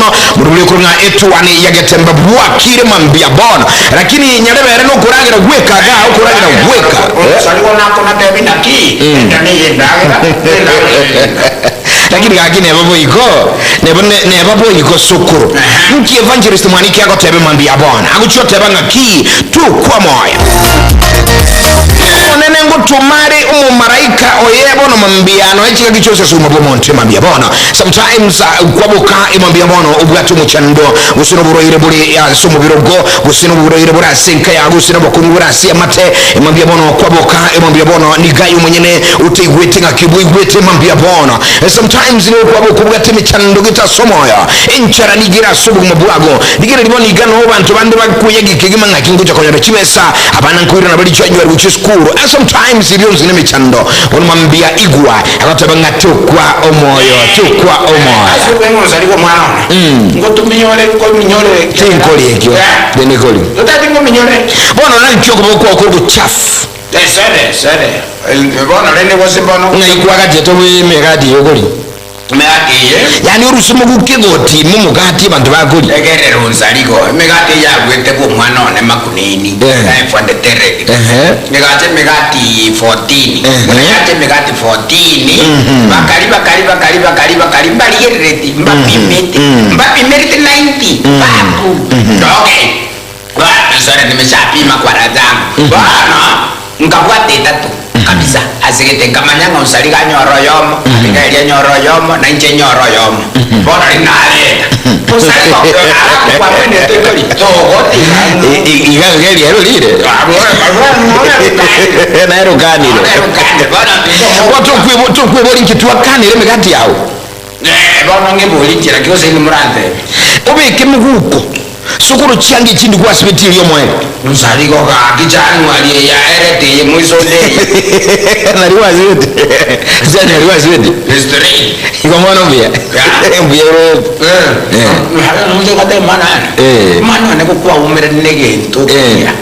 bono morobire korwa ng'a etuani ya getembe bwakire mambia bono lakini nyarebere nokoragera gweka igaa okoragera gweka Lakini gaki neba boigo neba neba boigo sokoro nki evangelist mwaniki agoteba mambia bono agochia oteba ng'aki tokwa moyo. Omonene ngotoma are omomaraika oye bono mambia nonya chingaki chionsi ase obogima bw'omonto mambia bono sometimes kwaboka mambia bono obwate omochando gose noborwaire bore ase omobere ogo gose noborwaire bore ase enka yago gose nobokong'u bore ase amate mambia bono kwaboka mambia bono niga aye omonyene otaigwete ng'aki bwaigwete mambia bono sometimes nigo kwaboka obwate emechando gete ase omoyo enchara nigo ere ase obogima bwago Rigereria bono iga noo abanto bande bakoyagia kegima ng'aki ngocha konyora chibesa, abana nkoirana bare January gochia esukuru, and sometimes ebio onsi nemechando. Bono mambia igwa agoteba ng'a tokwa omoyo, tokwa omoyo. Ase obweng'onsari bw'omwana one, ngotominyore, nkominyore. Tinkori ekio, tindikori. Totati nkominyore. Bono naki okoba kwao kore ogochafu? Sere, sere. Bono rende gose bono. Ng'ai kwagachete emegati eye okoria? Emegati eye. Yaani orusie moguke egoti momogati abanto bakoria. Egerere onsarigo, emegati eye yaruete bw'omwana one Makunini, Eh. na Efuandeteredi. Ehe. Egacha emegati 14, Ehe. buna yacha emegati 14, bakari bakari bakari bakari bakari mbarigerereti, mbapimete, mbapimerete 90, papu. Okay. Bono sorry nimeshapima kwa raha zangu. Bono nkabwata etato kabisa ase gete nkamanya ng'a onsariga anyore oyomo, Abigaeli anyore oyomo, na inche nyore oyomo. Bono riria nareta, onsariga alafu kwamwenete ikori togotiga I- i- iga iga riero rire naye rukanire tokwebori nki twakanire emegati yao Bono ng'ebori nchera ki gose inwe morantebie? Obeke emeguko sokoro chianga echindi gwasibetie erio omoerio. Nsarigo gaki January eye yaerete eye moiso onde eye. Nari gwasibete January gwasibete Straight. Igo bono mbuya mbuya ore Eh. Omwana one gokwaumerani negento okoria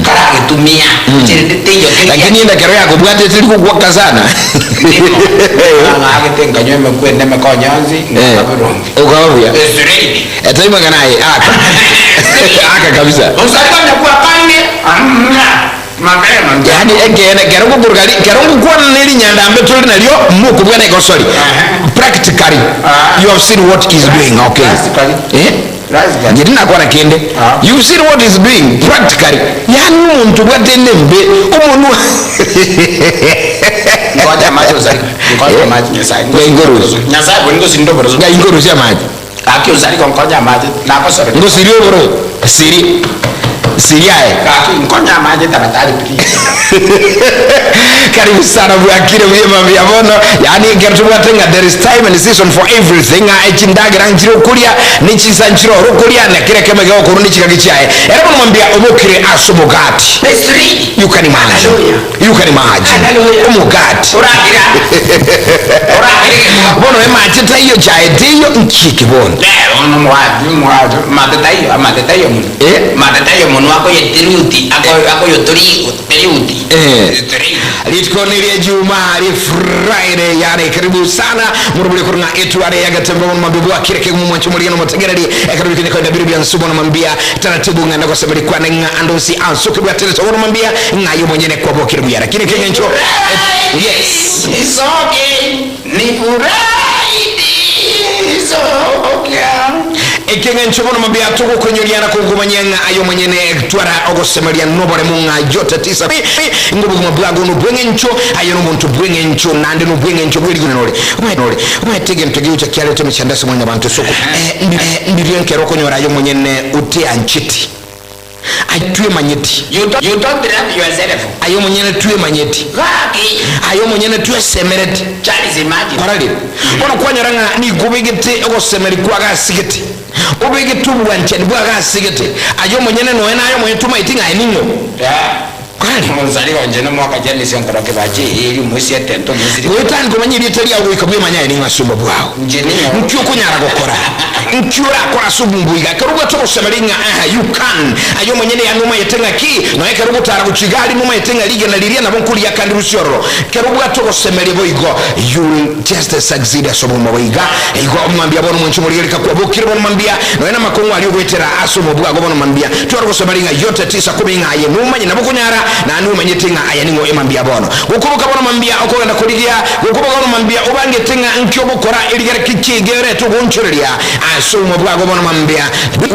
karagetumia kerende teiyo keria. Lakini endakero yakobwata eteri gogwaka sana. Ng'agete nkanywa emekwe ende emekonye yonsi ngakaba boronge. Okaba buya. Straight. Etari mang'ana aye aka. Aka kabisa. Osakanya kwakane mapema. Yaani ekeene kero ngokoruka ri kero ngokwana ne rinyandambe tore nario mokobua na egosori. Practically you have seen what is doing okay. Practically. Eh? Practically. Inche tinakwana kende. Ah. You've seen what is doing practically. Yaani omonto obwate enembe omonwa Ngoja amache osarika. Ngoja amache Nyasaye. Ngai ngorusia. Nyasaye bori ngosinda oboroso. Ngai ngorusia amache. Gaki osarika nkonya amache nagosorete. Ngosirie oboro siri siri aye. Gaki nkonya amache tafadhali please. Karibu sana bwakire buya mambia bono yaani ekero tobwate ng'a there is time and season for everything ng'a echindagera nchire okoria ne chinsa nchire ore okoria na kera ekemo egegokorwa ne chingaki chiaye ere bono mambia obokire ase omogati Straight. you can imagine Hallelujah. You can imagine. Hallelujah. Omogati. Orakira. Orakira. Bono emache taiyo chae teiyo nchiki bono. Ono mwaju mwaju matetayo amatetayo muno. Eh? Matetayo muno akoye tiruti akoye akoye tori tiruti. Eh. Tiruti. Rituko ni ria Juma ri Friday yani karibu sana murubuli kurunga etu are yagatemba mu mabibu akire ke mu mwancho muri no mutegereri ekaribu kine kwenda biri bya nsubo no mambia taratibu ng'ana gosemeri kwane ng'a andosi ansuke bwa tere no mambia ng'a yo mwenyene kwabokire buya lakini kengencho yes It's okay. Ni Friday. It's okay. Ekeng'encho bono mambia togokonyoriana kogomanyia ng'a aye omonyene twara ogosemeria noboremo ng'a yote tisa ng'a obogima bwago nobweng'encho aye nomonto bweng'encho naende nobweng'encho bweriguna nore omanyete nore omanyete egento gegocha kiareta emechando ase mwanyabanto ase oko eh, ndi eh, ndirio nkero okonyora aye omonyene oteancheti Aye twemanyeti. You don't, you don't love yourself. Aye omonyene twemanyeti. Gaki. Aye omonyene twesemereti. Charles imagine. Kwarorire? Bono kwanyora ng'a nigo obegete ogosemeria kw'agasegete, obegete obwanchani bw'agasegete, aye omonyene nonya naye omonyene tomaeti ng'a aye ning'o. Yeah. Kwani? Omosani onche nomoaka Janice nkoroke bache eeri omoisia etente omoisiri. Goetani komanya erieta riao goika bwemanye aye ning'o ase obobe bwao. Inche ning'o? Nki okonyara gokora? Nki orakore ase obongo iga? Ekero obwate ogosemeria ng'a aha, you can, aye omonyene yaani omanyete ng'a ki, nonya ekero ogotara gochia iga aria nomanyete ng'a rigena riria nabo nkoriaka ndirusie ororo. Ekero obwate ogosemeria boigo, you will just succeed ase obogima bwa iga. Igo mambia bono mwanche omorigereka kwabokire bono mambia, nonya namakong'u aria ogoetera ase obobe bwago bono mambia. Tware gosemeria ng'a yote tisa kumi ng'a aye nomanye nabo okonyara, naende omanyete ng'a aya ning'o emambia bono. Gokoboka bono mambia okogenda korigia, gokoboka bono mambia obangete ng'a nki ogokora, erigere ki kigerete ogoonchoreria ase obogima bwago bono mambia.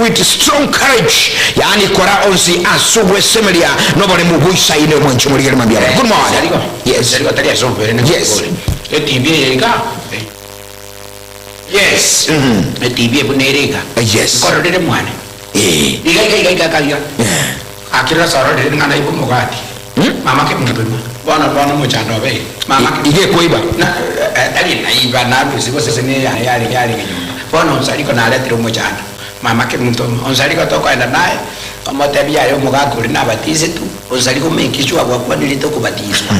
With strong courage, yaani kora onsi ase ogwesemeria noboremu boisaine omwanche omorigere mambia bono. Good morning. Yes. Yes. Etibi eye iga. Yes. Etibi buna ere iga. Yes. Nkororere mwane. Eh. Iga iga iga iga iga. Eh. Akirora sororere ng'a naiba omogati. Mama kemutuma. Bono bono omochando obeire. Mama ke- Iga ekoiba. Na, eh, tari naiba narusi gose ase ne yaye yarenge yarenge nyomba. Bono onsariko naretire omochando. Mama kemutuma. Onsariko tokoenda naye, omotebi aye omogaka oria nabatisetwe, onsariko make sure gwakwanirete okobatiswa.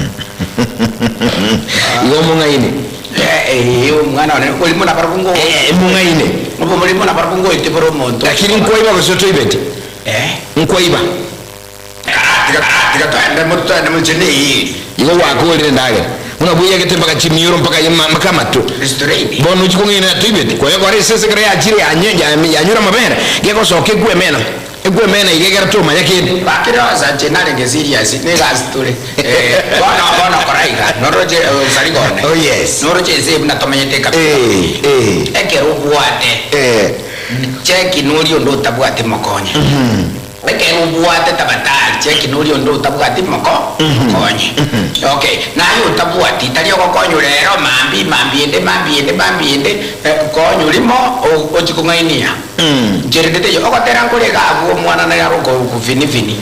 Igo omong'aini. Eh, eh, omwana one, orimo nabarabwo ngo- Eh, omong'aini. Obo morimo nabarabwo ngoetebora omonto. Lakini nkwaiba gose toibeti? Eh. Nkwaiba. Tiga tiga twende mo twende moche ne eri. Igo gwakorire endagera buna bweyagete mpaka chimioro mpaka mpaka amato. Straight. Bono ochia kong'ina toibeti. Koyekora esese ekero yachire yanye yanyure amabere, gegosoka ekwemena. Ekwemena iga ekero tomanya kende. Bakirosa inche narenge serious negasi tore. Eh, bono bono kora iga noroche osari gone. Oh yes. Noroche ense buna tomenyete ekabira. Eh, eh. Ekero obwate. Eh. Cheki noria onde otabwati mokonye. Ekero obwate tabatari cheki noria onde otabwati moko mokonye. Okay, naye otabwati tari ogokonywa rero mambia mambia ende mambia ende mambia ende eh, konywa rimo o- ochie kong'ainia. Inche rende teiyo ogotera nkore iga abwo omwana naye agokoruku fini fini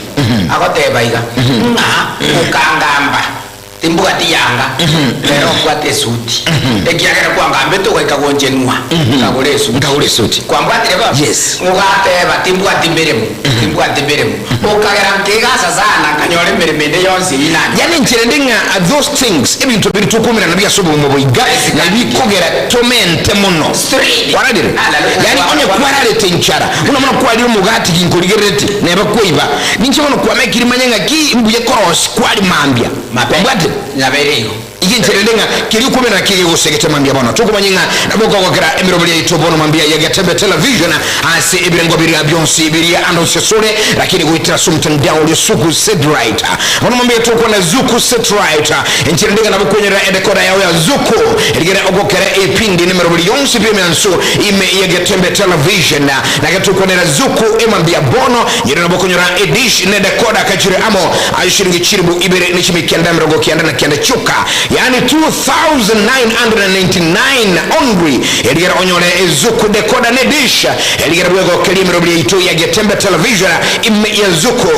agoteba iga ng'a okangamba Timbwati yanga, rero mbwate esuti. Ekiagera kwangambete ogoika gonchenwa, nkagora esuti. Nkagora esuti. Kwambwatire bono? Yes. Ogateba, Timbwati meremo, timbwati meremo. Okagera nkegasa sana, nkanyora emeremo ende yonsi eyio nanyora. Yaani inche rende ng'a those things, ebinto biria tokomerana nabio ase obogima obo iga, nabi bikogera tomente mono. Straight. Kwararire? Hallelujah. Yaani onye kwararete enchara, buna mono kwarire omogati ginkorigerereti, neba kwaiba. Ninche bono kwamekiri manye ng'aki mbuya korosi kwari mambia. Kwambwatire? Nyabeire igo. Iga enchera ende ng'a keria okomerana kegegosegete mambia bono. Tokomanya ng'a nabo okogokera emeroberi yaito bono mambia ya Getembe Television ase ebirengo biria bionsi biria ande onsi asore, lakini goetera ase omotandao oria Zuku Satellite. Bono mambia tokwana Zuku Satellite. Enchera ende ng'a nabo okwenyerera edekoda yao ya Zuku erigere ogokere ebipindi nemeroberi yonsi pi emiansu ime ya Getembe Television. Nake tokwanera Zuku emambia bono nyeri nabo okonyora edish ne dekoda kachire amo Aye shilingi chilibu ibere ne chimia kianda emerongo kianda na kianda chioka, yaani 2999 only, erigere onyore ezuku decoder ne dish, erigere bwegokerie emeroberi yaito ya Getembe Television ime ya zuku.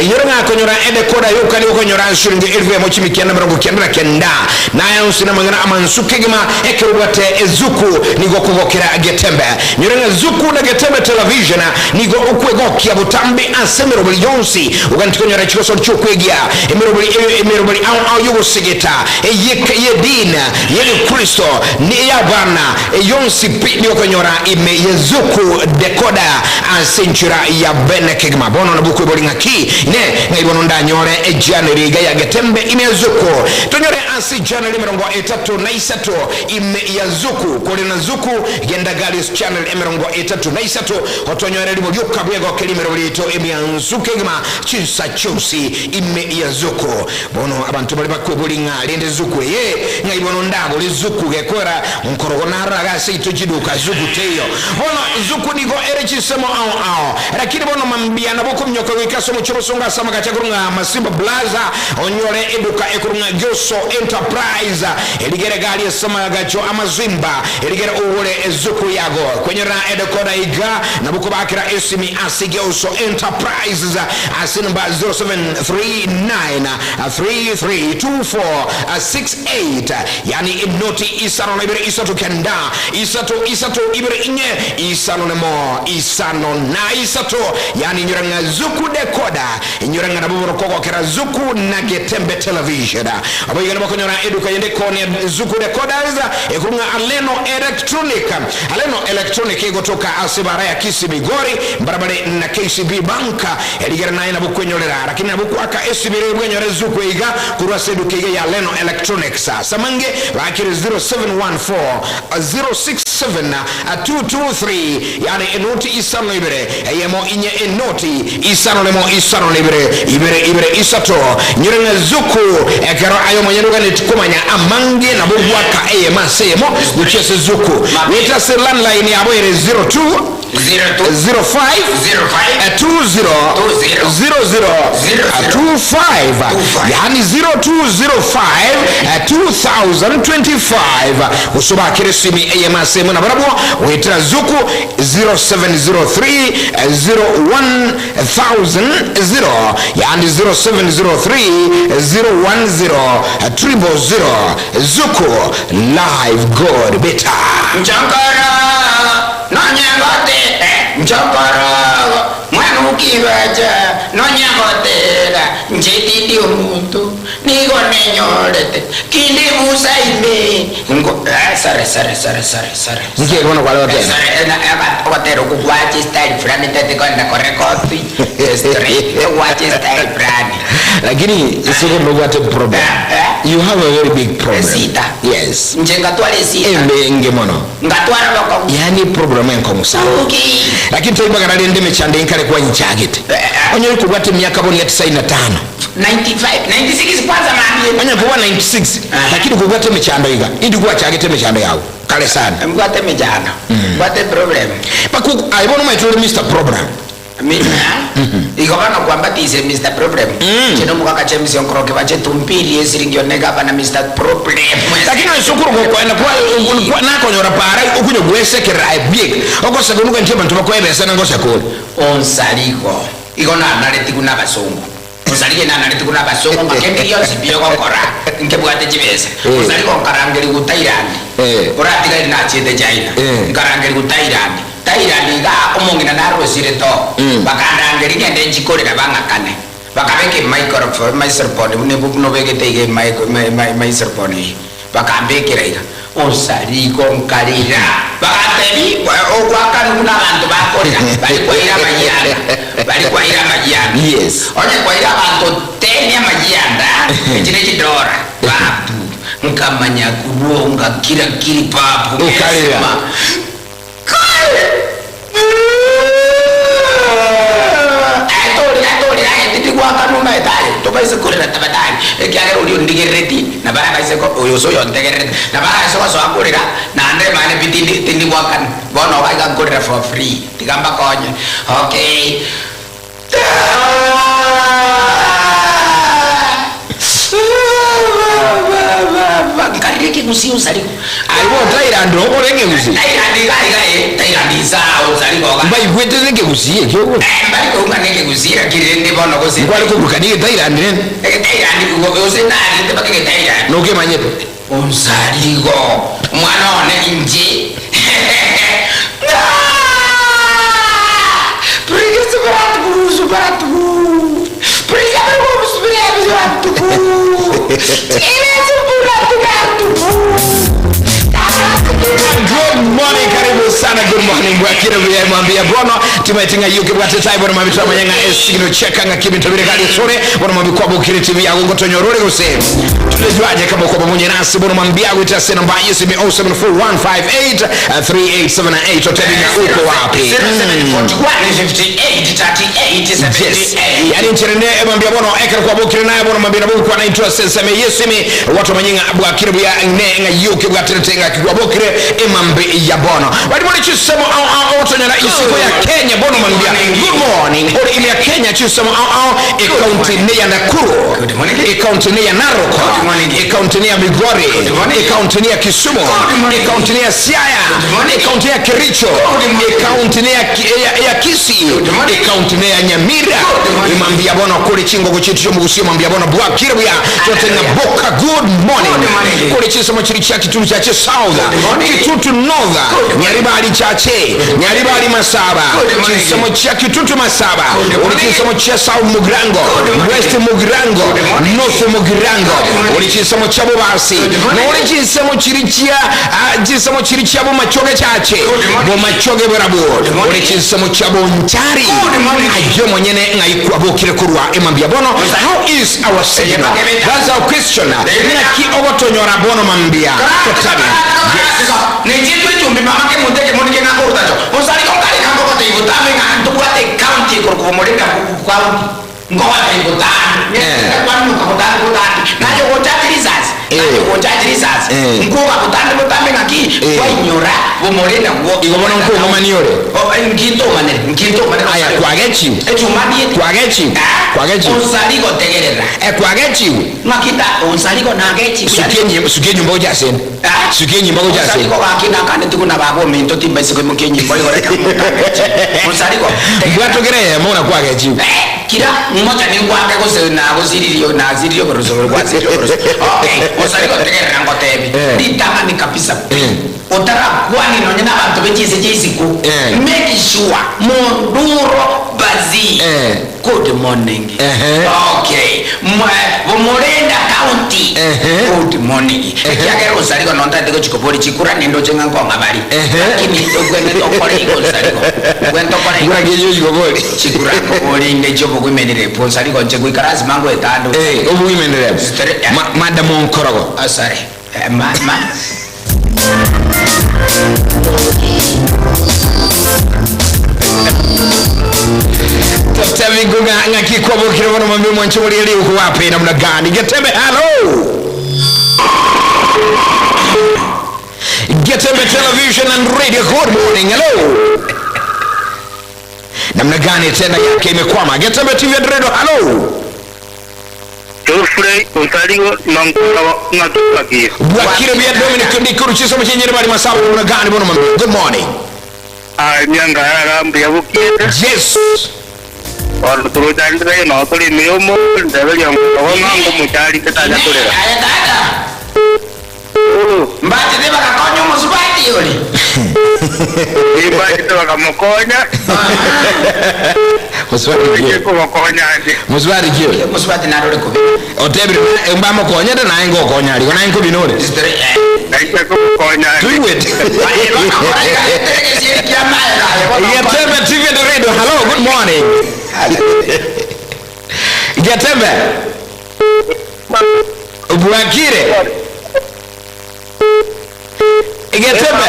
Inyore ng'a konyora edecoder yoka nigo okonyora shilingi elifu emo chimia kianda emerongo kianda na kenda. Naye onsi namang'ana amansu kegima ekero obwate ezuku nigo okogokera Getembe. Inyore ng'a zuku na Getembe Television nigo okwegokia botambe ase emeroberi yonsi Oganeti konyora chigosori chi'okwegia, emeroberi eyo emeroberi ao ao y'ogosegeta, ey'edini y'egekristo, ne ey'abana, yonsi pi nigo okonyora ime ye Zuku Decoder ase enchera ya bene kegima. Bono nabo okweboria ng'aki? Inee! Ng'ai bono ndanyore echannel iga ya Getembe ime ya Zuku? Tonyore ase echannel 33 ime ya Zuku. Kore na Zuku, genda Galis Channel 33. Otonyore rimo rioka bwegokeria emeroberi yaito emiansu kegima chinsa chionsi ime ya Zuku. Bono abanto baria bakweboria ng'a rende Zuku eye ng'ai bono ndagore Zuku gekwera nkorogo naroraga ase ito chiduka Zuku teiyo. Bono Zuku nigo ere chinsemo ao ao. Lakini bono mambia nabo okominyoka goika ase omochie obosongo ase amagacho akorwa ng'a Masimba Plaza onyore eduka ekorwa ng'a Gyoso Enterprise erigere gari ase amagacho amazimba Erigere ogore ezuku yago kwenyorera edekoda iga nabo kobakera esimi ase Geuso Enterprises ase number 0739 3324 68, yaani enoti isano na ibere isato kenda isato isato ibere inye isano nemo isano na isato, yaani inyora ng'a Zuku Decoder, inyora ng'a nabo borokogokera Zuku na Getembe Television. Aboigane bakonyora eduka yende koonia Zuku Decoders ekorwa ng'a Aleno Electronic. Aleno Electronic egotoka ase ebara ya Kisii Migori mbarabare na KCB Bank. Erigere naye nabo kwenyorera lakini nabo kwaka esibire bwenyore Zuku eiga korwa ase eduka eiga ya Aleno Electronics. Ase amange bakire 0714 067 223 yaani enoti isano na ibere eyemo inye enoti isano nemo isano na ibere ibere ibere isato. Nyore ng'a Zuku ekero aye omonyene oganetie komanya amange nabo gwaka eyemo ase eyemo gochia ase Zuku. Goeta ase landline yabo ere 02 05 20 00 25 yaani 0205 2025 gose obakere esimi eyemo ase eyemo nabarabwo goetera Zuku 0703 01000 yaani 0703 010 000 Zuku live good better. Nchokoro nonyengote nchokoro mwana okibacha nonyengotera nche tindi omonto nigo nenyorete kinde busa ime ngo eh, sorry sorry sorry sorry sorry Nki bono kware gotera? Sorry, eh, na- eh, ogotera okwo gwache style fulani tete kogenda korekodi straight gwache style fulani Lakini isiko nobwate problem. Eh, eh. You have a very big problem. Esita. Yes. Nche ngatwara esita Embe enge mono. Ngatwara bokong'u. Yaani problem enkong'u sana. Uki. Lakini toibagana rende emechando enkare kwanchagete. Eh, eh. Onye kobwate emiaka bono ya tisaini na tano. 95 96 kwanza mambia. Onye kobwa 96 Aha. lakini kobwate emechando iga. Indi gwachagete emechando yago kare sana. Mbwate emechando. Mbwate problem. Paku aye bono omanyete ore Mister Problem. Igo bono kwambatise Mister Problem. Inche nomogaka James Onkoroke bache tumpirie esiringi one gavana Mister Problem. Lakini ase okorokwa kwaye kwa, kwa, nakonyora para okunya gwesekerera aye bieka ogoseka onuga nti abanto bakoebesa na ngoseka ore. Onsarigo igo nanaretigwe nabasongo. Onsarigo nanaretigwe nabasongo ng'a kende gionsi pi ogokora nkebwate chibesa. Eh. Onsarigo nkarangerigwa Thailand. Eh. Oratigaire nachiete China. Eh. Nkarangerigwa Thailand. Thailand iga omong'ina narosire to, bakandangeria ngende nchikorera bang'akane. Bakabeka emicrophone microphone buna ebu buna obegete iga emic mi mi microphone eye, bakambekera iga, Bosa riko nkarera. Bagantebia, Ogoakanwa buna abanto bakorera, baria kwaeire amayianda, baria kwaeire amayianda. Yes. Onye kwaeire abanto ten amayianda, echi ne chidora, babu, nkamanya korwa ngakira kiri babu, Okarera. ngesima. Tobaise korera tafadhali, ekiagera oria ondigerereti nabo arabaise oyo ase oyontegererete nabo arabaise gosoa korera naende mane pi tindi tindi goakana bono iga iga nkorera for free tiga mbakonye okay. Nkarire ekegusii osarigwe. Aye bono Thailand okore ekegusii? Thailand iga iga eh, Thailand inse aa osarigwe iga. Mbaigwete ase ekegusii ekio gose? Eh, mbari koigwa na ekegusii lakini rende bono gose. Nkware koburukania egethailand rende? Egethailand gose narete mpaka egethailand. Nokemanyete? Onsarigo, omwana one inche. Good morning, karibu sana. Good morning bwakire buya mwambia bono timaete ng'a yuke bwate tai bono mwambia twamanya ng'a esigino cheka ng'a kibinto bire kali sore bono mwambia kwa bukire TV yako ngotonyorore gose tunajuaje kama uko pamoja nasi bono mwambia gwita sena namba yesu ni 074158 3878 otebi ng'a uko wapi Yes. Yani ncherende mwambia bono ekero kwa bukire naye bono mwambia nabu kwa naitwa seseme yesimi watu manyinga bwakire buya ne nga yuke bwaterete nga kigwa bukire emambe ya bono bali bali chisemo au au otonyana isiko ya Kenya bono mwambia good morning ori ile ya Kenya chisemo au au e county ne ya Nakuru Good morning. e county ne ya Narok Good morning. e county ne ya Migori Good morning. e county ne ya Kisumu Good morning. e county ne ya Siaya Good morning. e county ya Kericho Good morning. e county ne ya, ya, ya Kisii Good morning. ekaunti ne ya Nyamira Good morning. imambia bono kore chingogo chitu chiomogusia mambia bono bwakire buya totenga boka good morning Good morning. kore chisomo chiri chia Kitutu chache South Good morning. Kitutu North Good morning. Nyaribari chache Nyaribari Masaba Good morning. chisomo chia Kitutu Masaba Good uri morning. chisomo chia South Mugirango Good morning. West Mugirango Good morning. North Mugirango Good morning. uri chisomo chia Bobasi Good morning. nori chisomo chiri chia ah, chisomo chiri chia Bomachoge chache Good morning. Bomachoge barabo morning. uri chisomo chia Bonchari Good morning. ayo mwenyene ng'aikwabokire kurwa emambia bono how is our signal that's our question ng'aki ogotonyora bono mambia totabi yes nechitwe chumbi mama ke munte ke munike ngakurutacho osariko ngari kangogote ibutame nga ntubwate county kurukumurika county ngogote ibutame Eh. kwanuka butande butande nayo gochachirisasi Eh. nayo gochachirisasi Eh. nkuga butande butame ngaki Eh. kwainyora bumurina gwo Igo bono nkuomanire nkintomanere nkintomanere aya kwagechiwe echumaniete kwagechiwe kwagechiwe osariko tegerera eh kwagechiwe ngakita osariko nagechiwe sukie nyimbo sukie nyimbo ojasene sukie nyimbo ojasene Musariko gakina kane tikuna babo minto timba isiko muke nyimbo igoreka musariko mbwatugire yemo na kwagechiwe Eh, kira mmoja ni gwake gose na gosiririo na zirio goroso gwa zirio goroso okay musariko tegerera ngotebi Eh. litangani kabisa Eh. otara kwani nonye na bantu bechise cheisiku Eh. make sure munduro bazi Eh. good morning Ehe. okay Mwe- Bumurenda county Ehe. good morning ekiagera osariko nontate gochikobori chikura nendo chenga nkonga bari Ehe. lakini ogwene tokore igo osariko ogwene tokore igo nguragejo jigobori chikura ngobori chobo kwimenere po osariko nche gwikara simango etando eh obuimenere Sitere- madam onkorogo Oh, sorry Eh, ma ma Tavi Gunga ng'aki kwabokire bono mambi mwancho muri eli uko wapi namna gani Getembe hello Getembe television and radio good morning hello namna gani tena yake imekwama Getembe TV and radio hello Geoffrey Osarigo Nankoro Ng'atukagie. Bwakire bya Dominic Ndikuru chisomo chenye bali masabu namna gani bono mambi good morning Ai myanga yarambi yabukiete. yes Ono turuchandire no tuli miumo ndeberia ngoro mangu muchari tetaja tulira. Aya tata mbati te bakakonya omusubati oli Imba chito bakamukonya. Muswari kio Kubakonya anje. Muswari kio omusubati narore kubi Otebire mbamo konyete naye ngokonya aliko naye nkubinore Sitere, eh. Naisha kubakonya anje. Tuiwet. Aye, bakakora ikaterekesiria maega, aye, bono- Getembe TV and radio. Hello, good morning. Getembe. Bwakire. Getembe.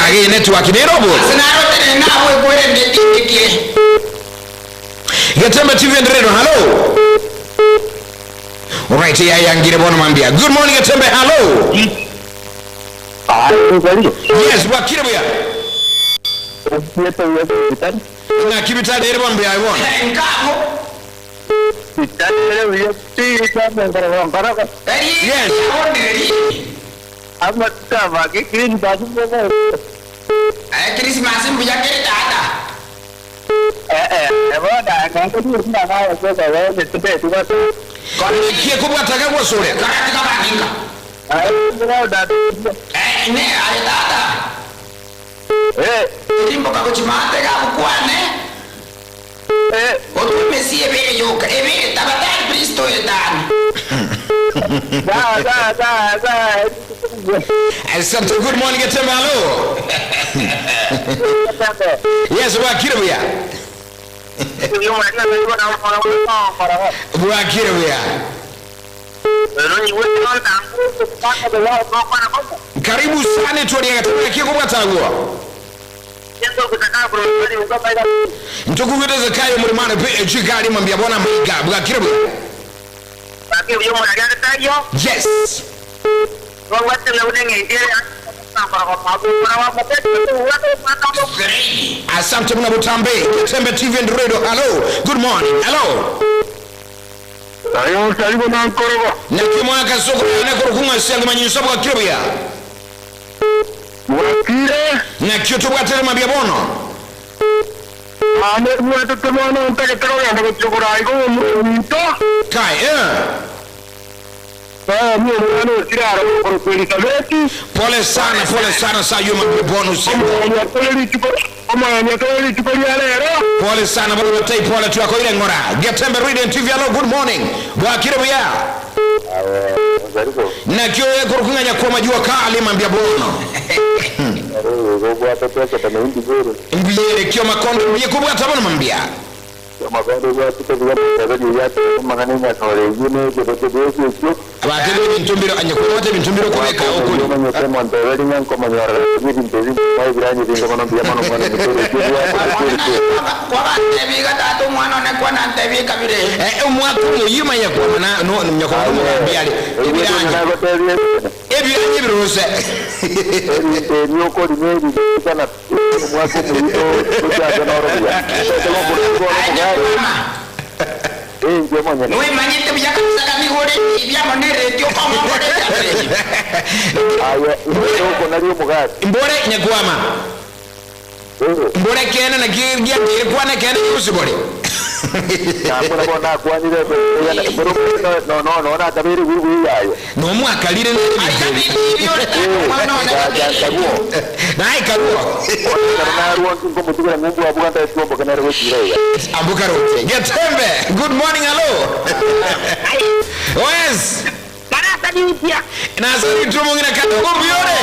Agi network ni robot. Sinarotere nawe kwere ndetikie. Getembe TV and radio. Hello. Alright, ya yangire bono mambia. Good morning Getembe. Hello. Yes, Bwakire buya. Na kibitale ere bombia ibona. Nkabo. Eri, Yes. ondireri. Eh, Christmas mbuya kere tata. Kie kubwataka gwosure. Karatika bakinga. Eh, ne, aye tata. Tirimboka kuchimate gabukwane. Otwemesie ebere yoka, ebere tabatari Kristo etani. Asante. Good morning Getembe. Hello. Yes, Bwakire buya. Bwakire buya. Karibu sana tuonia Getembe kie kubwatagwa. Ntukugweteza kayo muri mana pe chikali mwambia bona maiga bwakire buya. Yes. Grady. Asante mna butambe. Getembe TV and radio. Hello. Good morning. Hello. Osarigo Nankoro. Nakimwaka soko ne kurukunga sianga manyinso bwakire buya. Bwakire. Nakio tobwatire mambia bono. Naende bwetete bono ntagete kogenda gochia koraiga omonto. Kai, eh. Naomi omwana osire aroro okorokwa Elisabeti. Pole sana, pole sana saa hiyo mambia bono usiku. Omoyeni atore rituko omoyeni atore rituko ria rero. Pole sana bono batei pole twakoire ng'ora. Getembe Radio and TV hello good morning. Bwakire buya. Nakio ekorokung'anya kwa majua kali mambia bono. Mbiyere kio makondo mbiye kubwata bono mambia. Abatebe ebinto mbiro anya kubwata ebinto mbiro kubeka okuri. Kwabantebiga tata omwana one kwanantebi kabire. Eh, omwaka omoyima nyakwama na no nyakwama omogambi are ebiranya ebiranya ebirose. Mama, nwemanyete buya kabisa kanigore ibyamo neretio komongore Mbore nyakwama mbore kene na giatire kwane kene gusibore. Nomwakarire naye karuo ambuka rote Getembe good morning hello. Yes. Nasari mongina kadogo biore.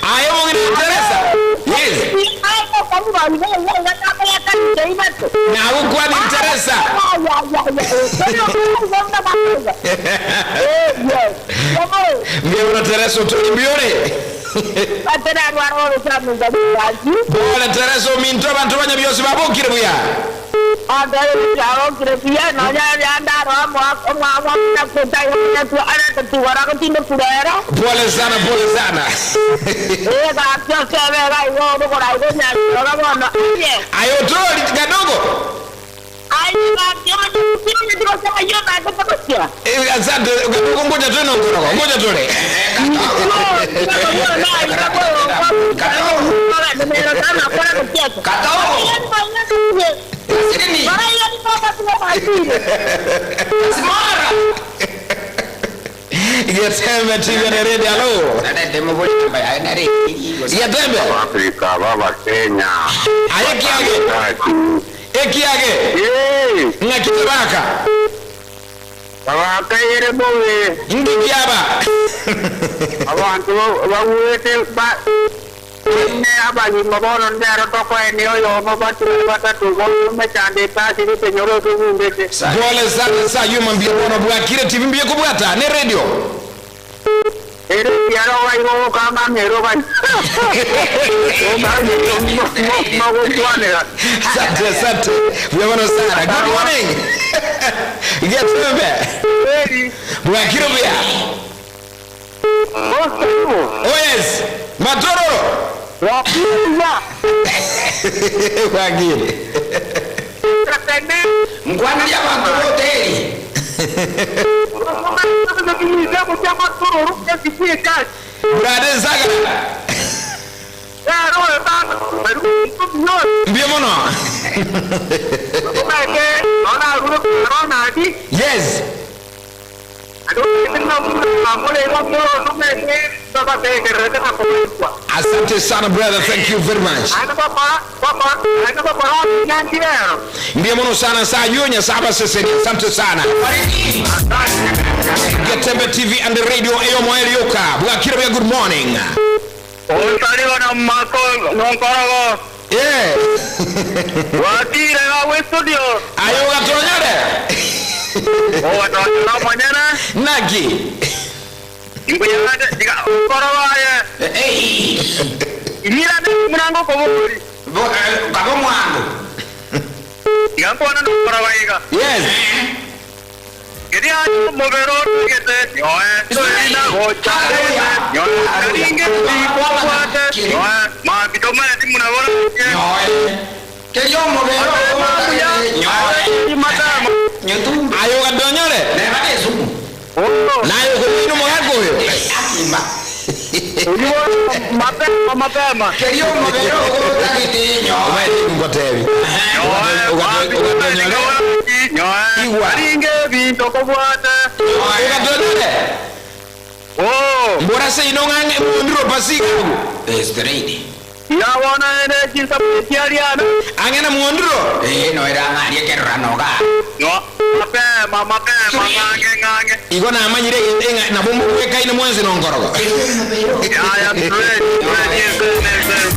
Ayo mongina Teresa. Yes. Na huko ni Teresa. Mbio na Teresa utoni biore. Pole Teresa minto bantu banya byosi babukire buya. Pole sana pole sana. Ayo troli kadogo. Eh, asante kadogo ngoja tena ngoja ngoja tole. Simara. Getembe TV na radio hello. Getembe. Afrika baba Kenya. Aye kiage. Ekiage. Eh, Ng'akitabaka. abakaire bobe Ndi kiaba. abantu bawete ba ne abanyuma bono ndero tokoene oyomo batu batatu bomechande tasiri penyoro tubundete Pole sana sa yuma mbio bono bwakire TV mbio kubwata ne radio. ere kiaro baigo kama mero bai magokwanera Asante asante. Mbio sana. Good morning. Getembe. Bwakire buya. Oh yes. Matororo. wakuza Bwakire. Nkwana lya bantu hoteli. Brother Zaga. Mbio mono. Yes. Asante sana brother, thank you very much. Mbio mono sana saa yunya saba seseni. Asante sana. Getembe TV and the radio eyo moeli yoka. Bwakire buya good morning. Osarigo mako nonkorogo Yeah. watire gawe studio Ayo gatonyare. ogatonyora omonyene Naki. imbuyagate nkorogo aye inyirane murango kobori Kabo mwangu. iga nkwana nonkorogo iga Yes. Keria mobero tugete nyoe toina gocha nyoe ringe tikwate nyoe mabito maeti munabora Nyoe. Kerio mobero. Nyoe. matama Nyotumbe. Ayo gatonyare. Neba nesumu. oh Nayo kumino mwako huyo. Akimba. Oyio bono mapema mapema. Keria omobere ogo otagete nyoe. Omanyete ngotebi. Nyoe, Ogatonyore. Nyoe, Igwa. aringe ebinto kobwate. Ogatonyore. Oo, Mbora seino ng'ang'e mondiro pasika agwo. Eh, straight. ya bono ere chinsabu chiariana. Ang'e na mondiro. Eh, noera ng'arie ekerorano igaa. Nyoe, mapema mapema ng'ang'e ng'ang'e. Igo namanyire egento ng'a nabo mobwekaine mwensi nonkorogo. Yaya straight, straight, yes, yes, yes.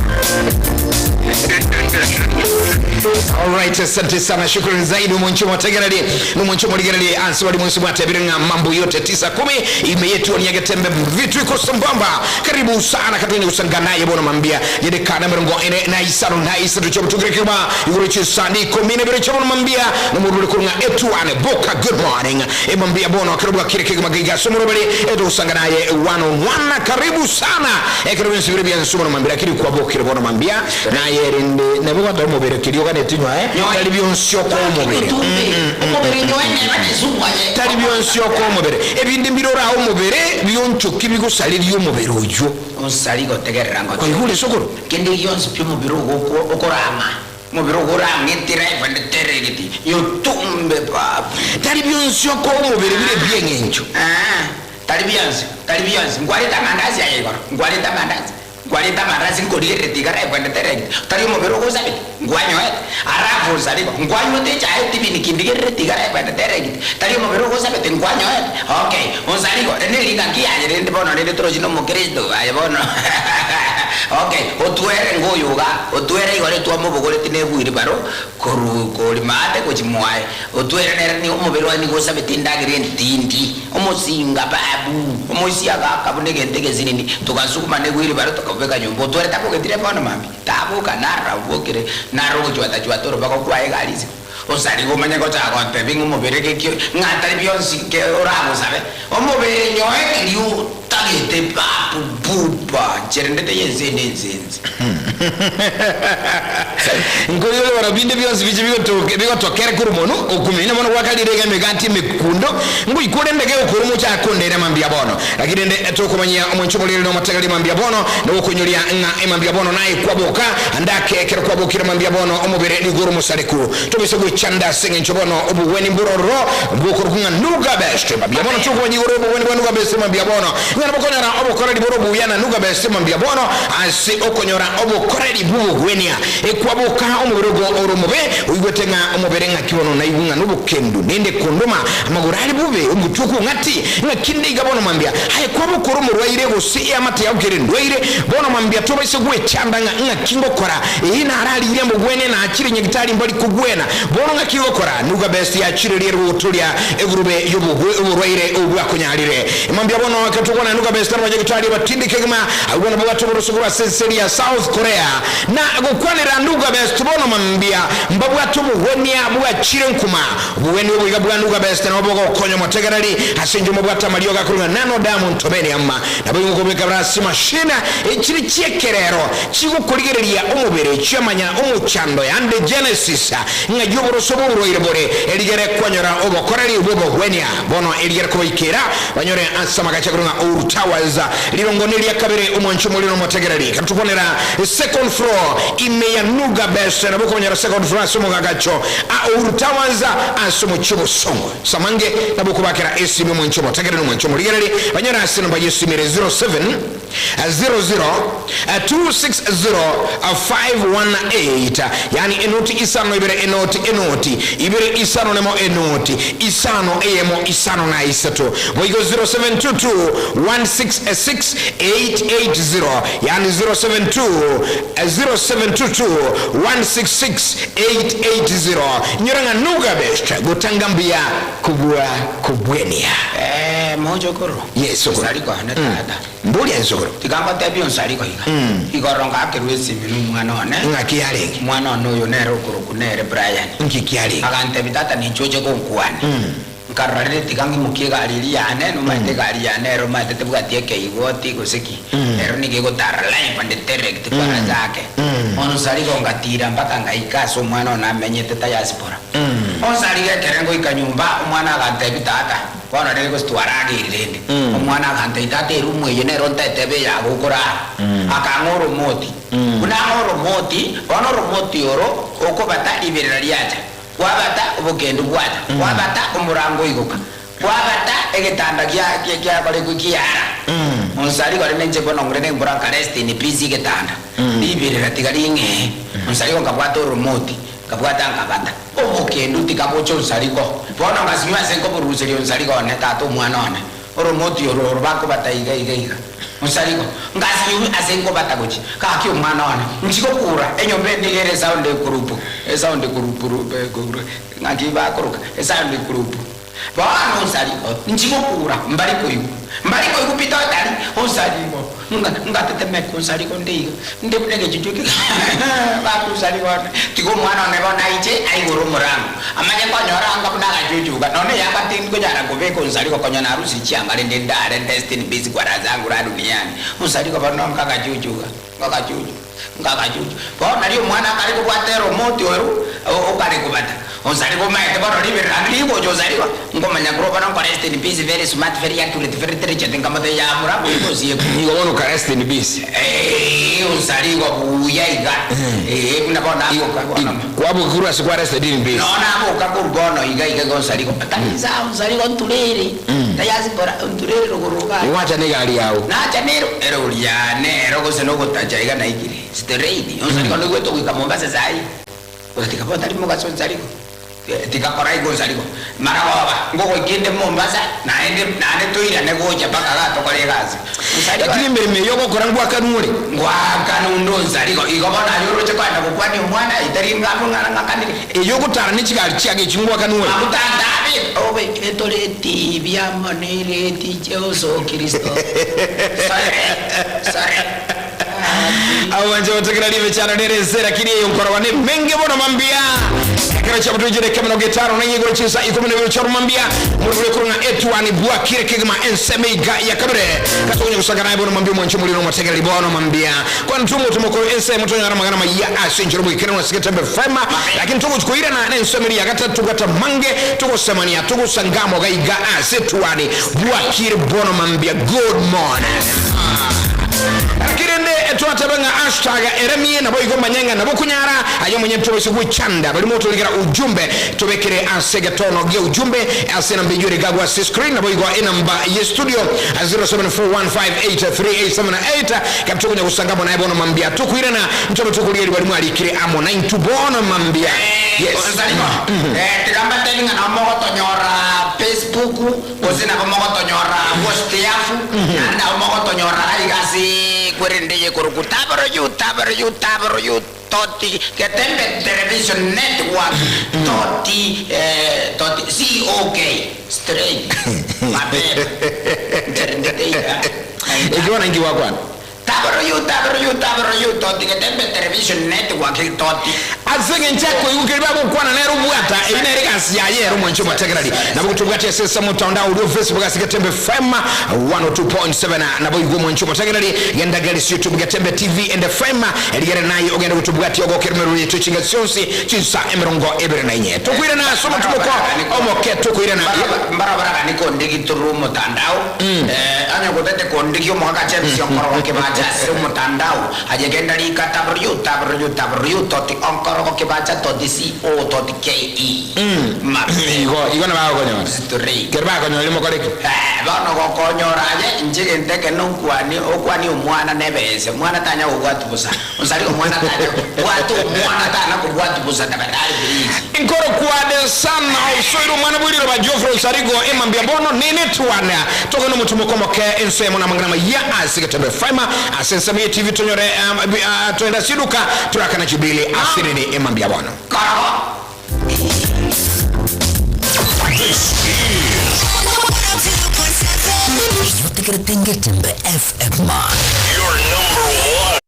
Alright, asante sana, shukrani zaidi mwanchi mwategereri n'omwanchi omorigereri anse bari mwensi mwatebire ng'a mambo yote tisa kumi ime yetu ni yagetembe vitu iko sambamba. Karibu sana katwenye usanganaye bona mambia yedekana 46 na isatu cha mtukire kiba iguru chisani kumi na bire cha bona mambia no mururi kurunga etuane boka good morning emambia bona karibu akire kigma giga somorobere edo usanganaye one on one. Karibu sana ekero byensi bire bya somo mambia kiri kwa bokire bona mambia naye rende nabo gwatwa omobere kirio ganetinywa eh tari byonsi oko omobere. Omobere nyoe neba nesumwaye. Tari byonsi oko omobere, ebindi mbirora omobere byonchoki bigosariria omobere oyo. Osari gotegerera ngote. Kwaigure sokoro. Kende gionsi pi omobere ogo okorama. Omobere ogo orang'etera evandeteregeti. Yotumbe babu. Tari byonsi oko omobere bire byeng'encho. Ah, tari bionsi, tari bionsi. Nkwareta amandazi aye igoro. Nkwareta amandazi. Nkwareta amandazi nkorigerereti igara evandeteregeti. Tari omobere ogosabete. Nkwanyoete. Arafu osarigo. Nkwanywete echae tibini kindigerereti igara evandeteregeti. Tari omobere ogosabete nkwanyoete. Okay, osarigo. Rende ring'aki yaye rende bono rende torochi na omokristo aye bono. Okay, otwere ngoyoga, otwere igoro twamobogoreti na ewheelbarrow koru korima ate gochimwaye. Otwere nere nigo omobere oye nigo osabete endagera entindi, omosinga babu, omoisia agaka buna egento egesinini, togasuguma na ewheelbarrow tokabeka nyomba. Otwere tabogetire bono mambia, taboka narabokire, naro ogochwata chwata orobago kwaye egari isiko. Osarigo omanye gochaka gontebia ng'a omobere gekio, ng'a tari bionsi ke oragosabe. Omobere nyoe keria otagete babu buba, ncherendete yense ende ense ense. Nkoigure bono binde bionsi biche bigotokera korwa mono okumina mono gwakarire iga emegati emekundo ngoikure ndege okoro mochake kondera mambia bono, lakini rende tokomanyia omonche omorere na omotegeri mambia bono nogokonyoria ng'a emambia bono naye kwaboka andake ekero kwabokire mambia bono omobere nigoro omosareku tobise gwechanda ase eng'encho bono obogweni mbororo bwokorokwa ng'a Nuga Best mambia bono. Tokomanya igoro obogweni bwa Nuga Best mambia bono ng'a nabokonyora obokoreri bore obuya na Nuga Best mambia bono ase okonyora obokoreri bw'obogwenia. Ekwaboka omobere ogo ore omobe oigwete ng'a omobere ng'aki bono naigwe ng'a nobokendu nende kondoma amagoro are bobe omotwe okong'ati ng'aki nde iga bono mambia aye kwaboka ore omorwaire gose eamate yao kere ndwaire bono mambia tobaise gwechanda ng'a ng'aki ngokora eye narariire mbogwene nachire nyagitari mbari kogwena bono ng'aki ngokora. Nuga Best yachirerie rogotoria egurube y'obogwe oborwaire obwakonyarire mambia bono ekero tokwana Nuga Best abanyagitari abatindi kegima abwo nabo batoboroso korwa ase enseri ya South Korea na gokwanera Nuga Best bono mambia mbabwate obogwenia bwachire nkuma. Obogwenia oboiga bwa Nuga Best nabo bogokonya omotegereri ase inche mobwate amariogo akorwa nano Diamond Tomenium nabo ingokobeka ase machine echire chi'ekerero chigokorigereria omobere chiamanya omochando yande genesis ng'ai oboroso bw'oborwaire bore erigere kwanyora obokoreri bw'obogwenia bono erigere kobaikera banyore ase amagacha korwa ng'a Uhuru Towers rirongo neria kabere omwancho omorero omotegereri katukwanera second floor ime ya Nuga Best nabo okonyora second floor ase omogagacho a Uhuru Towers ase omochie obosongo samange nabo okobakera esimi omwancho omotegereri omwancho omorigereri banyore ase namba y'esimi ere 07 00 260 518, yani enoti isano ibere enoti enoti ibere isano nemo enoti isano eyemo isano na isato, boigo 0722 166 880, yani 072 0722 166 880. Nyora ng'a Nuga Best gotanga mbuya kobua kobwenia. Eh, mochokoro. Yes, sokoro. Osariko ne tata. Mburia ensokoro. Tiga ngotebia onsariko iga. Igoro ngakerwa esimi na omwana one. Ng'aki yarenge? Omwana one oyo nere okoroku nere Brian. Nki kiarenge? Agantebi tata ninchoche gonkwana. Nkarora rire tiga ng'imokie egari eria yane nomaete egari yane ero omanyete tebwati ekeigoti gose ki. Ero nigo egotara live and direct kwara zake. Onsarigo ngatira mpaka ngaika ase omwana one amenyete diaspora. Onsarigo ekere ngoika nyomba omwana agantebi tata. Bono rende gose twarageire rende, omwana agantebia, Tata, erumu eye nero ntetebe eyago okorara. Akang'a oromoti. Buna ang'a oromoti, bono oromoti oro okobata riberera riacha, kwabata obokendu bwacha, kwabata omorango oigoka, kwabata egetanda gia gia giakorekwa kiara. Onsarigo rende inche bono ng'ore nembura nka rest in peace egetanda, riberera tiga ring'ee. Onsarigo nkabwata oromoti, nkabwata nkabata. Obokendu tikabocha onsarigo. Bono ngasinywa ase nkoboruseria onsarigo one, tata omwana one, oromoti oro oro bakobata iga iga iga. Onsarigo, ngasinywa ase nkobata gochia, gaki omwana one, nchi gokura, enyomba ende iga ere esound ekurupu, esound ekurupu ng'aki bakoroka, esound ekurupu. Bono onsarigo, nchi gokura, mbari koigwa, mbari koigwa pi totally, onsarigo, nga ngatetemeka onsarigo nde iga, nde buna egechuchu eke gaki onsarigo one, tiga omwana one bono aiche aigore omorango, amanye konyora anga buna agachuchu iga, nonya eyanga tindikonyara kobeka onsarigo konya narusirie chianga rende ndare ndesitini busy kwa raha zangu raha duniani, onsarigo bono nkagachuchu iga, nkagachuchu. Nkagachuchu. Bono nario omwana akare kobwata eromoti oyo okare kobata. Onsarigo omaete bono riberera naende rigocha onsarigo. Nkomanya korwa bono nko rest in peace very smart very accurate very intelligent nkamotebia yaa mura goika osiekwe. Nigo bono oka rest in peace. Eeh onsarigo buya iga. Eeh buna bono aboka bono. Kwaboka korwa ase kwa rested in peace. Nonya naboka korwa bono iga iga iga onsarigo. Tari inse aa onsarigo nturere. Tayasibora nturere rogoro igaa. Gwacha negari yao. Nacha nero erori yane ero gose nogotacha iga naikire straight onsarigo noigwete ogoika Mombasa saii gose tiga botari mogaso onsarigo tiga kora igo onsarigo maragoba ngogoika inde Mombasa naende naende toirane gocha mpaka igaa tokore egasi onsarigo Lakini emeremo eye ogokora ngwakanwa ore. Ngwakanwa onde onsarigo igo bono aye oroche kogenda gokwania omwana etari ng'abu ng'a ng'akanire. Eye ogotara ne chigari chiago echi ngwakanwa ore. Maguta antabe obeke toreti biamo nereti Jesu Kristo. Sore, sore. Abanche gotekera ribe chano nere ense lakini eyo nkorogwa ne menge bono mambia ekero chiabutoijire ekemono getano na igoro chinsa ikomi na ibere chiaru mambia murure kurung'a etuani bwakire kegima ensemo iga ya kabere katokonya gosanga naye bono mambia omwanche omoriro omotegereri bono mambia Kwantu omoto ensemo tonyora amang'ana maya ase enchera omoikeranu ase Getembe FM, lakini togochi koirana nensemo eria ya gatato gatamange togosemania togosanga amo gaiga ase etuani bwakire bono mambia good morning. Lakini rende twateba ng'a hashtag eremie naboigo manye ng'a nabo okonyara aye omonyene tobaise gwechanda baria motorigera ujumbe tobekere ase egetono gia ujumbe ase enamba eyio ere gagwa ase screen naboigo enamba ye studio 0741583878 Gaki tokonya gosanga amo naye bono mambia, tokoirana ntobe tokorigereria baria mwarikire amo naintwe bono mambia. Yes. Onsarigo, tiga mbatebi ng'a nabo mogotonyora Facebook, gose nabo mogotonyora WhatsApp, naende nabo mogotonyora iga ase kwerende eye ekorokwa www dot Getembe Television Network dot dot cok straight mapema ncherende teiga. Ekio bono inki gwakwana? www dot Getembe Television Network dot. Ase engencho akoigwa keria bagokwana nere obwata, eyio nere egasi yaye ere omwanchi omotegereri. Nabo tobwate ase ase omotandao oria o Facebook ase Getembe FM 102.7 Naboigo omwanchi omotegereri, genda Geris YouTube Getembe TV and FM erigere naye ogende gotobwatia ogokera emerero yaito chingaki chionsi chinsa emerongo ebere na inye. Tokoirana ase omotimoko omoke tokoirana. Mbarabara kondigi through omotandao onye gotete kondigi omogaka James Onkorogo Kibacha ase omotandao aye genda rika www dot onkorogokibacha dot co dot ke mapema. Igo igo nabo agokonyora. Straight. Kero bakonyorire mokore ki? Bono gokonyora aye inche egento eke nokwanie okwanie omwana nebese mwana tanya gokobwati bosa. Onsari omwana tanya bwata omwana tana kobwati bosa tafadhali please. Nkorokwa the son of soil omwana bwe riroba Geoffrey Onsarigo emambia bono nene twana toge nomotumo komoke ensemo na amang'ana maya ase Getembe FM ase ensemo ye TV tonyore um, bi- ah, toende ase eduka torakana chibili ase nene emambia bono. Korogo. This is Yotekerete Ngetembe FM. your number one.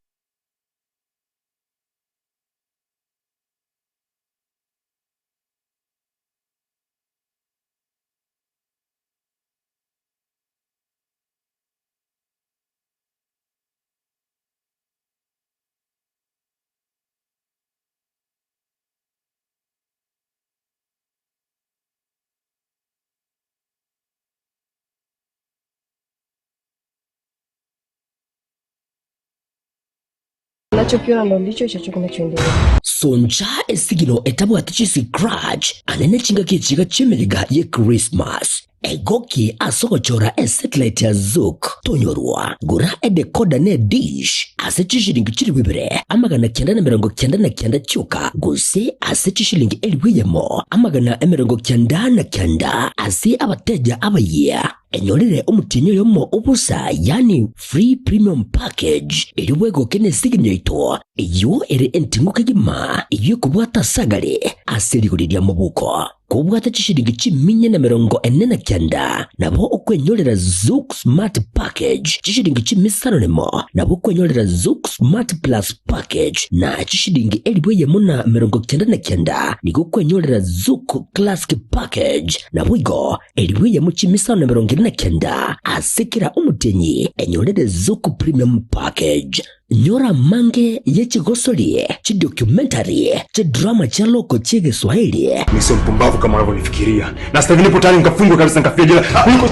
Unachokiona ndo ndicho icho kinachoendelea. Soncha esigino etabwati chiscratch ane nechingaki echiga chi'emeyega ye Christmas. Egoki ase ogochora esatellite ya Zuku tonyorwa. Gora edecoder ne edish ase chishilingi chilifu ibere 999 chioka gose ase chishilingi 1,000 99 ase abateja abayia. Enyorere omotienyi oyomo obosa yaani free premium package erio bwegoke nesigini yaito eyio ere enting'u kegima eyio ekobwata ase agare ase rigori ria mobuko. Kobwate chishilingi chiminya na 49, nabo okwenyorera Zuku Smart Package chishilingi chimisano nemo, nabo okwenyorera Zuku Smart Plus Package na chishilingi 1,099 nigo okwenyorera Zuku Classic Package naboigo 1,549 ase kera omotienyi enyorere Zuku Premium Package. Nyora amange ye chigosori, chidocumentary, chidrama chia loko chi'Egeswahili. Mimi sio mpumbavu kama unavyonifikiria. Na sasa hivi nipo tayari nikafungwe kabisa nikafia jela. Kuliko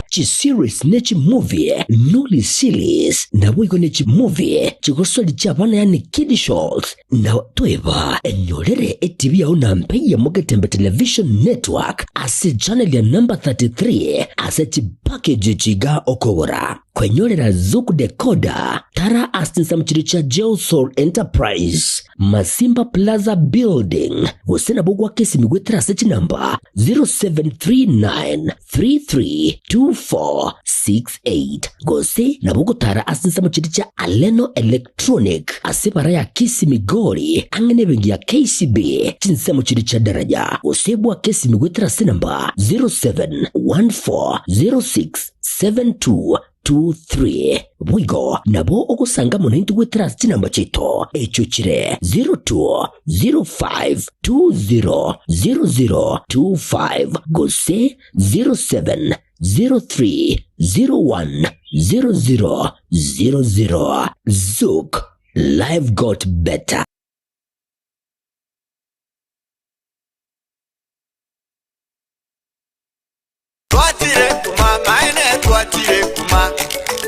Chiseries ne chimovie, Noli Series, naboigo ne chimovie, chigosori chi'abana yaani kiddie shows, Na toeba enyorere etibi yao na mpe ya Mogetembe Television Network ase channel ya number 33 ase chipackage chiga okogora. Kwenyorera Zuku Decoder, tara ase chinsemo chiria chia Geosol Enterprise, Masimba Plaza Building, gose nabo gwaka esimi goetera ase chinamba 0739 332468 gose nabo ogotara ase ensemo chiria chia Aleno Electronic ase ebara ya Kisii Migori ang'e nebenki ya KCB chinsemo chiria chia Daraja gose bwake esimi goetera ase enamba 0714067223 boigo nabo ogosanga amo naintwe goetera ase chinamba chiaito echio chire 0205200025 gose 0703010000. Zouk, life got better. Twachire kuma maene twachire kuma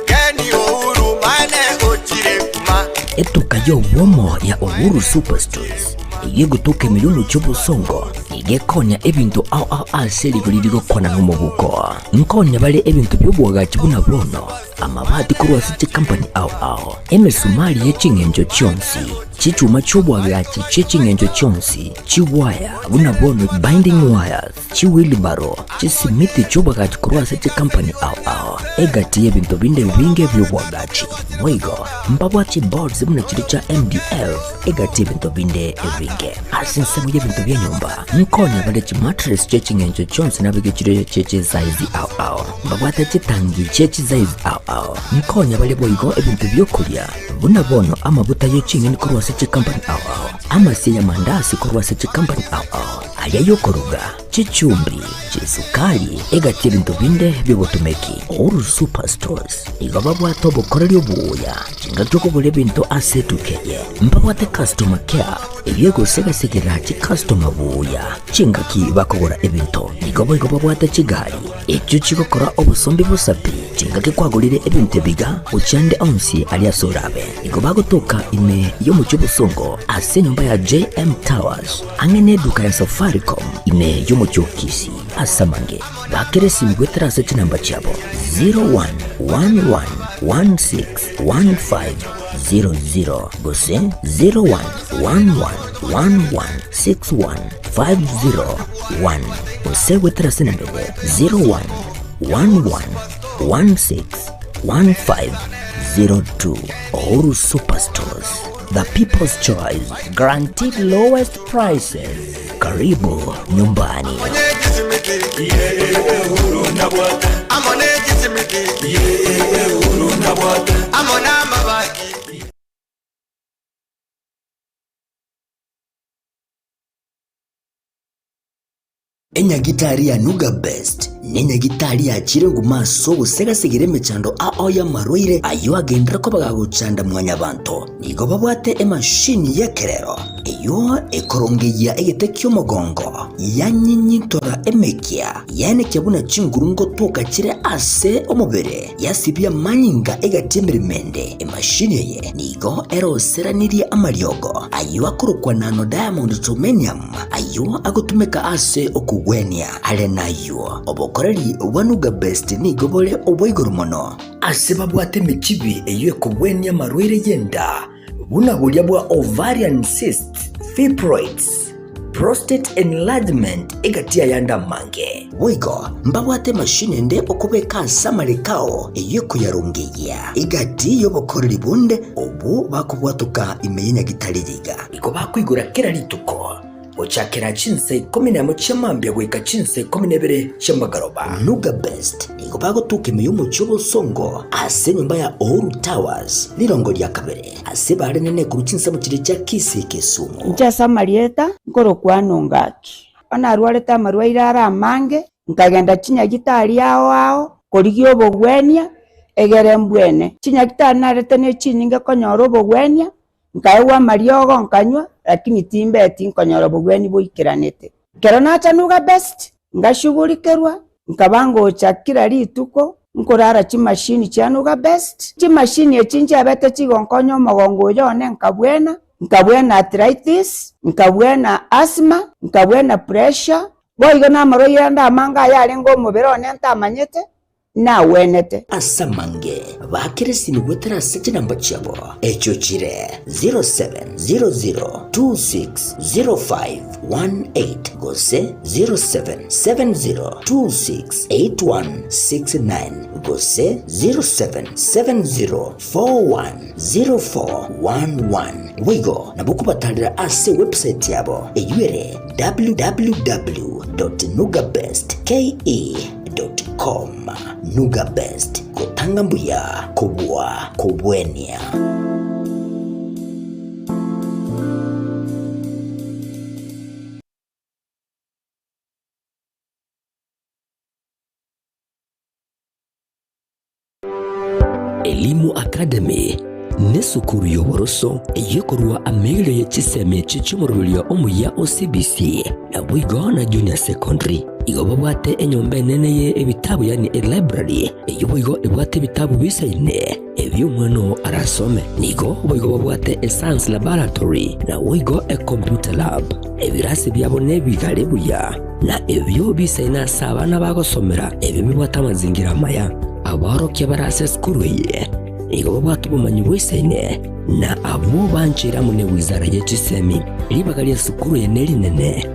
Keni Uhuru maene ochire kuma. Etuka y'obwomo ya Uhuru Superstores eyio egotoka ime y'omochie obosongo nigo ekonya ebinto ao ao ase rigori rigokwana nomobuko. Nkonya bare ebinto bi'oboagachi buna bono, amabati korwa ase chikampani ao ao, emesumari ye ching'encho chionsi, chichuma chi'oboagachi chie ching'encho chionsi, chiwaya buna bono binding wires, chiwilibaro, chisimiti chi'oboagachi korwa ase chikampani ao ao, egati y'ebinto binde ebinge bi'oboagachi. Boigo mbabwate chiboards buna chiria chia MDF, egati y'ebinto binde ebinge. Ase ensemo y'ebinto bia nyomba, nkonya bare chimattress chie ching'encho chionsi nabeke chiria chie chisaizi ao ao. Mbabwate chitangi chie chisaizi ao ao. Nkonya bare boigo ebinto bi'okoria, buna bono amabuta ye ching'eni korwa ase chikampani ao ao, amasie y'amandasi korwa ase chikampani ao ao, aria y'okoruga, chichumbi, chisukari, egati y'ebinto binde bi'obotomeki. Uhuru Superstores nigo babwate obokoreri obuya chingaki okogora ebinto ase etuka eye. Mbabwate customer care eyio egosegasegera chicustomer buya chingaki bakogora ebinto. Nigo boigo babwate chigari echio chigokora obosombi bosa pi chingaki kwagorire ebinto ebiga gochia ande onsi aria ase orabe. Nigo bagotoka ime y'omochie obosongo ase enyomba ya JM Towers ang'e neduka ya Safaricom ime y'omochie o Kisii. Ase amange bakere esimi goetera ase chinamba chiabo 0111161500 gose 0111161501 gose goetera ase enamba eye 0111161502. Uhuru Superstores, the people's choice, guaranteed lowest prices. Karibu nyumbani. Enyagitari ya Nuga Best nenyagitari yachire nguma ase ogosegasegera emechando ao y'amarwaire ayio agenderere koba gagochanda mwanyabanto. Nigo babwate emashini y'ekerero. Eyio ekorongeyia egete ki'omogongo, yanyinyintora emekia, yaenekia buna chinguru ngotoka chire ase omobere, yasibia amanyinga egati y'emeremo ende. Emashini eye nigo eroseranirie amariogo ayio akorokwa nano diamond germanium, ayio agotumeka ase okogwenia. Are nayio, obokoreri bwa Nugabest nigo bore obwa igoro mono. Ase babwate emechibi eyio ekogwenia amarwaire y'enda, buna boria bwa ovarian cysts, fibroids, prostate enlargement egati y'ayande amange. Boigo mbabwate emashini ende okobeka ase amareko ao eyio ekoyarongeyia egati y'obokoreri bonde obwo bakobwatoka ime y'enyagitari riga. Igo bakoigora kera rituko Gochakera chinsa ikomi nemo chia mambia goika chinsa ikomi na ibere chia magoroba. Nuga Best nigo bagotuka ime y'omochie obosongo ase enyomba ya Uhuru Towers rirongo ria kabere ase bare nene korwa chinsemo chiria chia Kisii Kisumu. Inche ase amarieta nkorokwa Anongaki. Bono narwarete amarwaire are amange, nkagenda chinyagitari ao ao korigia obogwenia egere mbwene. Chinyagitari narete ne chinyinge konyora obogwenia, Nkaegwa amariogo nkanywa, lakini timbeti nkonyora obogwenia boikeranete. Ekero nacha Nuga Best, ngashugurikerwa, nkaba ngocha kera rituko nkorara chimashini chia Nuga Best. Chimashini echi nchiabete chigonkonya omogongo oyo one nkabwena, nkabwena arthritis, nkabwena asthma, nkabwena pressure, boigo namarwaire ande amange ayarenge omobere one ntamanyete, nagwenete. Ase amange baakere esimi goetera ase chinamba chiabo, echio chire 0700260518 gose 0770268169 gose 0770410411. Boigo nabo okobatarera ase ewebsite yabo eyio ere www.nugabestke. Com. Nuga Best, gotanga mbuya kobua kobwenia. Elimu Academy nesukuru y'oboroso eyio ekorua amaigerio ye chisemi echi chi'omoroberio omuya o CBC naboigo na Junior Secondary. Igo babwate enyomba enene ye ebitabu yaani elibrary eyio boigo ebwate ebitabu bisaine ebio omwana oo arasome. Nigo boigo babwate escience laboratory naboigo ecomputer lab. Ebirasi biabo nebigare buya na ebio bisaine ase abana bagosomera ebio bibwate amazingira amaya. Abaorokia bare ase esukuru eye nigo babwate obomanyi bwaisaine na abwo bancheire amo ne wizara ye chisemi. Ribaga ri'esukuru eye nerinene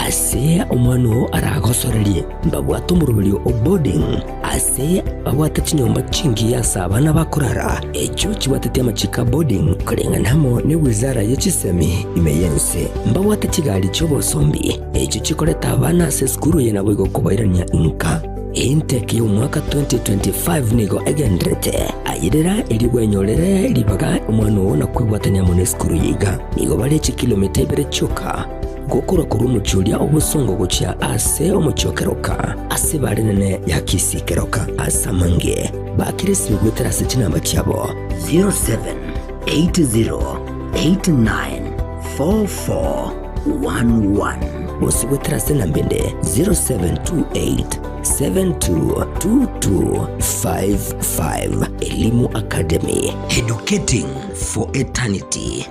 ase omwana oo aragosorerie. Mbabwate omoroberio o boarding ase babwate chinyomba chingiya ase abana bakorara echio chibwateti amachiko a boarding koreng'ana amo ne wizara ye chisemi ime y'ense. Mbabwate chigari chi'obosombi echio chikoreta abana ase esukuru eye naboigo kobairania inka. Intake y'omwaka 2025 nigo egendererete. Ayerera erio bwenyorere ribaga omwana oo na kwebwatania amo nesukuru eye iga. Nigo bare chikilomita ibere chioka gokorwa korwa omochie oria obosongo gochia ase omochie o Keroka, ase bare nene ya Kisii Keroka. Ase amange bakire esimi goetera ase chinamba chiabo 0780894411 gose goetera ase enamba ende 0728722255. Elimu Academy, educating for eternity.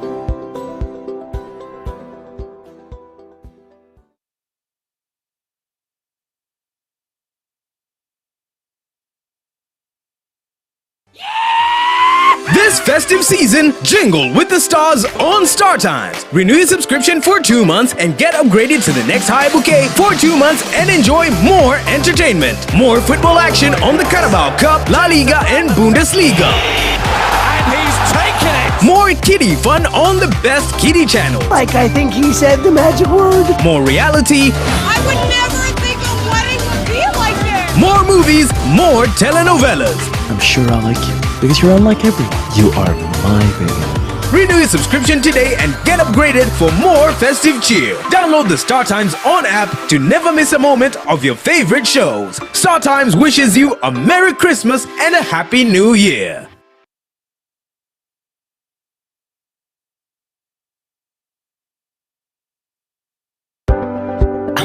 This festive season, jingle with the stars on Star Times. Renew your subscription for 2 months and get upgraded to the next high bouquet for 2 months and enjoy more entertainment. More football action on the Carabao Cup, La Liga, and Bundesliga. And he's taken it! More kiddie fun on the best kiddie channel. Like I think he said the magic word. More reality. I would never think a wedding would be like this. More movies, more telenovelas. I'm sure I'll like you because you're unlike everyone. You are my baby. Renew your subscription today and get upgraded for more festive cheer. Download the Star Times On app to never miss a moment of your favorite shows. Star Times wishes you a Merry Christmas and a Happy New Year.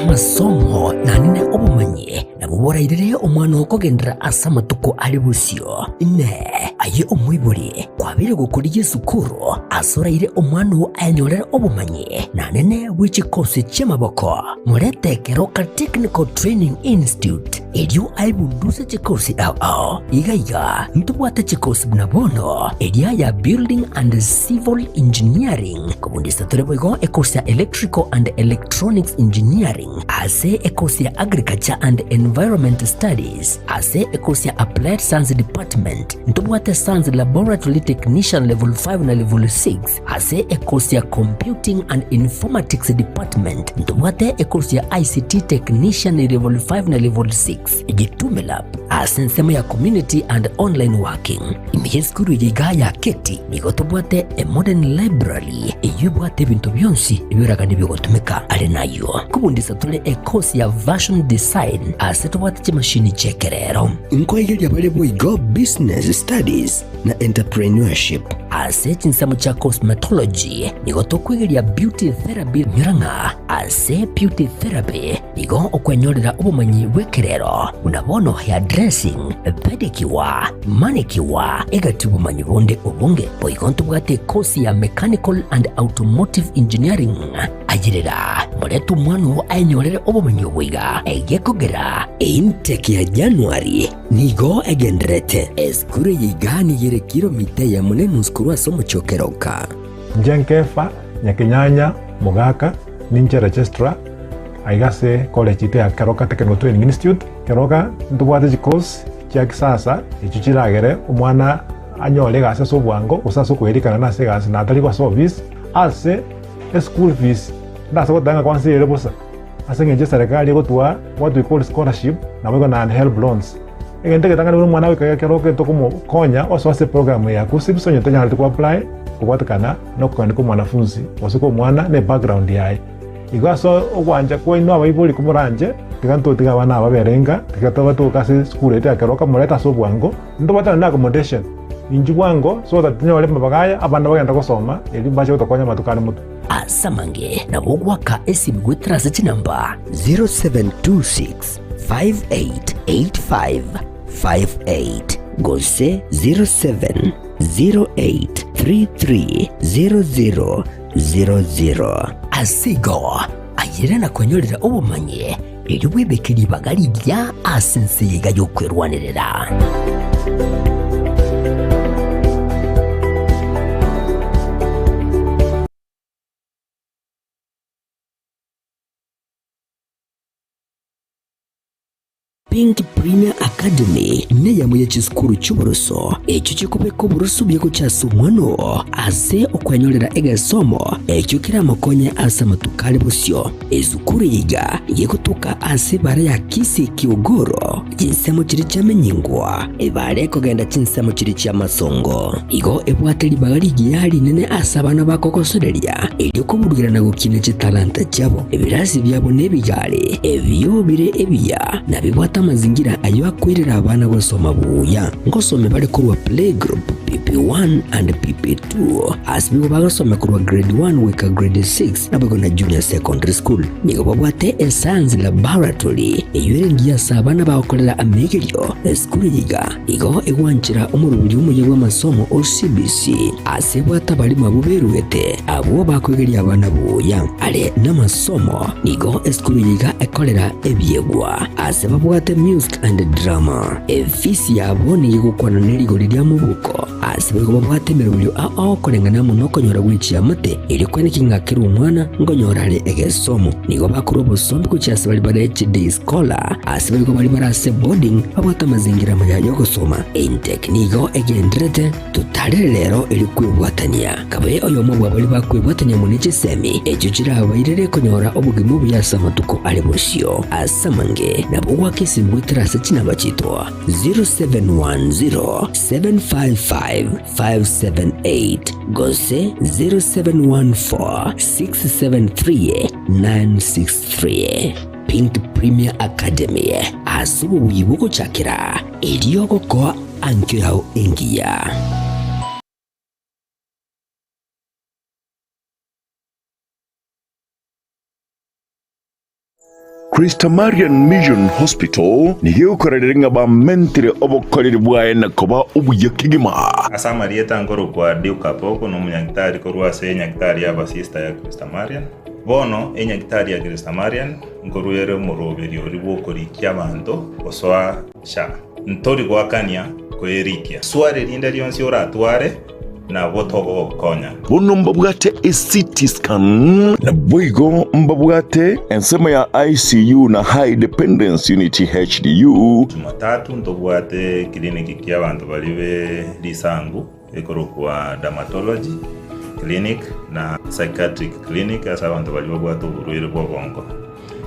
Amasomo naende obomanyi nabwo borairere omwana okogenderera ase amatuko are bosio. Inee! Aye omoibori, kwabeire gokorigia esukuru ase oraire omwana oo ayenyorere obomanyi naende bwe chikosi chi'amaboko? Morete Keroka Technical Training Institute erio aebunduse chikosi ao ao. Iga iga ntobwate chikosi buna bono eria ya Building and Civil Engineering, kobundisa tore boigo ekosi ya Electrical and Electronics Engineering, ase ekosi ya Agriculture and Environment Studies, ase ekosi ya Applied Science Department, ntobwate Science Laboratory Technician Level 5 na Level 6, Ase ekosi ya Computing and Informatics Department ntobwate ekosi ya ICT Technician Level 5 na Level 6, Gitume Lab ase ensemo ya Community and Online Working. Ime y'esukuru eye igaa ya Keti nigo tobwate a modern library eyio ebwate ebinto bionsi ebioragani bigotumeka. Are nayio kobundisa tore ekosi ya Fashion Design ase tobwate chimashini chi'ekerero. Nkoigeria bare boigo Business Studies na Entrepreneurship. Ase chinsemo chia cosmetology nigo tokwegeria beauty therapy nyora ng'a ase beauty therapy nigo okwenyorera obomanyi bw'ekerero buna bono hair dressing, pedicure, manicure egati obomanyi bonde obonge. Boigo ntobwate ekosi ya mechanical and automotive engineering. Ayerera, morete omwana oo ayenyorere obomanyi obo iga egekogera Intake ya January Nigo egendererete. Esukuru eye iga nigo ere kilomita eyemo na enusu korwa ase omochie o Keroka. Inche Nkefa, Nyakenyanya, Mogaka, ninche registrar aiga ase college yaito ya Keroka Technical Training Institute. Keroka ntobwate chicourse chia kisasa echio chiragere omwana anyore egasi ase obwango gose ase okoerikana nase egasi na atari gosoa ofisi. Ase eschool fees ndase goteba ng'a kwansa ere bosa. Ase engencho eserekari egotwaa what we call scholarship naboigo naende helb loans. Egento egetang'ani buna omwana goika ekero okento komokonya osoe ase eprogram eye ya KUCCPS onye tonyareti ko apply kobwatekana na okogania kwa omwanafunzi gose kwa omwana na ebackground yaye. Igo ase ogwancha kwaino abaibori komoranche tiga ntotige abana aba babere inka tiga tobatoke ase esukuru yaito ya keroka morete ase obwango ntobwate naende accommodation inchuo bwango so that tonyore amabaga aya abana bagende gosoma erio mbache gotokonya amatuko are motwe. Ase amange nabo ogoaka esimi goetera ase chinamba. 0726 5885 58 gose 0708 330000. Ase igo, ayere na kwenyorera obomanyi, erio bwebeke ribaga rigiya ase ense eye iga y'okwerwanerera. Pink Premier Academy neyamo ye chisukuru chi'oboroso echio chikobeka oboroso buya gochia ase omwana oo ase okwenyorera egesomo ekio keramokonye ase amatuko are bosio. Esukuru eye iga gegotoka ase ebara ya Kisii Kiogoro, chinsemo chiria chiamenyingwa, ebara ekogenda chinsemo chiria chi'amasongo. Igo ebwate ribaga rigiya rinene ase abana bakogosoreria, erio koburugera na gokina chitalanta chiabo. Ebirasi biabo nebigari, ebio bire ebiya, na bibwate amazingira ayio akoirera abana gosoma buya. Ngosome bare korwa playgroup, PP1 and PP2, ase nigo bagosoma korwa grade 1 goika grade 6, naboigo na junior secondary school. Nigo babwate escience laboratory, eyio ere engiya ase abana bagokorera amegerio. Esukuru eye iga Igo egwanchera omoroberi omoyia bw'amasomo o CBC ase ebwate abarimo abwo beruete, abwo bakoegeria abana buya are namasomo. Nigo esukuru eye iga ekorera ebiegwa ase babwate music and drama. Efisi yabo nigo egokwana ne rigori ria mobuko ase boigo babwate emeroberio ao ao koreng'ana amo nokonyora gwe chiamate erio kweneki ng'a kera omwana nkonyora are egesomo. Nigo bakorwa obosombi gochia ase baria bare chiday scholar ase boigo baria bare ase boarding babwate amazingira amaya y'ogosoma. Intec nigo egendererete totarere rero erio kwebwatania. Kabe oyomo bwa baria bakwebwatania amo ne chisemi echio chirabairere konyora obogima obuya ase amatuko are bosio. Ase amange nabo goaka esimi goetera ase chinamba chiaito 0710 755 578 gose 0714 673 963. Pink Premier Academy ase obobuya bw'ogochakera erio ogokoa ankio yao engiya. Christamarian Mission Hospital nigo egokorerera ng'a bamentire obokoreri bwaye na koba obuya kegima. Ase amarieta nkorokwa Duke Apoko, nomonyagitari korwa ase enyagitari y'abasista ya Christamarian. Bono enyagitari ya Christamarian nkorwa ere omoroberio oria bw'okorikia abanto gosoa SHA. Ntori goakania koyerikia. Swali rinde rionsi oratware, nabwo togogokonya. Bono mbabwate eCT scan. Naboigo mbabwate ensemo ya ICU na High Dependence Unit, HDU. Jumatatu ntobwate clinic ki'abanto baria be risangu ekorokwa Dermatology clinic na Psychiatric clinic ase abanto baria babwate oborwaire bw'obongo.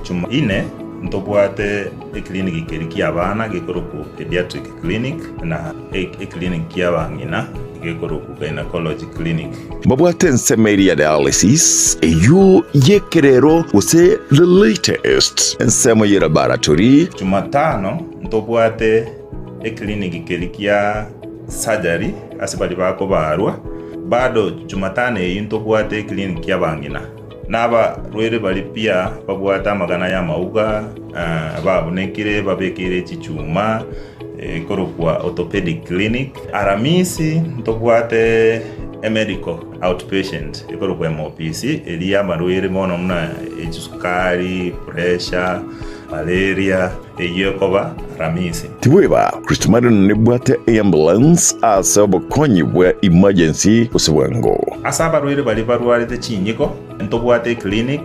Jumaine ntobwate eclinic keria ki'abana gekorokwa Pediatric clinic na eclinic ki'abang'ina gekorokwa Gynecology clinic. Mbabwate ensemo eria ya dialysis, eyio y'ekerero gose the latest, ensemo ye laboratory. Jumatano ntobwate eclinic keria kia surgery ase baria bakobarwa. Bado Jumatano eyio ntobwate eclinic ki'abang'ina. Nabarwaire baria pia babwate amagana y'amauga, babunekire, babekeire chichuma, ekorokwa orthopedic clinic. Aramisi ntobwate emedical outpatient ekorokwa MOPC, eria y'amarwaire mono buna echisukari, pressure, malaria, eyio ekoba Aramisi. Tibweba, Kristo Marion nebwate eambulance ase obokonyi bwa emergency gose bwango. Ase abarwaire baria barwarete chinyiko, ntobwate eclinic,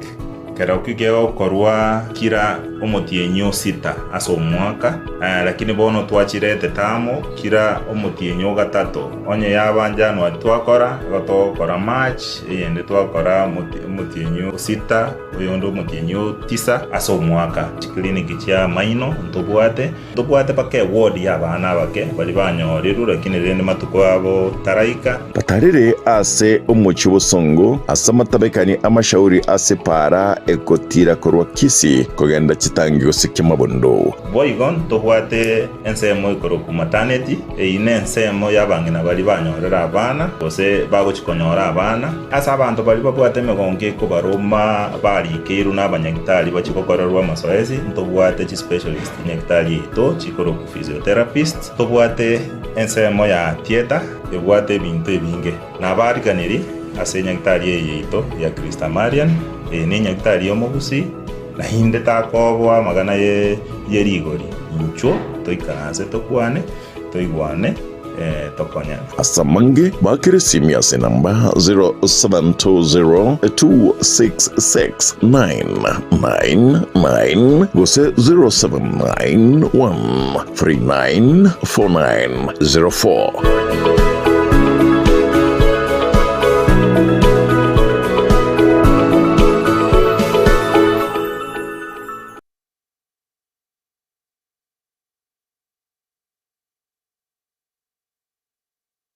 kerokio kegokorwa kira omotienyi o sita ase omwaka, lakini bono twachirete tamo kira omotienyi o gatato. Onye yaba January twakora, igo togokora March, eyende twakora omotienyi o sita, oyonde omotienyi o tisa ase omwaka. Chiclinic chia amaino ntobwate. Ntobwate mpaka eward y'abana abake baria banyorirwe, lakini rende matuko abo taraika. Batarire ase omochie obosongo, ase amatabekani amashauri ase epaara egotiira korwa Kisii kogenda chitangi gose Kiamabondo. Boigo ntobwate ensemo ekorokwa maternity, eyio nensemo y'abang'ina baria banyorire abana, gose bagochia konyora abana. Ase abanto baria babwate emegongo ekobaroma barikeirwe n'abanyagitari bachie gokorerwa amasoesi, ntobwate chispecialist nyagitari yaito chikorokwa physiotherapist. Ntobwate ensemo ya theatre ebwate ebinto ebinge. Nabariganirie ase nyagitari eye yaito ya Christa Marian, eye nenyagitari y'omogusii, naende takoboa amagana ye rigori. Inchuo toikaranse tokwane, toigwane, tokonyane. Ase amange bakere esimi ase enamba 0720266999 gose 0791394904.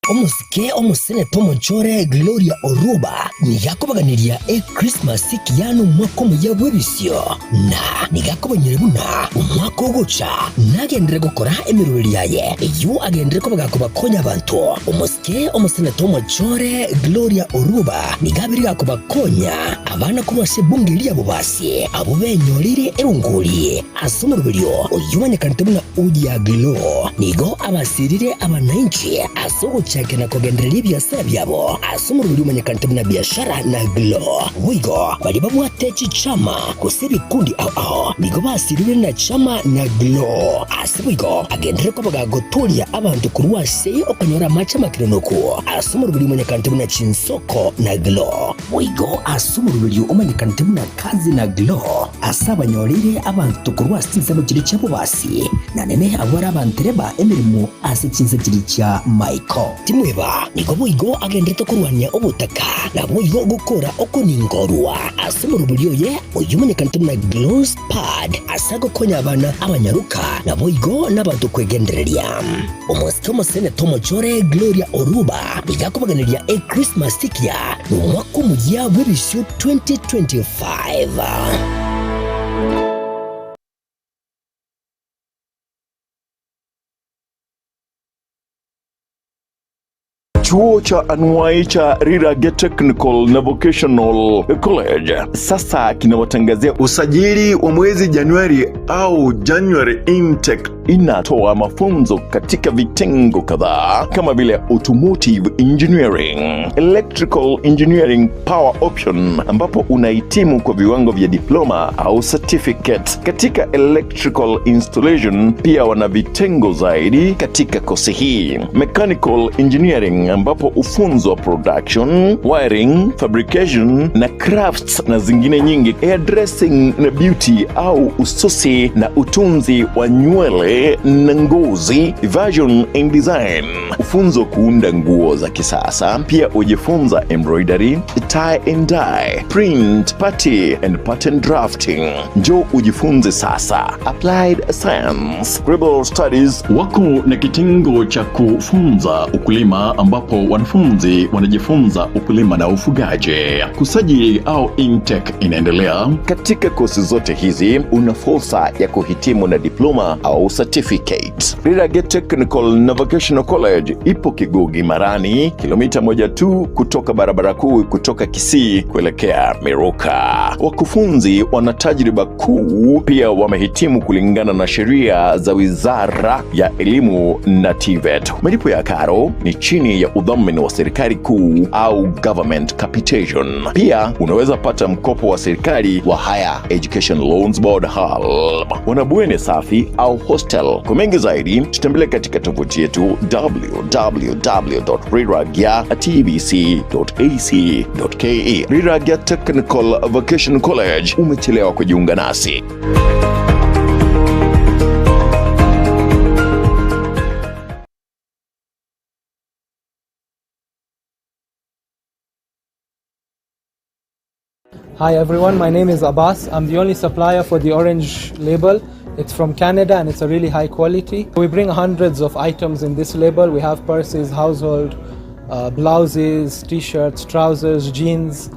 Omosike omoseneta omochore Gloria Oruba nigo akobaganeria Ekrismasi ekiya na omwaka omuya bw'ebisio, na nigo akobanyora buna omwaka ogocha nagenderere gokora emeroberi yaye eyio agenderere koba gakobakonya abanto. Omosike omoseneta omochore Gloria Oruba nigo abere gakobakonya abana korwa ase ebunge eria Bobasi abwo benyoreire erongori. Ase omoroberio oyio omanyekanete buna Uji Glow, nigo abasirire abanainchi ase ogochakera na kogendereria ebiasara biabo ase omoroberio omanyekanete buna Biashara na Glow. Boigo baria babwate chichama gose ebikundi ao ao nigo basirirwe na Chama na Glow. Ase boigo agenderere koba gagotoria abanto korwa ase okonyora amache amakenonoku ase omoroberio omanyekanete buna Chinsoko na Glow. Boigo ase omoroberio omanyekanete buna Kazi na Glow, ase abanyoreire abanto korwa ase chinsemo chiria chia bobasi, na nene abwo bare abantereba emeremo ase chinse chiria chia Maiko. Timweba, nigo boigo agenderete korwania obotaka, naboigo gokora okoningorwa ase omoroberio oye oyio omanyekanete buna Glow's Pad, ase agokonya abana abanyaroka naboigo nabanto kwegendereria. Omosike omoseneta omochore Gloria Oruba nigo akobaganeria Ekrismasi ekiya na omwaka omuya bw'ebisio 2025. Chuo cha anuai cha Rirage Technical na Vocational College sasa kinawatangazia usajili wa mwezi Januari au January intake. Inatoa mafunzo katika vitengo kadhaa kama vile automotive engineering, electrical engineering power option, ambapo unahitimu kwa viwango vya diploma au certificate katika electrical installation. Pia wana vitengo zaidi katika kosi hii, mechanical engineering, ambapo hufunzwa production, wiring, fabrication na crafts na zingine nyingi, hairdressing na beauty au ususi na utunzi wa nywele na ngozi, fashion and design, ufunzo kuunda nguo za kisasa. Pia hujifunza embroidery, tie and dye, print, party and pattern drafting. Njoo ujifunze sasa. Applied Science, Global Studies wako na kitengo cha kufunza ukulima ambapo wanafunzi wanajifunza ukulima na ufugaji. Kusajili au intake inaendelea. Katika kosi zote hizi una fursa ya kuhitimu na diploma au certificate. Rirage Technical na Vocational College ipo Kigugi Marani, kilomita moja tu kutoka barabara kuu kutoka Kisii kuelekea Miruka. Wakufunzi wana tajriba kuu, pia wamehitimu kulingana na sheria za Wizara ya Elimu na TVET. Malipo ya karo ni chini ya udhamini wa serikali kuu au government capitation. Pia unaweza pata mkopo wa serikali wa Higher Education Loans Board HELB. Wana bweni safi au hostel. Kwa mengi zaidi tutembelee katika tovuti yetu www.riragya.tbc.ac.ke. Riragya Technical Vocational College, umechelewa kujiunga nasi. Hi everyone, my name is Abbas. I'm the only supplier for the orange label. It's from Canada and it's a really high quality. We bring hundreds of items in this label. We have purses, household, blouses, t-shirts, trousers, jeans,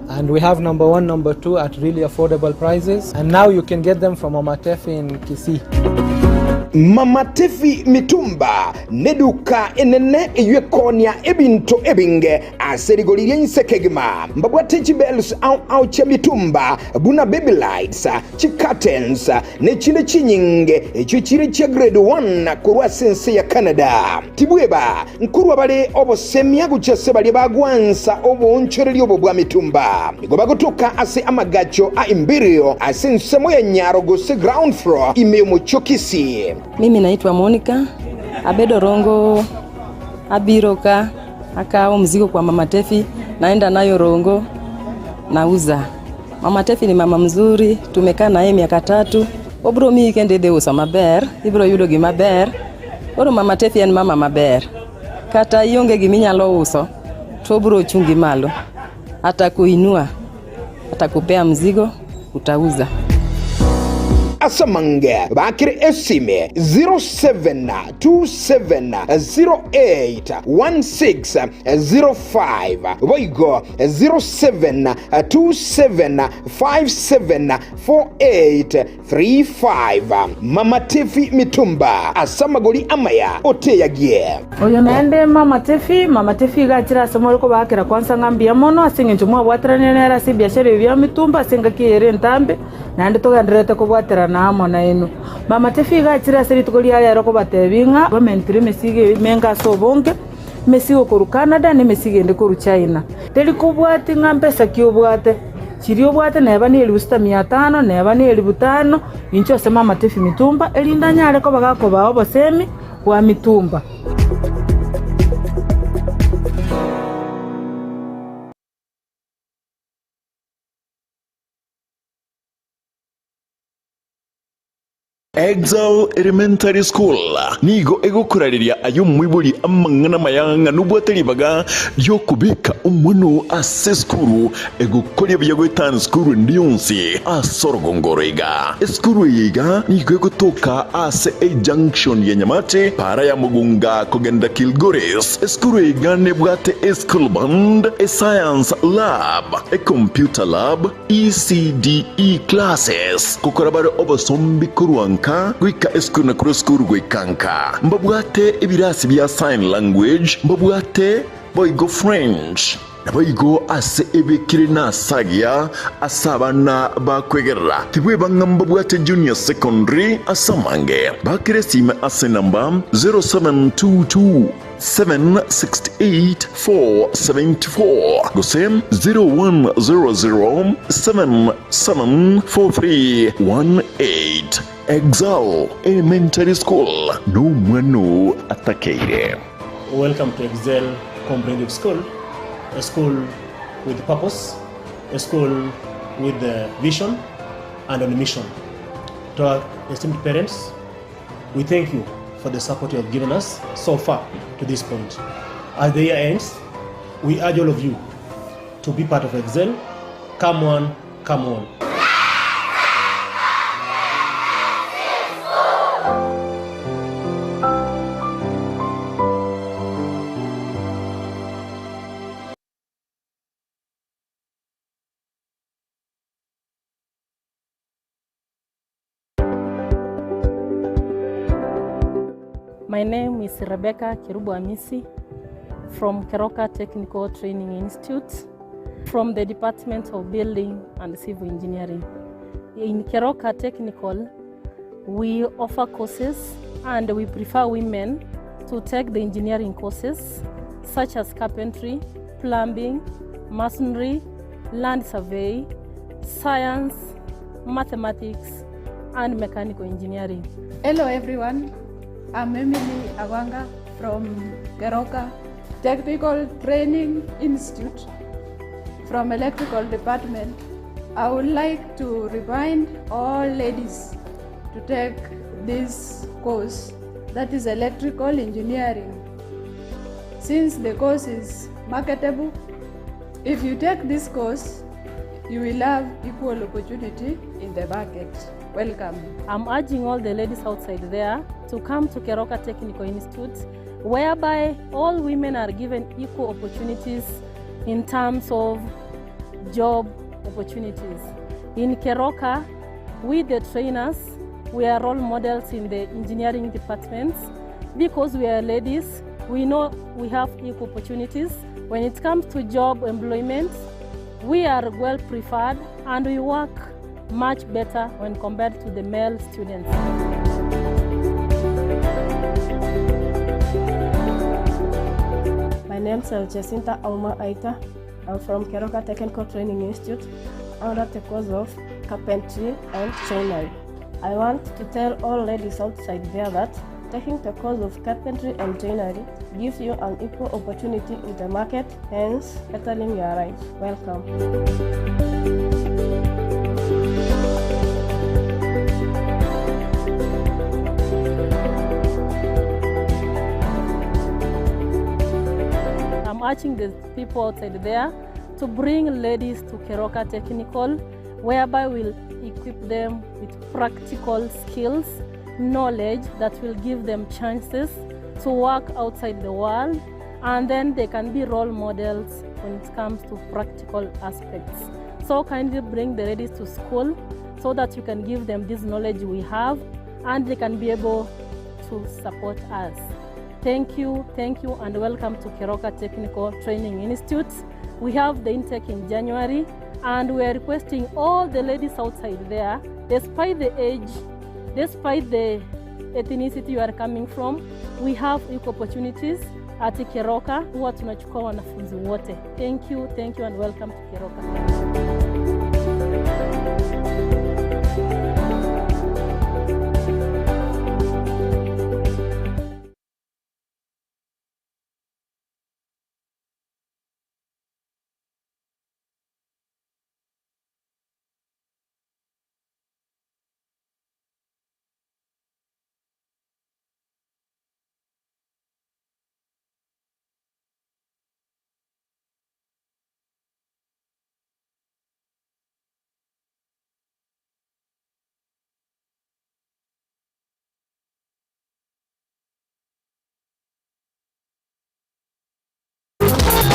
and we have number one, number two at really affordable prices. And now you can get them from Mama Tefi in Kisii. Mama Tefi Mitumba neduka enene eywekonia ebinto ebinge ase rigori ria inse kegima mbabwate chibels au au chia mitumba buna baby lights chicurtains nechinde chinyinge echio chire chia grade 1 korwa ase ense ya Canada tibweba nkorwa bare obosemia gochia ase baria bagwansa oboonchoreria obo bwa mitumba nigo bagotoka ase amagacho a Imperial ase ensemo ya Nyaro gose ground floor ime omochie o Kisii. Mimi naitwa Monica Abedo Rongo, abiro ka akawo mzigo kwa Mama Tefi, naenda nayo Rongo nauza. Mama Tefi ni mama mzuri, tumekaa naye miaka tatu. Obro miyi kendo idhi uso maber, ibro yudo gima ber. Koro Mama Tefi en mama maber. Kata ionge giminyalo uso, to obro chungi malo. Atakuinua, atakupea mzigo, utauza. Ase amange bakire esime 0727081605 boigo 0727574835 Mama Tefi Mitumba ase amagori amaya oteyagie. Oyo naende Mama Tefi, Mama Tefi iga achire ase more kobaakera kwansa ng'a mbuya mono ase eng'encho mwabwateranire nere ase ebiashara ebi bia mitumba ase engaki eye ere entambe, naende togendererete kobwaterana amo nainwe. Mama Tefi iga achire ase rituko ria rero kobatebia ng'a bamentire emesigo emenge ase obonge, emesigo korwa Canada na emesigo ende korwa China. Teri kobwatia ng'a mbesa ki obwate, chiria obwate neba ne elifu sita mia tano, neba ne elifu tano, inche ase Mama Tefi Mitumba, erinde anyare koba gakobaa obosemi bwa mitumba. Exau Elementary School nigo egokorareria aye omoibori amang'ana amaya ng'a nobwate ribaga ri'okobeka omwana oo ase esukuru egokoria buya goetana esukuru ende yonsi ase orogongo oro iga. Esukuru eye iga nigo egotoka ase ejunction ya Nyamate, para ya Mugunga kogenda Kilgoris. Esukuru eye iga nebwate eschool band, escience lab, ecomputer lab, ECDE classes, gokora bare obosombi korwa nka. nka goika esukuru na korwa esukuru goika nka. Mbabwate ebirasi bia sign language, mbabwate boigo French. Naboigo ase ebekire nase agiya ase abana bakwegerera, tibweba ng'a mbabwate junior secondary ase amange. Bakere esime ase enamba 0722 768 474 gose 0100 774318. Excel Elementary School nomwana oo atakeire. Welcome to Excel Comprehensive School, a school with purpose, a school with a vision and on a mission. To our esteemed parents, we thank you for the support you have given us so far to this point. As the year ends, we urge all of you to be part of Excel. Come on, come on. My name is Rebecca Kerubo Amisi from Keroka Technical Training Institute from the Department of Building and Civil Engineering. In Keroka Technical, we offer courses and we prefer women to take the engineering courses such as carpentry, plumbing, masonry, land survey, science, mathematics, and mechanical engineering. Hello everyone, I'm Emily Awanga from Keroka Technical Training Institute from Electrical Department. I would like to remind all ladies to take this course that is electrical engineering. Since the course is marketable, if you take this course, you will have equal opportunity in the market. Welcome. I'm urging all the ladies outside there to come to Keroka Technical Institute, whereby all women are given equal opportunities in terms of job opportunities. In Keroka, we the trainers, we are role models in the engineering departments because we are ladies, we know we have equal opportunities. When it comes to job employment, we are well preferred and we work much better when compared to the male students. My name is Jacinta Auma Aita. I'm from Keroka Technical Training Institute under the course of carpentry and joinery. I want to tell all ladies outside there that taking the course of carpentry and joinery gives you an equal opportunity in the market, hence bettering your life. Welcome. I'm urging the people outside there to bring ladies to Keroka Technical, whereby we'll equip them with practical skills, knowledge that will give them chances to work outside the world, and then they can be role models when it comes to practical aspects. So kindly bring the ladies to school so that you can give them this knowledge we have and they can be able to support us. Thank you, thank you, and welcome to Keroka Technical Training Institute. We have the intake in January, and we are requesting all the ladies outside there, despite the age, despite the ethnicity you are coming from, we have equal opportunities at Keroka. Huwa tunachukua wanafunzi wote. Thank you, thank you, and welcome to Keroka.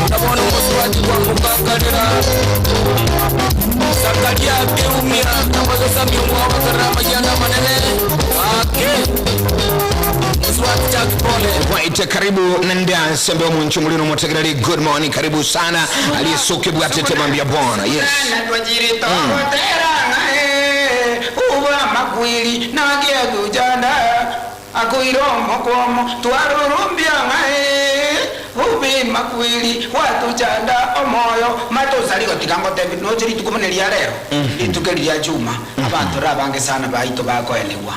Ndabona umuswati gwamukakalira sakaria keumia nabazosamia omwabakarira amajyana manene. Right, karibu nanda sembe omunchu mulino motegereri good morning karibu sana aliyesoke bwatete mambia bwana yes uba makwili nagiagujanda akuiromo kwomo twarurumbia ng'ae ubi makwili watuchanda omoyo matosarigo tikangotebi noche rituko buna ria rero rituko eri ria chuma abanto ra abange sana baito bakoenigwa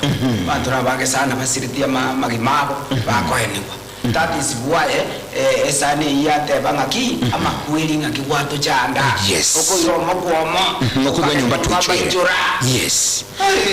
abanto ra abange sana basiritie ama- amagima abo bakoenigwa that is why eh, esani eyio yateba ng'aki amakweli ng'aki gwatochanda Yes. okoiromo kwomo okugwa nyumba tuchere Twabaichora. yes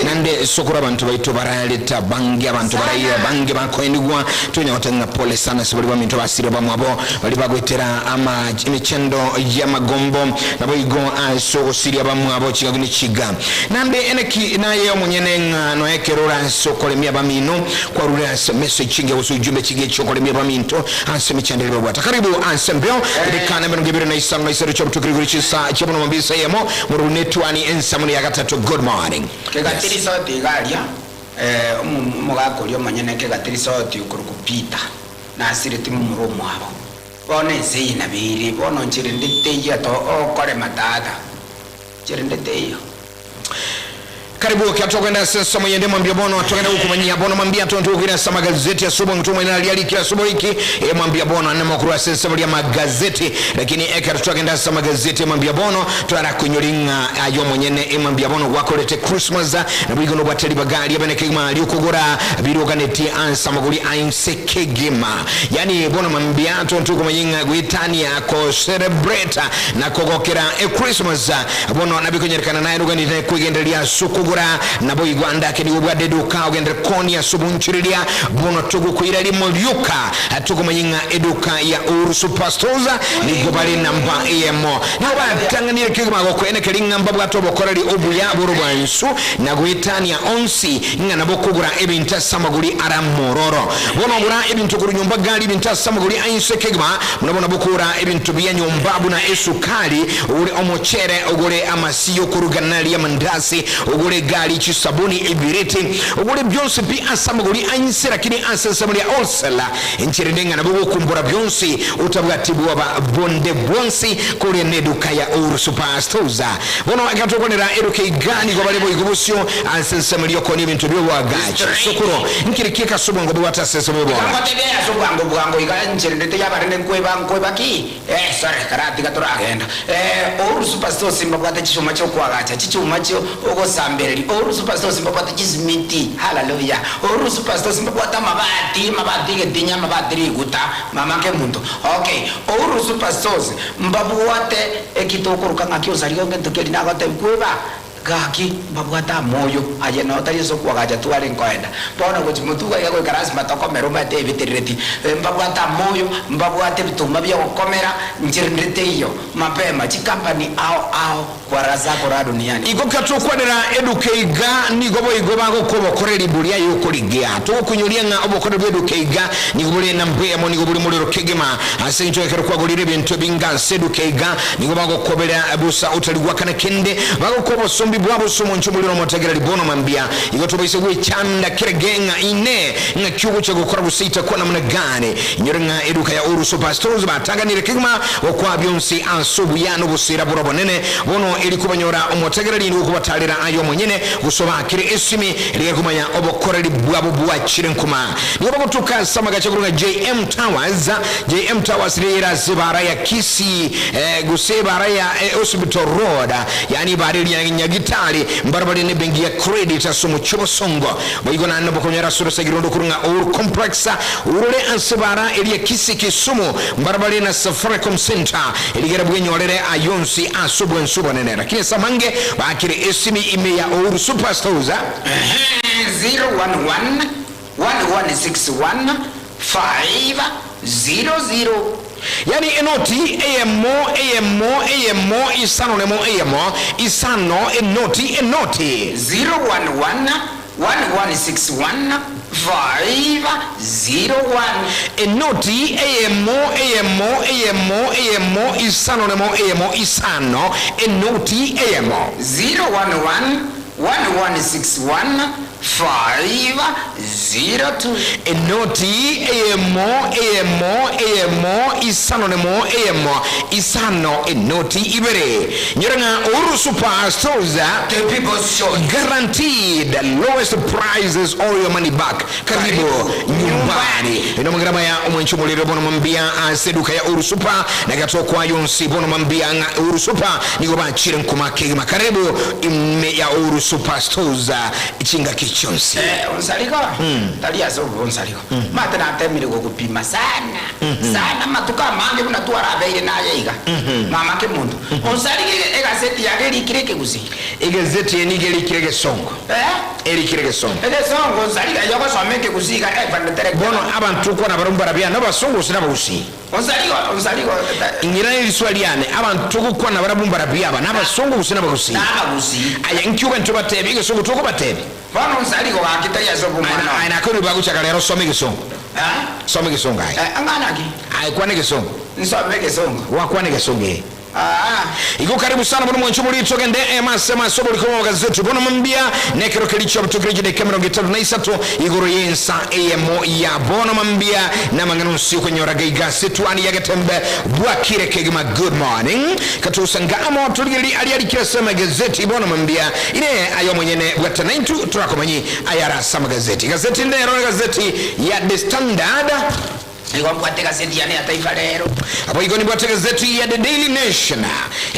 nande sokora abantu baitu baraleta bange abantu baraiya bange bakoenigwa tunyagotanga pole sana sibali baminto basire bamwabo bali bagwetera ama emichendo y'amagombo nabo igo ase ogosiria bamwabo chigago nichiga nande eneki naye omonyene ng'a noekerora ase okoremia bamino kwarure ase message chinge gose ujumbe chinge chokoremia baminto ase emechando ere babwata karibu ase mbeo ndikana 25 na isero chobutukiriguri chisa chiabono mambisa yemo murunetwani ensamuni ya gatatu good morning kegatiri soti igaria eh, omo- omogaka oria omonyene kegatiri soti okoruku peter nasireti momura omwabo bono ense eye nabere bono ncherende teiyo to okorema tata ncherende teiyo karibu kyatogenda sasa muyende mwambia bono togenda kukumanyia bono mwambia tontukira sa magazeti asubuhi mtu mwenye aliali kila asubuhi hiki e mwambia bono ana makuru sasa ya magazeti lakini eka tutogenda sa magazeti mwambia bono twara kunyoringa ayo mwenyene e mwambia bono gwakorete Christmas na bwigo no bwateli bagali abene kigma liukugura biruganeti ansa maguri ainse kegima yani bono mwambia tontukumanyinga gwitania ko celebrate na kogokera e Christmas bono nabikonyerekana naye ruganite kwigenderia sukugura nabo igwanda ke nigo bwadde duka ogendere konia subunchiriria bono tugukwira limo lyuka tukumanyinga eduka ya Uhuru Superstores nigo bali namba emo nabo batanganire kigima gokwene kelingamba bwato bokoreri obuya buru bwansu na gwitania onsi nga nabo kugura ebintu samaguri aramororo bono gura ebintu kuru nyumba gali ebintu samaguri ainse kigima munabona bukura ebintu bya nyumba buna esukali ugure omochere ugure amasiyo kuruganali amandasi ugure gali chisabuni ibiriti ugure byonse bi asamaguri ainse lakini asesamuli olsela enchirendenga nabo gukumbura byonse utabwatibwa ba bonde bwonsi kuri neduka ya Uhuru Superstores bono akatokonera eduka igani kwa balebo igubusyo asesamuli yoko ni ebintu byobwagachi sokuro nkirikika subongo bwata sesamuli bwa ngotebea ase obwango bwango iga ncherende yabarende nkweba nkweba ki eh, sorry karatiga toragenda eh, Uhuru Superstores mbabwate chichuma chokwagacha chichuma cho ogosambereri Uhuru Superstores mbabwate chisimiti haleluya Uhuru Superstores mbabwate amabati amabati getinya amabati riguta mama ke muntu okay Uhuru Superstores mbabwate ekitokoruka ng'aki osarigo ngento keri nagote nkweba gaki mbabwate amoyo aye notari ase okwagacha tware nkoenda bono gochi motuga iga goika lazima tokomera omanyete ebiterereti Eh, mbabwate amoyo mbabwate ebituma bia gokomera ncherendete iyo mapema chikampani ao ao kwarasa kora duniani igo katukwanira eduka iga nigo boigo bagokobokorera iburia yokorigia tugukunyoria ng'a obokoreri bwa eduka iga nigo buri na mbwemo nigo buri muriro kegima ase eng'encho ekero kwagorire ebinto ebinga ase eduka iga nigo bagokobera busa otari gwakana kende bagokoba obosombi bwabo ase omonche omoriro omotegera ribono mambia igo tobaise gwechanda kerege ng'a ine ng'a kiugocha gokora gose itakuwa namna gani inyore ng'a eduka ya Uhuru Superstores batanganire kegima gokwa byonsi ase obuya na obosera boro bonene bono eri kobanyora omotegereri nigo kobatarera ayo omonyene gosoba akire esimi erige komanya obokoreri bwabo bwachire nkuma nigo bagotuka ase amagacha korwa ng'a JM Towers JM Towers rira ase bara ya Kisii eh, gose bara ya eh, Hospital Road yani bara eria Nyagitari mbarabare na ebenki ya Credit ase omochie obosongo boigo naende bokonyora ase orosagirondo korwa ng'a Uhuru Complex orore ase bara eria Kisii Kisumu mbarabare na Safaricom Center erigere bwenyorere ayonsi ase obwansu obonene lakini ase amange bakire esimi ime ya Uhuru Superstores 011 1161 500 yani enoti eyemo eyemo eyemo isano nemo eyemo isano enoti enoti 011 1161 501 enoti eyemo eyemo eyemo eyemo isano nemo eyemo isano enoti eyemo 011 1161 502. Enoti eyemo eyemo eyemo isano nemo eyemo isano enoti ibere. Nyora ng'a Uhuru Super Stores The people's choice. guaranteed lowest prices or your money back. Karibu nyumbani. Ino mang'ana maya omwanchi omorero bono mambia ase eduka ya Uhuru Super na gatokwa yonsi bono mambia ng'a Uhuru Super nigo bachire nkuma kegima. Karibu ime ya Uhuru Super Stores chingaki chionsi. Eh, onsarigo tari ase obobe onsarigo mate natemire gogopima sana sana amatuko amange buna twarabeire naye iga mama kemonto onsarigo egaseti yane erikire ekegusii Egazeti eye nigo erikire egesongo. Eh? Erikire egesongo. Egesongo onsarigo aye ogosoma ekegusii iga eh, Bono abanto okwana barabwo mbarabia nabasongo gose nabagusii? Onsarigo onsarigo Ing'irane riswa riane, abanto togokwana barabwo mbarabwo aba, nabasongo gose nabagusii? Nabagusii. Aye nki ogento obatebie egesongo tokobatebia? Bono onsarigo gaki tari ase obomwana Aye nakoirwe bagochaka rero soma egesongo. Eh? Soma egesongo aye. Eh, ang'ana ki? Aye kwana egesongo. Nsome egesongo. Gwakwana egesongo ee. Aa. Igo karibu sana bono mwanche omorito ogende emase amase oboriko bwa magazeti bono mambia nekero keria chiabuto kere chidaika 36 igoro y'ensa eyemo ya bono mambia namang'ana onsi okonyora gaiga ase etwani ya getembe bwakire kegima good morning katosa amo torigererie aria arikire ase amagazeti bono mambia ine aye omonyene bwata naintwe torakomanyi ayare ase amagazeti gazeti ndero gazeti ya The Standard Nigo mbwate egazeti yane ya Taifa Lero. Boigo nimbwate egazeti ya The Daily Nation.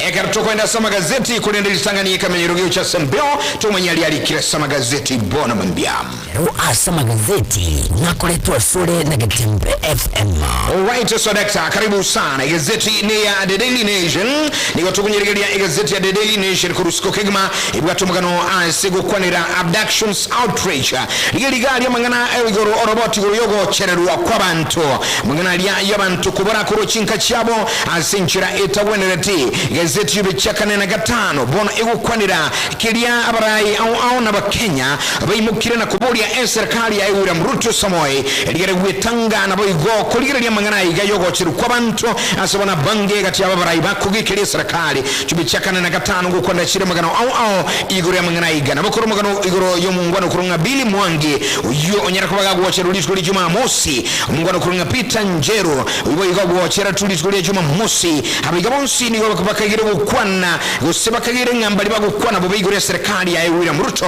Ekero tokoenda ase amagazeti korende ritang'ani ekamenyero giocha ase embeo tomanye aria arikire ase amagazeti bono mambia. Ero ase amagazeti nakoretwe asore na Getembe FM. Alright so dakta karibu sana egazeti ne ya The Daily Nation nigo tokonyerigeria egazeti ya The Daily Nation korwa isiko kegima ebwate omogano ase gokwanera abductions outrage Rigerio iga aria amang'ana igoro oroboti igoro y'ogochererwa kw'abanto, amang'ana aria y'abanto kobora korwa chinka chiabo ase enchera etagwenereti. Egazeti y'obe chia kane na gatano bono egokwanera keria abarai ao ao n'Abakenya baimokire na koboria eserekari yaye William Ruto Samoei rigere gwetanga naboigo korigereria amang'ana aiga y'ogocherwa kw'abanto ase bono abange egati y'ababarai bakogekeria eserekari Chumbi chia kane na gatano ngokwanera chire omogano ao ao igoro y'amang'ana aiga. Nabo kore omogano igoro y'omongwana okorwa ng'a Billy Mwangi, oyio onyare koba gagwocherwa rituko ria Jumamosi. Omongwana okorwa ng'a Peter Njeru, oyio boigo agwocheretwe rituko ria Jumamosi. Abaiga bonsi nigo bakageire gokwana gose bakageire ng'a mbaria bagokwana bobe igoro y'eserekari yaye William Ruto.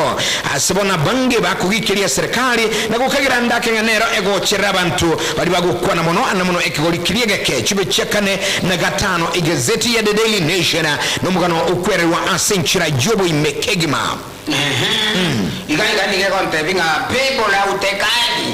Ase bono abange bakogikeria eserekari na gokagera ande ake ng'a nero egocherera abanto baria bagokwana mono ande mono ekegori keria egeke chibe chia kane na gatano egazeti ya The Daily Nation nomogano okwererwa ase enchera y'oboime kegima. Iga iga nigo egontebia ng'a pepo la utekaji,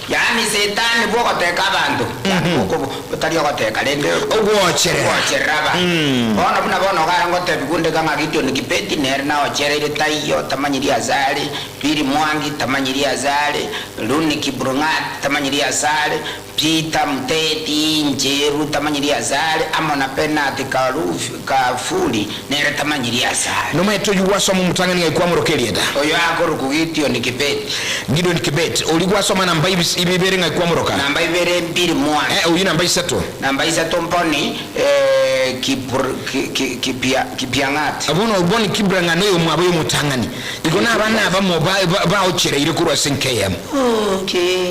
yaani setani bw'ogoteka abanto, yaani bw'okobo botari ogoteka rende Ogwocherera. ogwocherera abanto. Bono buna bono iga are ngotebiwa onde iga ng'a Gideon Kibeti nere naochereire taiyo tamanyiri ase are, Billy Mwangi tamanyiri ase are, Rooney Kiprung'at tamanyiri ase are, Peter Muteti, Njeru tamanyiri asare, amo na Bernard Kafuli nere tamanyiri asare. Nomaete oyio gwasoma omotang'ani ng'ai kwamoroka erieta? Oyo akorokwa Gideon Kibet. Gideon Kibet. Oria gwasoma namba ibere ng'ai kwamoroka? Namba ibere mbiri mwangi. Eh, oyio namba isato. Namba isato Mboni Kipiang'at. Bono Boni Kibrang'at noyomwabo oyomotang'ani. Igo nabana abamo baochereire korwa ase enka eyemo. Okay.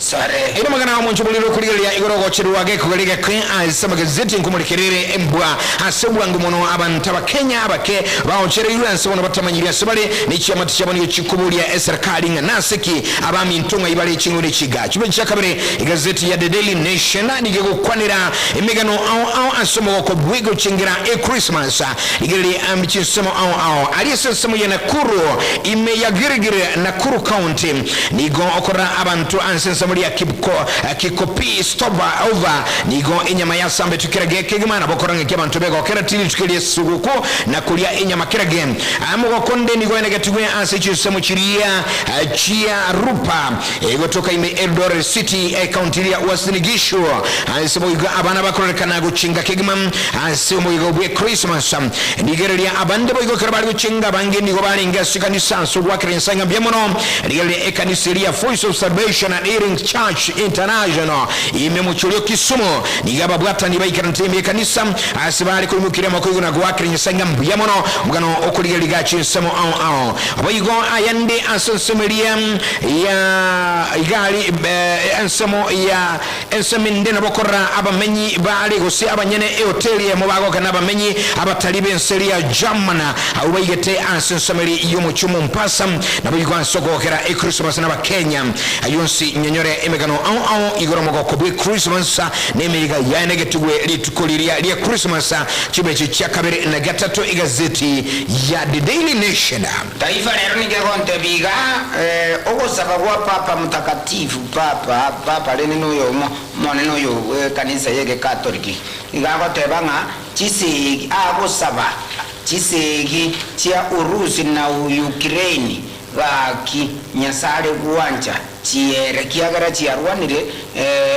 Sore. Ere amang'ana amonche oborere okorigereria igoro ogochererwa gekogera egeke ase amagazeti nkomorekerere embwa ase obwango mono abanto abakenya abake baochereirwe ase bono batamanyiri ase bare ne chiamate chiabo nigo chikoboria eserekari ng'a nase ki abaminto ng'ai bare ching'u ne chiga chibe chia kabere egazeti ya The Daily Nation nigo egokwanera emegano ao ao ase omogoko bw'egochengera echristmas rigereria chinsemo ao ao aria ase ensemo ya Nakuru ime ya Gilgil Nakuru County Nigo okorora abanto ase ensemo ria Kipko, Kikopi, Stoba, Over. Nigo enyama yasambetwe kera ge kegima, nabo okorora ng'aki abanto begokera ti rituko ri'esuguku na koria enyama kera ge. Omogoko onde nigo oenegetigwe ase chinsemo chiria chia Rupa, egotoka ime Eldoret City, ecounty eria Uasin Gishu. Ase boigo abana bakororekana gochenga kegima ase omoyega bwe Christmas. Rigereria abande boigo ekero bare gochenga abange nigo barenge ase ekanisa ase ogoakera Nyasae ng'a mbuya mono. Rigereria ekanisa eria Voice of Salvation and Healing. Independent Church International ime mochorio Kisumu. Nigo ababwatani baikaranete ime y'ekanisa ase bare koimokeria amako igoro na goakera Nyasae ng'a mbuya mono omogano okorigereria gacha ensemo ao ao. Boigo ayande ase ensemo eria ya igari ensemo ya Ensemo ende nabo korora abamenyi baare gose abanyene ehoteli eyemo bagoka nabamenyi abatari b'ense eria ya German abwo baigete ase ensemo eria y'omochie o Mombasa naboigo ase okogokera Ekrisimasi n'Abakenya. Ayio onsi nyenyore emegano ao ao igoro omogoko bw'Ekrisimasi na emeyega yaye negetigwe rituko riria ria Krisimasi chibeche chia kabere na gatato egazeti ya The Daily Nation. Taifa Lero nigo egontebia iga, Ogosaba gwa Papa Mtakatifu Papa, Papa rende noyomo omonene oyo bw'ekanisa y'Egekatoliki, iga agoteba ng'a chisegi agosaba chisegi chia Urusi na Ukraine gaki Nyasae are gwancha chiere kiagera chiarwanire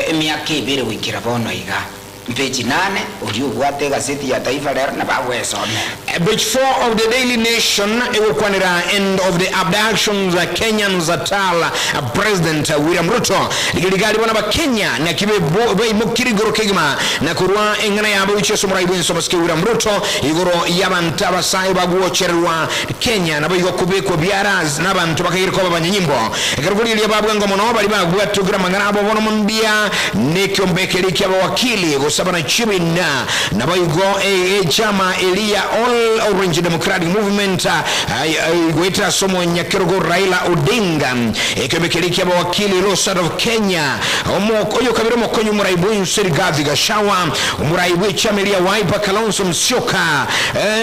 emiaka ebere goikera bono iga. Mpeji nane, oria obwate egaseti ya Taifa Lero nabo agwesomera. Page 4 of the Daily Nation egokwanera End of the abductions Kenyans tell President William Ruto Rigerio riga bono Abakenya naki baimokirie igoro kegima na korwa eng'ana yabo gochia ase omorai bwense omosike William Ruto igoro y'abanto abasae bagwochererwa Kenya naboigo kobekwa biara nabanto bakageire koba abanyanyimbo. Ekero korigereria babwango mono baria babwatokire amang'ana abo bono mambia nekiombe keria ki'abawakili gose abanachibina naboigo echama eria ya All Orange Democratic Movement goetera ase omonyakerogo Raila Odinga. Ekiombe keria ki'abawakili Law Society of Kenya oyokabere omokonyi omorai bw'ense Rigathi Gachagua omorai bw'echama eria ya Wiper Kalonzo Musyoka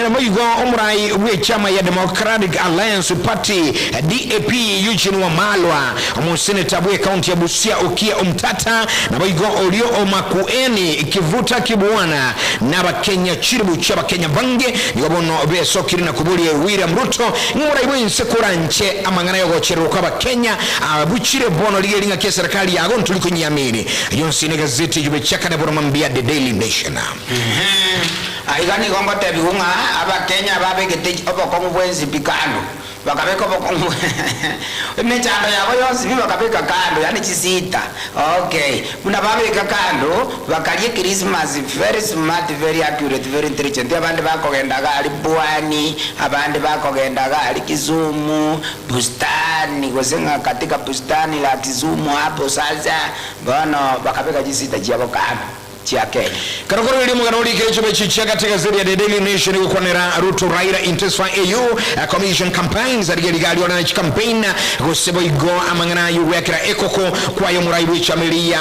naboigo omorai bw'echama ya Democratic Alliance Party, DAP, Eugene Wamalwa, omoseneta bw'ecounty ya Busia Okiya Omtata, naboigo orio o Makueni Kivuta Kibwana na abakenya chiribu chi'abakenya bange nigo bono besokire na koboria William Ruto ng'a omorai bw'ense koranche amang'ana y'ogochererwa kw'abakenya abuchire bono rigerio ng'aki eserekari yago ntori konyiamini. Yonsi negazeti eyio bechakane bono mambia The Daily Nation. Aiga nigo ngotebigwa ng'a Abakenya babegete obokong'u bwensi pi kando, bakabeka obokong'u emechando yabo yonsi pi bakabeka kando, yaani chisita, okay, buna babeka kando, bakaria Christmas very smart, very accurate, very intelligent, abande bakogenda iga aria Pwani, abande bakogenda iga aria Kisumu, Bustani, gose ng'a katika bustani la Kisumu hapo sasa, bono bakabeka chisita chiabo kando. chia Kenya. Kero korigereria omogano orikire chibe chichia gati egazeti ya The Daily Nation egokwanera Ruto Raila intensify AU Commission campaigns rigerio riga riorana chicampaign gose boigo amang'ana ay'ogwekera ekoko kwaye omorai bw'echama eria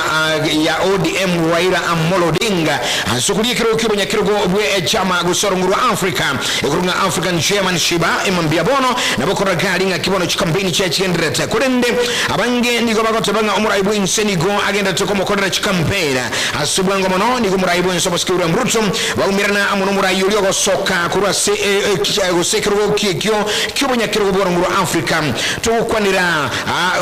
ya ODM Raila Amolo Odinga ase okoria ekerogo ki'obonyakerogo bwe echama gose orongo rwa Africa ekorwa ng'a African Chairmanship emambia bono nabo korora gari ng'aki bono chicampaign chiaye chigendererete korende abange nigo bagoteba ng'a omorai bw'ense nigo agendererete komokorera chicampaign Ase bwango mono nigo omorai bw'ense omosike William Ruto baumerana amo nomorai oria ogosoka korwa ase gose ekerogo kiekio ki'obonyakerogo bw'orongo rwa Africa togokwanera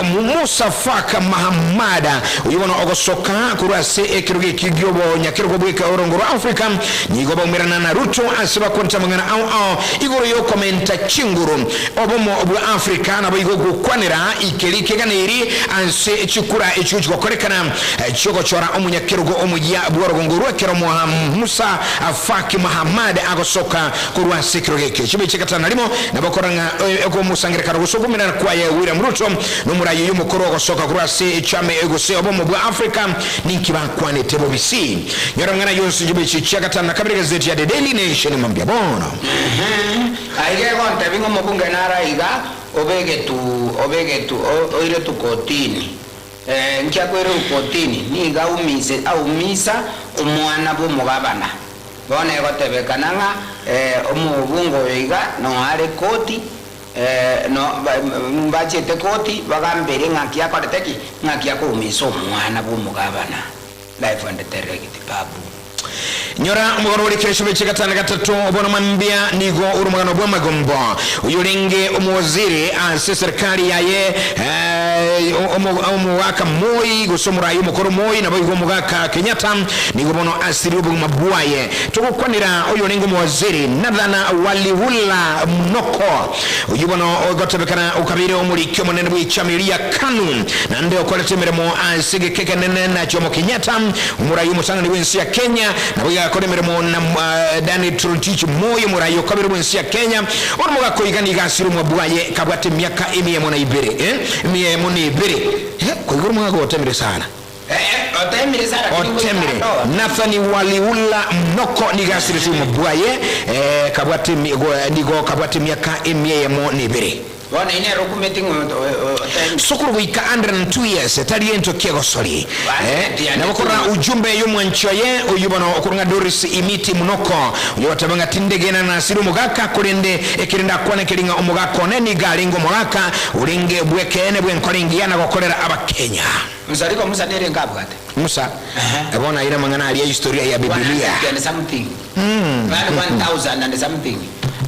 Musa Faki Mahamat oyio bono ogosoka korwa ase ekerogo ekio gi'obonyakerogo bw'orongo rwa Africa nigo baumerana na Ruto ase bakwanete amang'ana ao ao igoro y'okomenta chinguru obomo bwa Africa naboigo gokwanera ikeri keganeiri ase chikura echio chigokorekana Chi'ogochora omonyakerogo omoyia bw'orogongo rw'ekero Musa Faki Mahamat agosoka korwa ase ekerogo ekio. Chimechi gatano na rimo nabo korora ng'a okomosangererekano gose okomenana kwaye William Ruto nomorai oyio omokoro ogosoka korwa ase echame gose obomo bwa Africa ninki bakwanete bobisi. Nyora amang'ana yonsi chimechi chia gatano na kabere gazeti ya The Daily Nation mambia bono. Aiga egontebia ng'a omobunge nare aiga obegetwe obegetwe oiretwe kotini. Ee, inki akoira orukotini? Nigo aumise aumisa omwana bw'omogabana. Bono egotebekana ng'a omobunge oyo iga noo are koti, no mbachete koti bagambere ng'aki akorete ki? Ng'aki akoumisa omwana bw'omogabana. Life and direct, Babu. Nyora omogano ore kereso b'echi gatano gatato bono mambia nigo ore omogano bw'amagombo. Oyo orenge omowaziri ase eserikari yaye eh, omogaka Moi gose omorai omokoro Moi naboigo omogaka Kenyatta nigo bono asirie obogima bwaye. Togokwanera oyo orenge omowaziri Nathan Waliula Mnoko. Oyio bono ogotebekana okabeire omoriki omonene bw'echama eria ya Kanu naende okorete emeremo ase egeka ekenene na Jomo Kenyatta Omorai omotang'ani bw'ense ya Kenya naboigo agakora emeremo na Daniel Toroitich Moi, omorai okabere bw'ense ya Kenya, ore omogaka oiga nigo asire omwa bwaye kabwate emiaka emia emo na ibere, eh, emia emo na ebere, eh, koigwa omogaka otemire sana. Otemire sana lakini Otemire. goika ndoa. Nathani Waliula Mnoko nigo asirete omwa bwaye, eh, kabwate emi- go- nigo kabwate emiaka emia eyemo na ebere. Bono inere okumeti ng'a otemire. Sokoro goika 102 years tari gento kiegosori. Eh, nabo korora ujumbe y'omwanchi oye oyio bono okorwa ng'a Doris Imiti Munoko oyo goteba ng'a tindegena nasire omogaka korende ekeri ndakwane nkeri ng'a omogaka one nigo arenge omogaka orenge bw'ekeene bw'enkora engiya na gokorera abakenya. Musa riko Musa nere nkabwate. Musa, bono ayio namang'ana aria historia ya Bibilia. 100 and something. Yaani 1000 and something.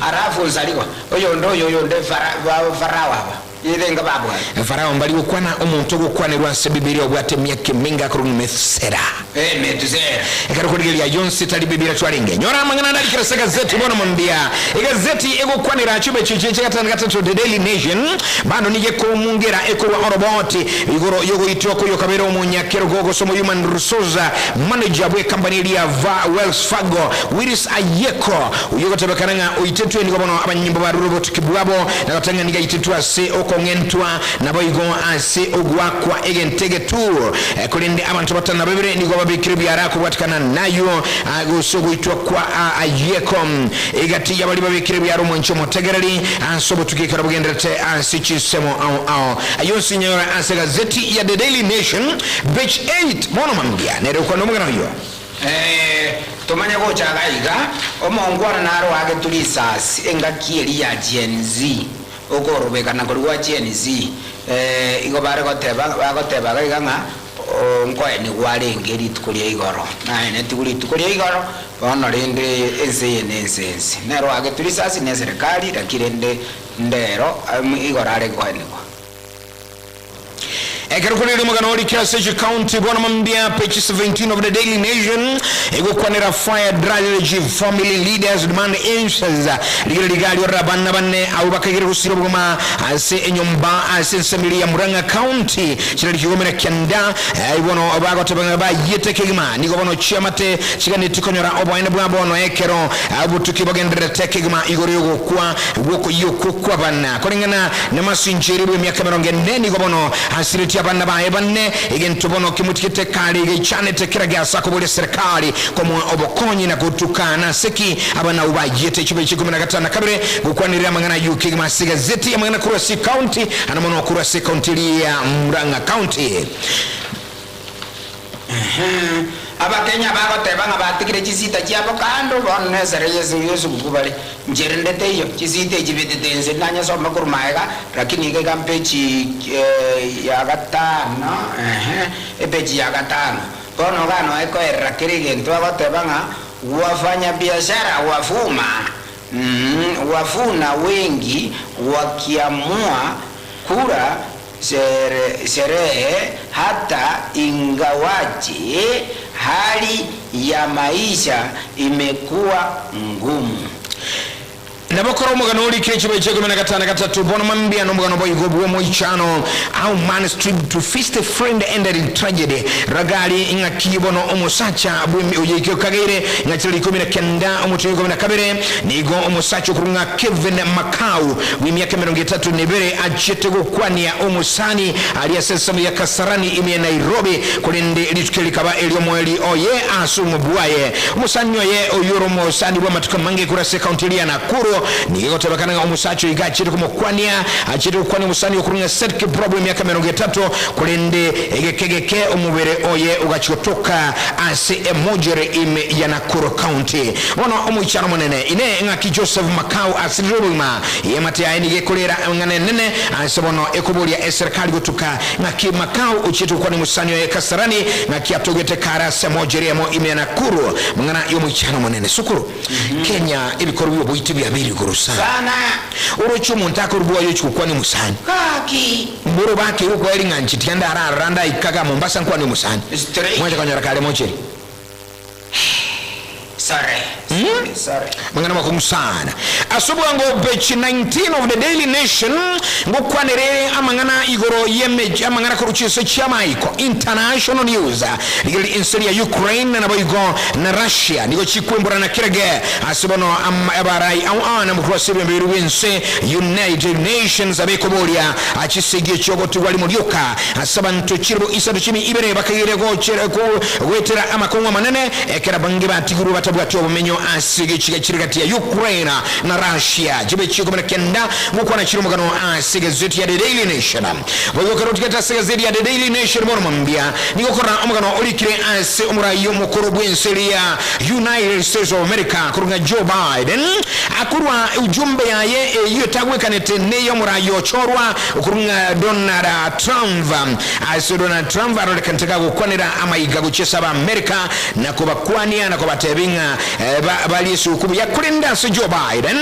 Alafu nsarigwa oyonde oyo oyonde fara ba farao aba ere nga babwate. Farao mbari gokwana omonto ogokwanerwa ase Bibilia obwate emiaka emenge akorokwa Methusela. Eh, Methusela. Ekero okorigereria yonsi tari Bibilia twarenge. Nyora amang'ana ande arikire ase egazeti bono mambia. Egazeti egokwanera chumba echi chiche gatano gatato The Daily Nation bado nigo ekomungera ekorwa oroboti igoro yogoitwa koyokabere omonyakerogo gose omo human resource manager bw'ekampani eria ya Wells Fargo Willis Ayeko oyio ogotebekana ng'a oitetwe nigo bono abanyimbo barure obotuki bwabo na goteba ng'a nigo aitetwe ase okong'entwa naboigo ase ogoakwa egento egetu. Korende abanto batano na babere nigo babekire ebiara kobwatikana nayio gose ogoitwa kwa Ayeko. Egati y'abaria babekire ebiara omwanchi omotegereri ase obotuki ekero bogendererete ase chinsemo ao ao. Ayio onsi nyore ase egazeti ya The Daily Nation, page 8. Bono mambia nere okwana omogano oyio. Ee, tomanye gocha iga iga, omongwana naro agetwe risasi engaki eria ya Gen Z, okorobekana koria gwa Gen Z, igo bare goteba bagoteba iga iga ng'a nkoenigwa arenge rituko ria igoro, naenetigwe rituko ria igoro, bono rende ense eye nense ense. Nero oagetwe risasi na eserekari, naki rende ndero igoro are koenigwa. Ekero korire omogano orikire ase chikaunti bono mambia page 17 of the Daily Nation egokwanera fire tragedy family leaders demand answers rigere rigario rabana bane abo bakagire gosira obogima ase enyomba ase ensemiri ya Murang'a County chirari kigomera kianda eh, bono bagoteba ng'a bayiete kegima nigo bono chiamate chiganeti konyora oboene bwa bono ekero obotuki bogendererete kegima igoro yogokwa Gwokoyia okwo kw'abana koreng'ana namasincheri bw'emiaka emerongo ene, nigo bono asiretie abana baye bane, egento bono kemotigete kare geichanete kera gease akoboria serikali komoa obokonyi na gotuka. Nase ki abana abwo bayiete chibeche ikomi na gatano na kabere gokwanerera amang'ana ayio kegima ase egazeti y'amang'ana korwa ase ecounty ana mono korwa ase ecounty eria ya Murang'a County. Abakenya bagoteba ng'a batigire chisita chiabo kando, bono nesere y'esuguku bare. Inche rende teiyo, chisita echi betete inse nanyesome korwa magega, lakini iga iga mpeji ya gatano, ehe, epeji ya gatano. Bono iga noe ekoerera kera egento agoteba ng'a wafanyabiashara wafuma, wafuna wengi wakiamua kura Sherehe hata ingawaje hali ya maisha imekuwa ngumu. Nabo kora omogano orikire chibae chia ikomi na gatano na gatato bono mambia nomogano boigo bw'omoichano How man's trip to feast a friend ended in tragedy Ragari ing'aki bono omosacha bw'emi oyoike okageire ng'a chirori ikomi na kenda omotienyi ikomi na kabere Nigo omosacha okorwa ng'a Kevin Makau bw'emiaka emerongo etato na ebere achiete gokwania omosani aria ase ensemo ya Kasarani ime ya Nairobi, korende rituko eri rikaba eri'omoerio oye ase obogima bwaye. Omosani oye oyio ore omosani bw'amatuko amange korwa ase ekaunti eria ya Nakuru. Nigo egotebekana ng'a omosacha oyo iga achiete komokwania, achiete gokwania omosani okorwa ng'a Seth Kiprop bw'emiaka 30, korende egeke geke omobere oye ogachia gotoka ase emojere ime ya Nakuru County. Bono omoichano omonene inee ng'aki Joseph Makau asirire obogima? Eamate yaye nigo ekorera eng'ana enene ase bono ekoboria eserekari gotuka ng'aki Makau ochiete gokwania omosani oye Kasarani ng'aki atogete kare ase emojeri emo ime ya Nakuru. Mang'ana y'omoichano omonene sukuru. Kenya ebikorwa bi'oboiti biabeire igoro sana. Oroche omonto akorwa bwoye ochia gokwania omosani. Mboro bakeirwe kweri ng'a nchi tiga ndararora ndaika iga Mombasa nkwanie omosani. Mwancha konyora kare mocheri. Mang'ana makong'u sana. Ase obwango page 19 of the Daily Nation ngokwanera ere amang'ana igoro y'emechi amang'ana korwa chinse chi'amaiko, international news. Rigereria ense ria Ukraine naboigo na Russia nigo chikwemborana kerage ase bono abarai ao ao na korwa ase ebiombe biria bw'ense United Nations abekoboria chisegi echio ogotigwa rimo rioka ase abanto chilifu isato chimi ibere bakageire goetera amakong'u amanene ekero abange batigirwe batabwati obomenyo ase egechiga chire gati ya Ukraine na Russia chibe chikumi na kenda ngokwana chire omogano ase egazeti ya The Daily Nation. Boigo ekero otigete ase egazeti ya The Daily Nation bono mambia nigo okorora omogano orikire ase omorai omokoro bw'ense eria United States of America korwa ng'a Joe Biden akorwa ujumbe yaye eyio etagwekanete ney'omorai ochorwa okorwa ng'a Donald Trump. Ase Donald Trump arorekanete gagokwanera amaiga gochia ase Abaamerika na kobakwania na kobatebia ng'a barie esuguku buya korende ase Joe Biden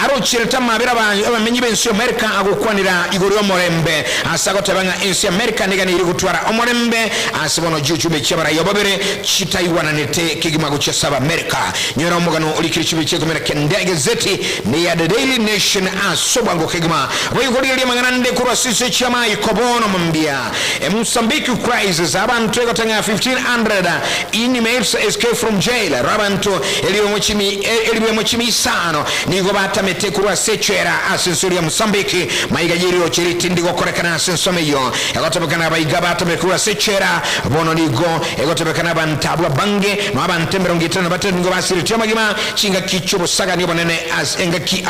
arocherete amabera abamenyi b'ense y'Amerika agokwanera igoro y'omorembe ase agoteba ng'a ense y'Amerika neganeirie gotwara omorembe ase bono chiuchumbe chi'abaraiyo babere chitaigwananete kegima gochia ase Abamerika. Nyora omogano orikire chibe chia ikomi na kenda egazeti neya The Daily Nation ase obwango kegima. Boigo rigereria amang'ana ande korwa ase inse chi'amaiko bono mambia. Mozambique crisis, abanto egotang'a 1500 inmates escape from jail. Ero abanto elibu chimi isano nigo batamete korwa ase echela ase ense ya Mozambique. Maiga y'eriroche ritindi gokorekana ase ensemo eyio egotebekana abaiga batamire korwa ase echela bono nigo egotebekana abanto abwo abange no abanto 53 nigo basiretie amagima chingaki chi'obosagani obonene ase engaki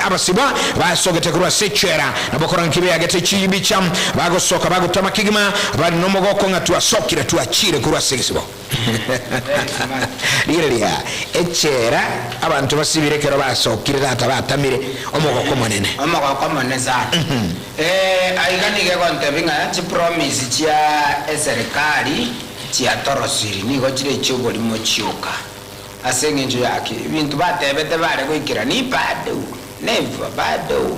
abasibwa basogete korwa ase echela. Nabo korwa nki beagete chibicha, bagosoka bagotama kegima, bare nomogoko ng'a twasokire twachire korwa ase egesibo. Rigereria, echela abanto basibire ekero basokire tata batamire, omogoko omonene. Omogoko omonene sana. Eh, aiga nigo egontebia ng'a chipromise chia eserikari chiatorosiri, nigo chire echi'oborimo chioka. Ase eng'encho yaki, ebinto batebete bare goikerania, bado, never, bado.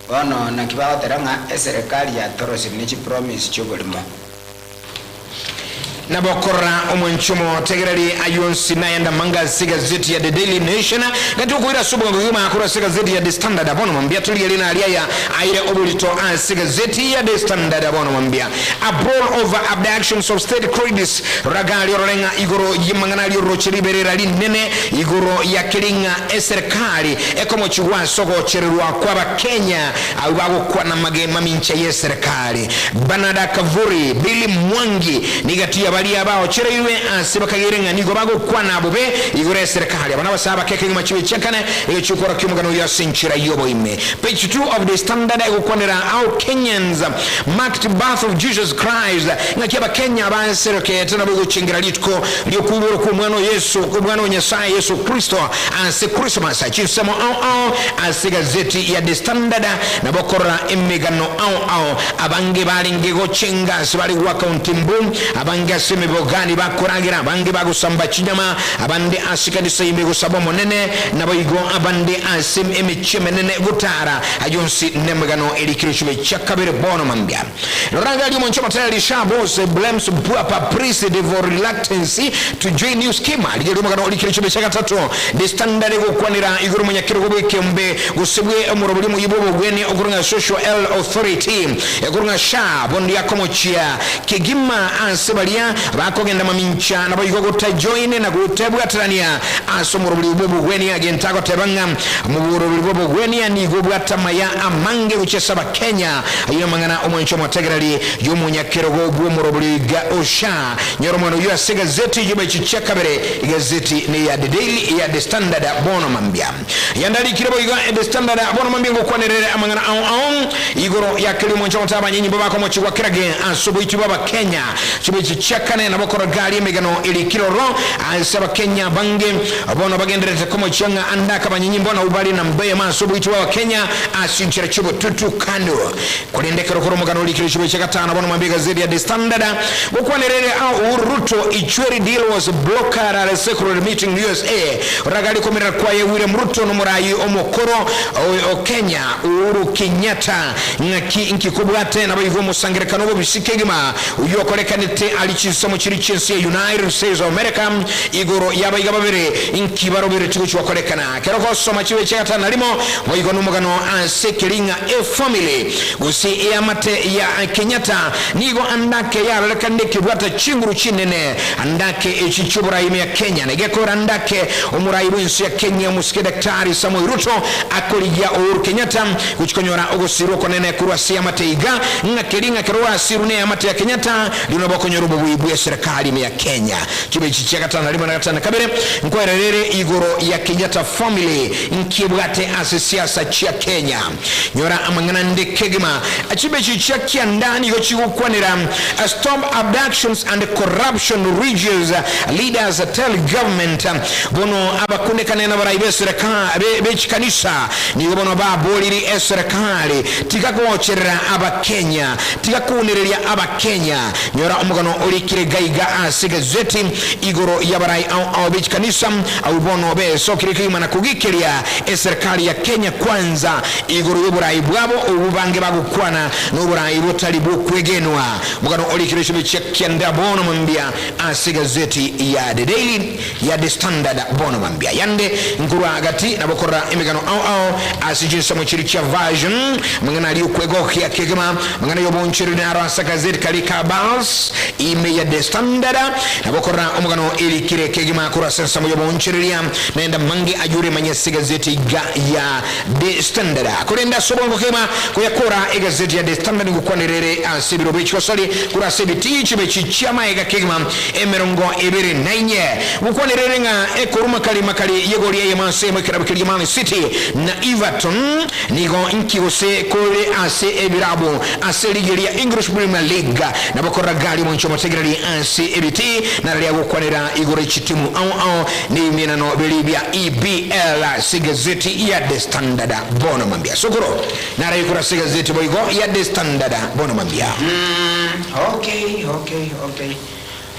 Bono naki bagotera ng'a eserekari yatorosire ne chipromise chi'oborimo. Nabokorora omwanchi omotegereri ayio onsi nayende amange ase egazeti ya The Daily Nation, gati okoira ase obwango kegima korwa ase egazeti ya The Standard. Bono mambia torigerie naria aya aire oborito ase egazeti ya The Standard. Bono mambia A brawl over abductions of state credits ragari orore ng'a igoro y'amang'ana aria oroche riberera rinene igoro ya keri ng'a eserekari Ekomochigwa ase ogochererwa kw'Abakenya abwo bagokwana amage mamincha y'eserekari. Bernard Akavuri, Billy Mwangi nigati ya baria baochereirwe ase bakageire ng'a nigo bagokwana bobe igoro y'eserekari. Aba nabasae abake kegima chibe chiakane egechio kworokia omogano oyo ase enchera y'oboime. Page 2 of The Standard egokwanera How Kenyans Marked Birth of Jesus Christ, ng'aki Abakenya baserekete nabo gochengera rituko ri'okoiborwa kw'Omwana o Yeso, Omwana o Nyasae Yeso Kristo. Ase Christmas chinsemo ao ao ase egazeti ya The Standard nabo okorora emegano ao ao. Abange barenge gochenga ase bare goaka ontimbu, abange ase emebogani bakoragera, abange bagosamba chinyama, abande ase ekanisa ime gosaba Omonene, naboigo abande ase emechie emenene gotara. Ayio onsi nemegano erikire chibe chia kabere bono mambia. Rora iga ri'omonche omotereri Sha Boss blames Bwapa priest for reluctance to join new scheme. Rigia ri'omogano orikire chibe chia gatato. The Standard egokwanera igoro omonyakerogo bw'ekeombe gose bwe omorobori omoyia bw'obogwenia okorwa ng'a Social Health Authority ekorwa ng'a SHA bono riakomochia kegima ase baria bakogenda mamincha naboigo gotajoin na gotebwaterania ase omoroberi bw'obogwenia. Gento agoteba ng'a moboroberi bw'obogwenia nigo obwate amaya amange gochia ase Abakenya. Ayio namang'ana omwancho omotegereri y'omonyakerogo bw'omoroberi ga Osha. Nyora omwana oyio ase egazeti eyio baichi chia kabere, egazeti neya The Daily, eya The Standard bono mambia. Yandarikire boigo The Standard bono mambia ngokwanerere amang'ana ao ao igoro ya keria omwancho ogote abanyenyimbo bakomochigwa kerage ase oboiti bw'Abakenya. Chibechi chia kane nabo korora emegano erikire ororo ase Abakenya abange bono bagendererete komochia ng'a ande akabanyenyimbo nabwo bare namba eyemo ase oboiti bw'Abakenya ase chinchera chi'obotutu kando. Korende ekero kore omogano orikire chibechi chia gatano bono mambia egazeti ya The Standard gokwanerere ao Uhuru Ruto Ichweri deal was blocked at a secret meeting USA Ragari komerera kwaye William Ruto nomorayi omokoro o Kenya Uhuru Kenyatta Ng'aki inki kobwate naboigo omosangerekano bw'obisi kegima oyio okorekanete aria chinsemo chiria chi'ense ya United States of America igoro y'abaiga babere inki baroberetie gochia gokorekana kero gosoma chibe chia gatano na rimo boigo nomogano ase ekeri ng'a efamily gose eamate ya Kenyatta nigo andake yarorekanire ekebwata chinguru chinene andake echi chi'oborai ime ya Kenya na egekora andake omorai bw'ense ya Kenya omosike Daktari Samoei Ruto akorigia Uhuru Kenyatta Gochia konyora ogosirwa okonene korwa ase eamate iga, ng'a keria ng'a ekero orasirwe neamate ya Kenyatta, rirorio nabo okonyora obobui bw'eserekari ime ya Kenya. Chibe echi chia gatano na rimo na gatano na kabere, nkwererere igoro ya Kenyatta family nki ebwate ase siasa chia Kenya. Nyora amang'ana ande kegima. Chibe echi chia kianda nigo chigokwanera Stop abductions and corruption religious leaders tell government. Bono abakunekane nabarai b'eserekari b'echikanisa Nigo bono baboriri eserekari, Tiga gocherera Abakenya, tiga kounereria Abakenya. Nyora omogano orikire gaiga ase egazeti igoro y'abarai ao ao be chikanisa abwo bono besokire kegima na kogikeria eserekari ya Kenya Kwanza igoro y'oborai bwabo obwo bange bagokwana noborai botari bw'okwegenwa. Omogano orikire chibe chia kianda bono mambia ase egazeti ya The Daily. ya The Standard bono mambia yande nkorwa gati nabo korora emegano ao ao ase chinsemo chiria chia version amang'ana aria okwegokia kegima amang'ana y'obonchoreri naro ase akazeti karia ka Buzz ime ya The Standard nabo korora omogano erikire kegima korwa ase ensemo y'obonchoreria naende amange ayure manye ase egazeti iga ya The Standard korende ase obwango kegima koyakora egazeti ya The Standard ngokwanera ere ase ebirobo echigosori korwa ase ebitii chibe chichiamaega kegima Emerongo ebere na inye. Gokwanera ere ng'a ekorwa makari makari y'egori eyemo ase eyemo ekerabu keria Man City na Everton nigo nki gose kore ase ebirabu ase ligi eria English Premier League nabo korora gari omonche omotegereri ase ebitii nararia gokwanera igoro y'chitimu ao ao nebimenano biria bia EPL ase egazeti ya The Standard bono mambia. Sokoro nararia korwa ase egazeti boigo ya The Standard bono mambia. Okay, okay, okay.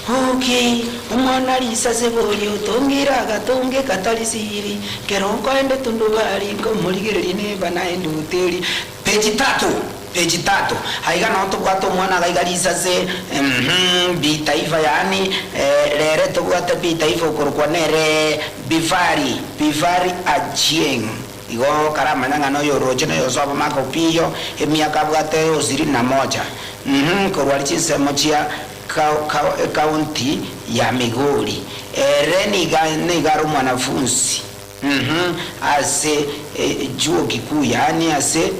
Okay, omwana risase boria otongire agatonge katari siri, kero nkoende tundubari nkomorigereria neba naende hoteli. Page tatu, page tatu. Aiga noo tobwate omwana iga iga risase, uhum, bi taifa yaani, rere tobwate bi taifa okorokwa nere Bifari, Bifari Achieng. Igo karamanya ng'a noyoroche noyosoa bamaka opiyo, emiaka abwate osirini na moja, uhum, korwa aria chinsemo chia Ekaunti ya Migori. Ere nigo nigo are omwanafunsi, uhum, ase chuo kikuu, yaani ase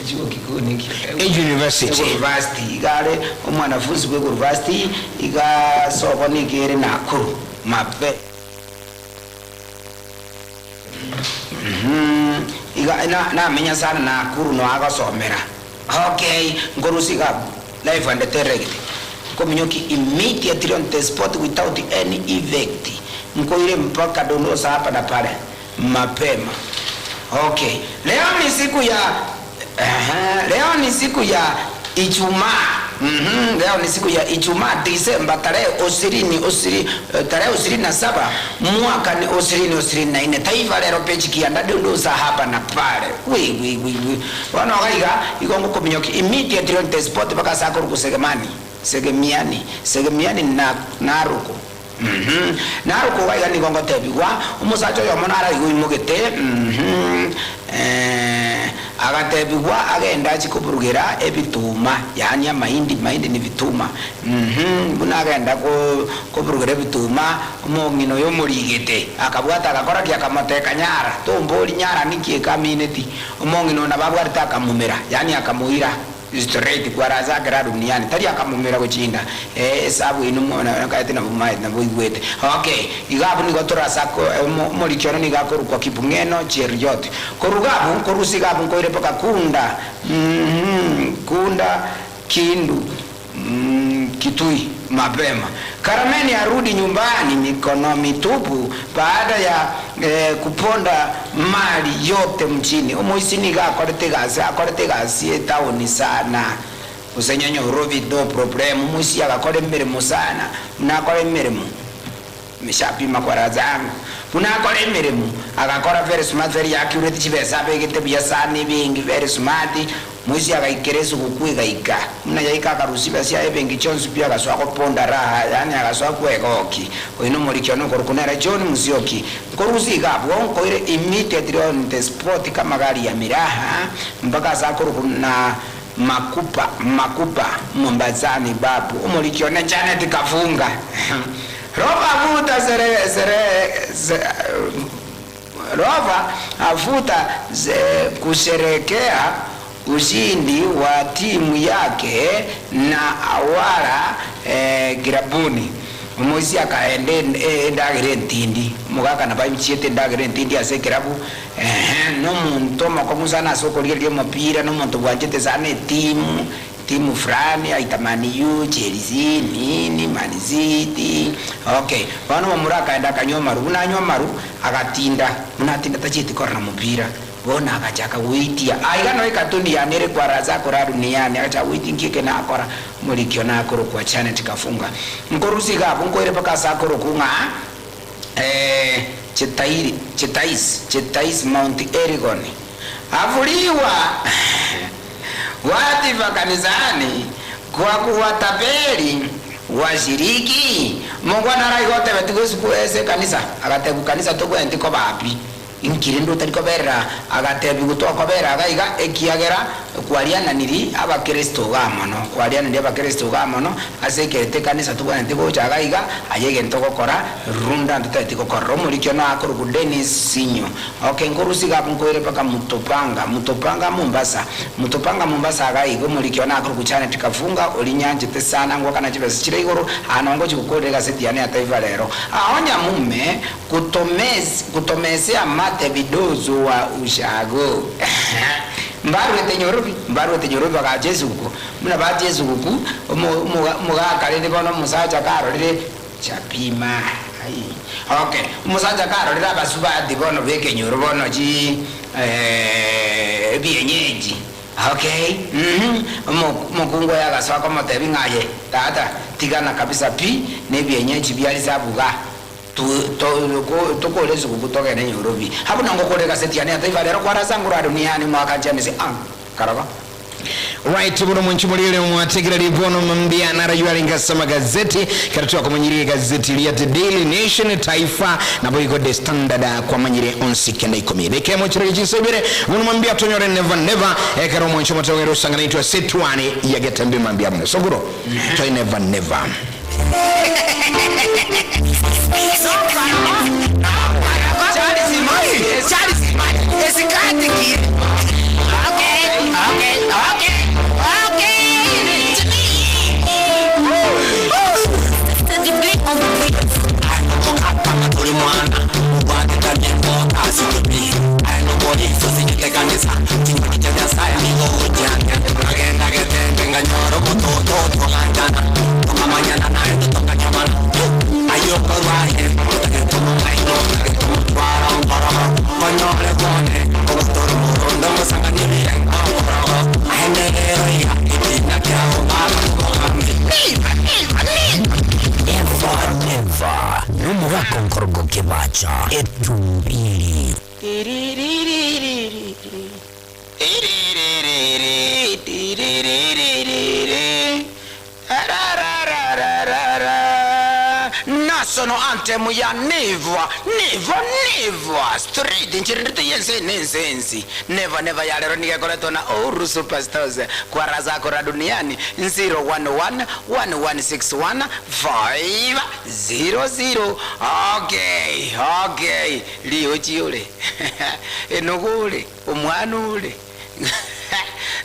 chuo kikuu niki? University. University. Iga are omwanafunsi bwa university, iga sobo nigo ere Nakuru, Mape. Iga na namenya sana Nakuru no agosomera. Okay, nkorusia iga abwo live and direct. Nkominyoki immediately on the spot without any effect. Nkoire mpaka dondosa hapa na pale mapema. Okay, leo ni siku ya ehe, leo ni siku ya Ijumaa. Mhm, leo ni siku ya Ijumaa Disemba tarehe osirini osiri tarehe osirini na saba mwaka ni osirini osirini na ine taifa lero page kianda dundusa hapa na pale wi wi wi wi bono iga iga igo ngokominyokia immediately on the spot mpaka ase akorokwa segemani segemiani segemiani na naruko mhm naruko iga iga nigo ngotebigwa omosacha oyomo naro iga oimogete mhm eh. Agatebigwa agende achie koburugera ebituma, yaani amahindi, mahindi ni vituma, uhum, buna agenda ko koburugera ebituma, omong'ina oyo omorigete, akabwata agakora ki? Akamoteka nyara, tombori nyara ninki eke amineti? Omong'ina oyo nabo abwarete akamomera, yaani akamoira straight kwara ase akera duniani, tari akamomera gochia inda, eh, esabu eye nomo nakaete nabo momaete nabo oigwete. Okay, iga abwo nigo tore ase ako omo omoriki one nigo akorokwa Kipng'eno Cheruiyot. Korwa iga abwo, nkorusia iga abwo nkoire mpaka Kunda, uhum, Kunda, Kindu, uhum, Kitui, mapema. Karameni arudi nyumbani mikono mitupu baada ya eh, kuponda mali yote mjini. Omoisia nigo akorete egasi, akorete egasi etaoni sana, gose Nyanyorobi no problem. Omoisia agakora emeremo sana, buna akora emeremo, nimeshapima kwa raha zangu, buna akora emeremo, agakora very smart, very accurate, chibesa abegete buya sana ebenki very smart. Moisia agaikera esugukuu egaika, buna yaika akarusia chibesa chiaye ebenki chionsi pi agasoa goponda raha, yaani agasoa kwegoki. Oyo nomoriki one okorokwa nere John Musyoki. Nkorusia iga abwo nkoire immediately on the spot kama gari ya miraha mpaka ase akorokwa na Makupa, Makupa, Mombasani babu. Omoriki one Janet Kafunga. Roba avuta sere, sere, se, Rover afuta kusherekea ushindi wa timu yake na awara kirabuni. Omoisia akaenda endagera entindi, omogaka nabo aichiete endagera entindi ase ekerabu, ehe, nomonto omokong'u sana ase okorigereria omopira, nomonto bwanchete sana etimu, Timu fulani aita Man U, Chelsea, nini, Man City. Okay, bono omomura akaenda akanywa amaru, buna anywa amaru, agatinda, buna atinda tachieti korora mopira, bono agachaka goitia, aiga noe ekatoni yane ere kwara ase akora duniani, agachaka goitia nki eke nakora, omoriki one akorokwa Janet Kafunga. Nkorusia iga abwo nkoire mpaka ase akorokwa ng'a Chetairi, Chetais, Chetais, Mount Elgon. Avuliwa Wadhifa kanisani kwa kuwatapeli washiriki. Omongwana araiga otebetigwe esuku ase ekanisa, agatebigwa kanisa togwenereti koba pi. Inki rende otari koberera? Agatebigwa tokobera iga iga ekiagera kwariananiri abakristo igaa mono, kwariananiri abakristo igaa mono ase ekerete ekanisa togwenereti gocha iga iga, aye egento ogokora runda ntotageti gokorora. Omoriki one akorokwa Dennis Sinyo. Okay, nkorusia iga abwo nkoire mpaka Mtopanga, Mtopanga Mombasa, Mtopanga Mombasa iga iga omoriki one akorokwa Janet Kafunga, oria nyanchete sana ngwakana chibesa chire igoro, aa nongochi gokorera egaseti yane ya Taifa Lero. Aonya mume kutomes kutomesea mate vidozo wa ushago. Mbaruete nyorobi, mbaruete nyorobi bagacha esuguku, buna bacha esuguku, omo omoga omogaka rende bono omosacha karorire Chapima aii ok omosacha karorire abasubati bono bekenyoro bono chi ebienyeji ok uhmm omokungu oye agasoa komotebi ng'a aye tata tigana kabisa pi ne ebienyeji bia risabu igaa tokore esuguku togende nyorobi abwo nangokore egaseti yane ya Taifa Lero kwarasa ngoro Adoniani omwaka James ang karogo. Right bono mwanchi moriere mwategereri bono mambia naraywo arenge ase amagazeti ekero twakomanyirie egazeti ria The Daily Nation, Taifa nabo igo The Standard kwamanyire onsi kenda ikomi na ekemo chirage chinsa ibere bono mambia tonyore never never ekero omwanchi omotogere osangana intwe ase etwani ya Getembe mambia mono sokoro toi never never. Nomogaka nkorogo kebacha etumbiri. National anthem ya Never, never, never Straight nchirendete y'ense n'ense ensi Never, never ya rero nigo ekoretwa na Ouru Superstores kwa Razako ra duniani 011 1161 500 Okay, okay Riochi ore Enogo ore Omwana ore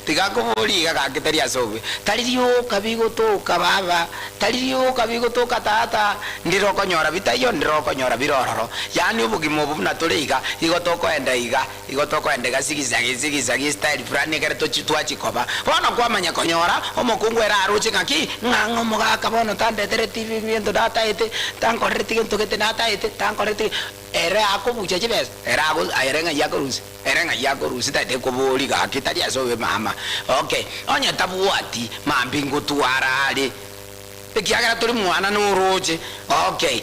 Tiga nkoborie iga gaki tari ase obuya. Tari rioka bigotoka baba, tari rioka bigotoka tata, ndire okonyora bitaiyo, ndire okonyora bire ororo. Yaani obogima obo buna tore iga, igo tokoenda iga, igo tokoenda iga sigisagi sigisagi style fulani ekere tochi twachia koba. Bono kwamanya konyora, omokungu ere aroche ng'aki, ng'a ng'a omogaka bono tandetereti ebinto nataete, tankorereti gento gete nataete, tankorereti Ere akobucha chibesa, ere ago ere ng'ai akorusia? Ere ng'ai akorusia taete koboria gaki tari ase obe mama. Okay, onye tabwati mambia ngotwara are, ekiagera tori mwana noroche, okay,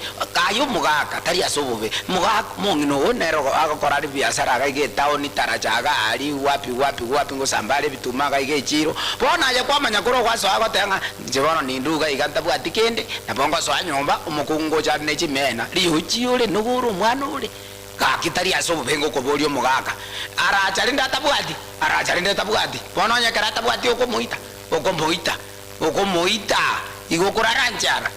aye omogaka tari ase obobe, mogaka omong'ina ogo nere agokora are biasara iga iga etown taracha iga aria wapi wapi wapi ngosamba are ebituma iga iga echiro, bono aye kwamanya korwa gwasoa goteba ng'a inche bono ninde iga iga ntabwati kende, nabo ngosoa nyomba omokungu ngocha are ne chimena, riochi ore nigo ore omwana ore. Gaki tari ase obobe ngokoboria omogaka, aracha rende atabwati? Aracha rende tabwati? Bono onye ekero atabwati okomoita, okomoita, okomoita, igo okorara nchara.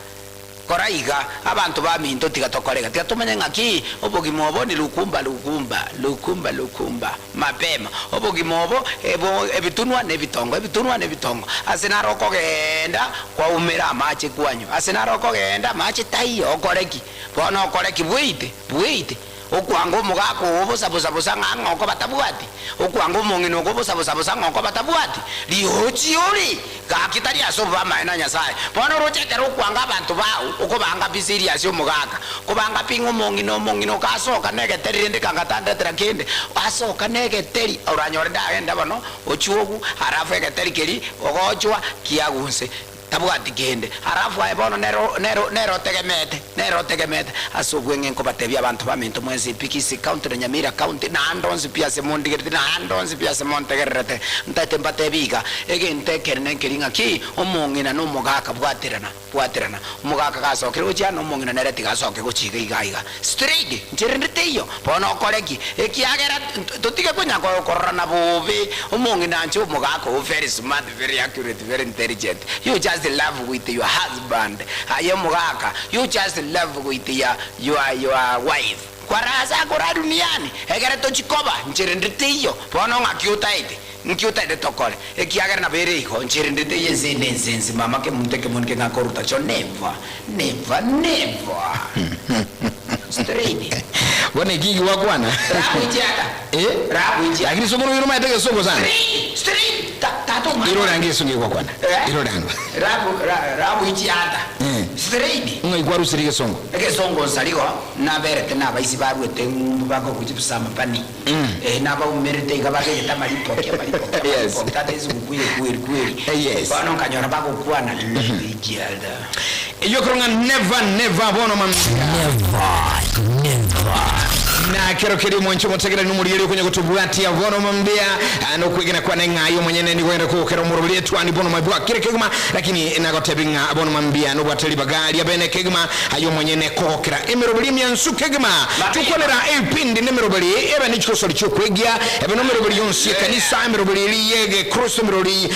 Kora iga, abanto baminto tiga tokore iga, tiga tomanye ng'aki obogima obo ni lukumba lukumba, lukumba lukumba, mapema. Obogima obo ebo ebitunwa na ebitongo, ebitunwa na ebitongo. Ase naro okogenda kwaumera amache kwanywa, ase naro okogenda amache taiyo, okore ki? Bono okore ki? Bweite, bweite. Okwanga omogaka oo bosa bosa bosa ng'a ng'a okoba tabwati, okwanga omong'ina oko bosa bosa bosa ng'a okoba tabwati, riochi ore, gaki tari ase oboamaene na Nyasae. Bono oroche ekero okwanga abanto bao, okobanga pi serious omogaka, okobanga pi ng'a omong'ina omong'ina oko asoka negeteri rende kanga tandetera kende, asoka negeteri, oranyore ndagende bono, ochwogu, alafu egeteri keria ogochwa kiagunse. Tabwati kende. Alafu aye bono nere nere nere otegemeete, nere otegemeete. Ase obweng'e nkobatebia abanto baminto mwensi pi Kisii County na Nyamira County, na ande onsi pi ase mondigereti, na ande onsi pi ase montegererete, ntaete mbatebie iga, egento ekenene nkeri ng'aki, omong'ina na omogaka bwaterana, bwaterana. Omogaka gasokire gochia na omong'ina nere tiga asoke gochia iga iga iga. Straight, nchera ende teiyo. Bono okore ki? Ekiagera totige konya kororana bobe, omong'ina anche omogaka oo very smart, very accurate, very intelligent. You just love with your husband. Aye omogaka, you just love with your, your, your wife. Kwarasa akora duniani, ekere tochi koba, nchera ende teiyo. Bono ng'aki otaete? Nki otaete tokore? Ekiagera nabo ere igo, nchera ende teiyo ense ende ense ense, mama kemonto ekemoni keng'akoruta cho never, never, never. Straight. Bono eki eki gwakwana. Ragoichiaka. Eh? Ragoichiaka. Lakini somo noyo nomaete egesongo sana. Straight, straight. Ta, tata omwana. Iro range egesongo eki gwakwana. Eh? Iro rango. Rago, ra, ragoichiata. Eh. Straight. Ng'ai kwarusirie egesongo? Egesongo nsarigo naberete nabaisi baruete ng'umbu bakobucha busamapani. Eh, nabaumerete iga bagegete amaripoki amaripoki Yes. amaripoki tata esiguku eye kweri kweri. Yes. Bono nkanyora bagokwana igialda. Eyio ekero ng'a never never bono mambia. Never, never. Na kero keria omwanche omotegereri nomorigereria okonya gotobwatia bono mambia ah, nokwegena kwane ng'a aye omonyene nigo ogenda kogokera omoroberi etwani bono mabua kere kegima lakini nagotebi ng'a bono mambia nobwate ribaga ria bene kegima aye omonyene kogokera emeroberi emiansu kegima Tokwanera ebipindi nemeroberi ebe nechigosori chi'okwegia, ebe nomeroberi yonsi y'ekanisa, emeroberi eria y'egekristo, emeroberi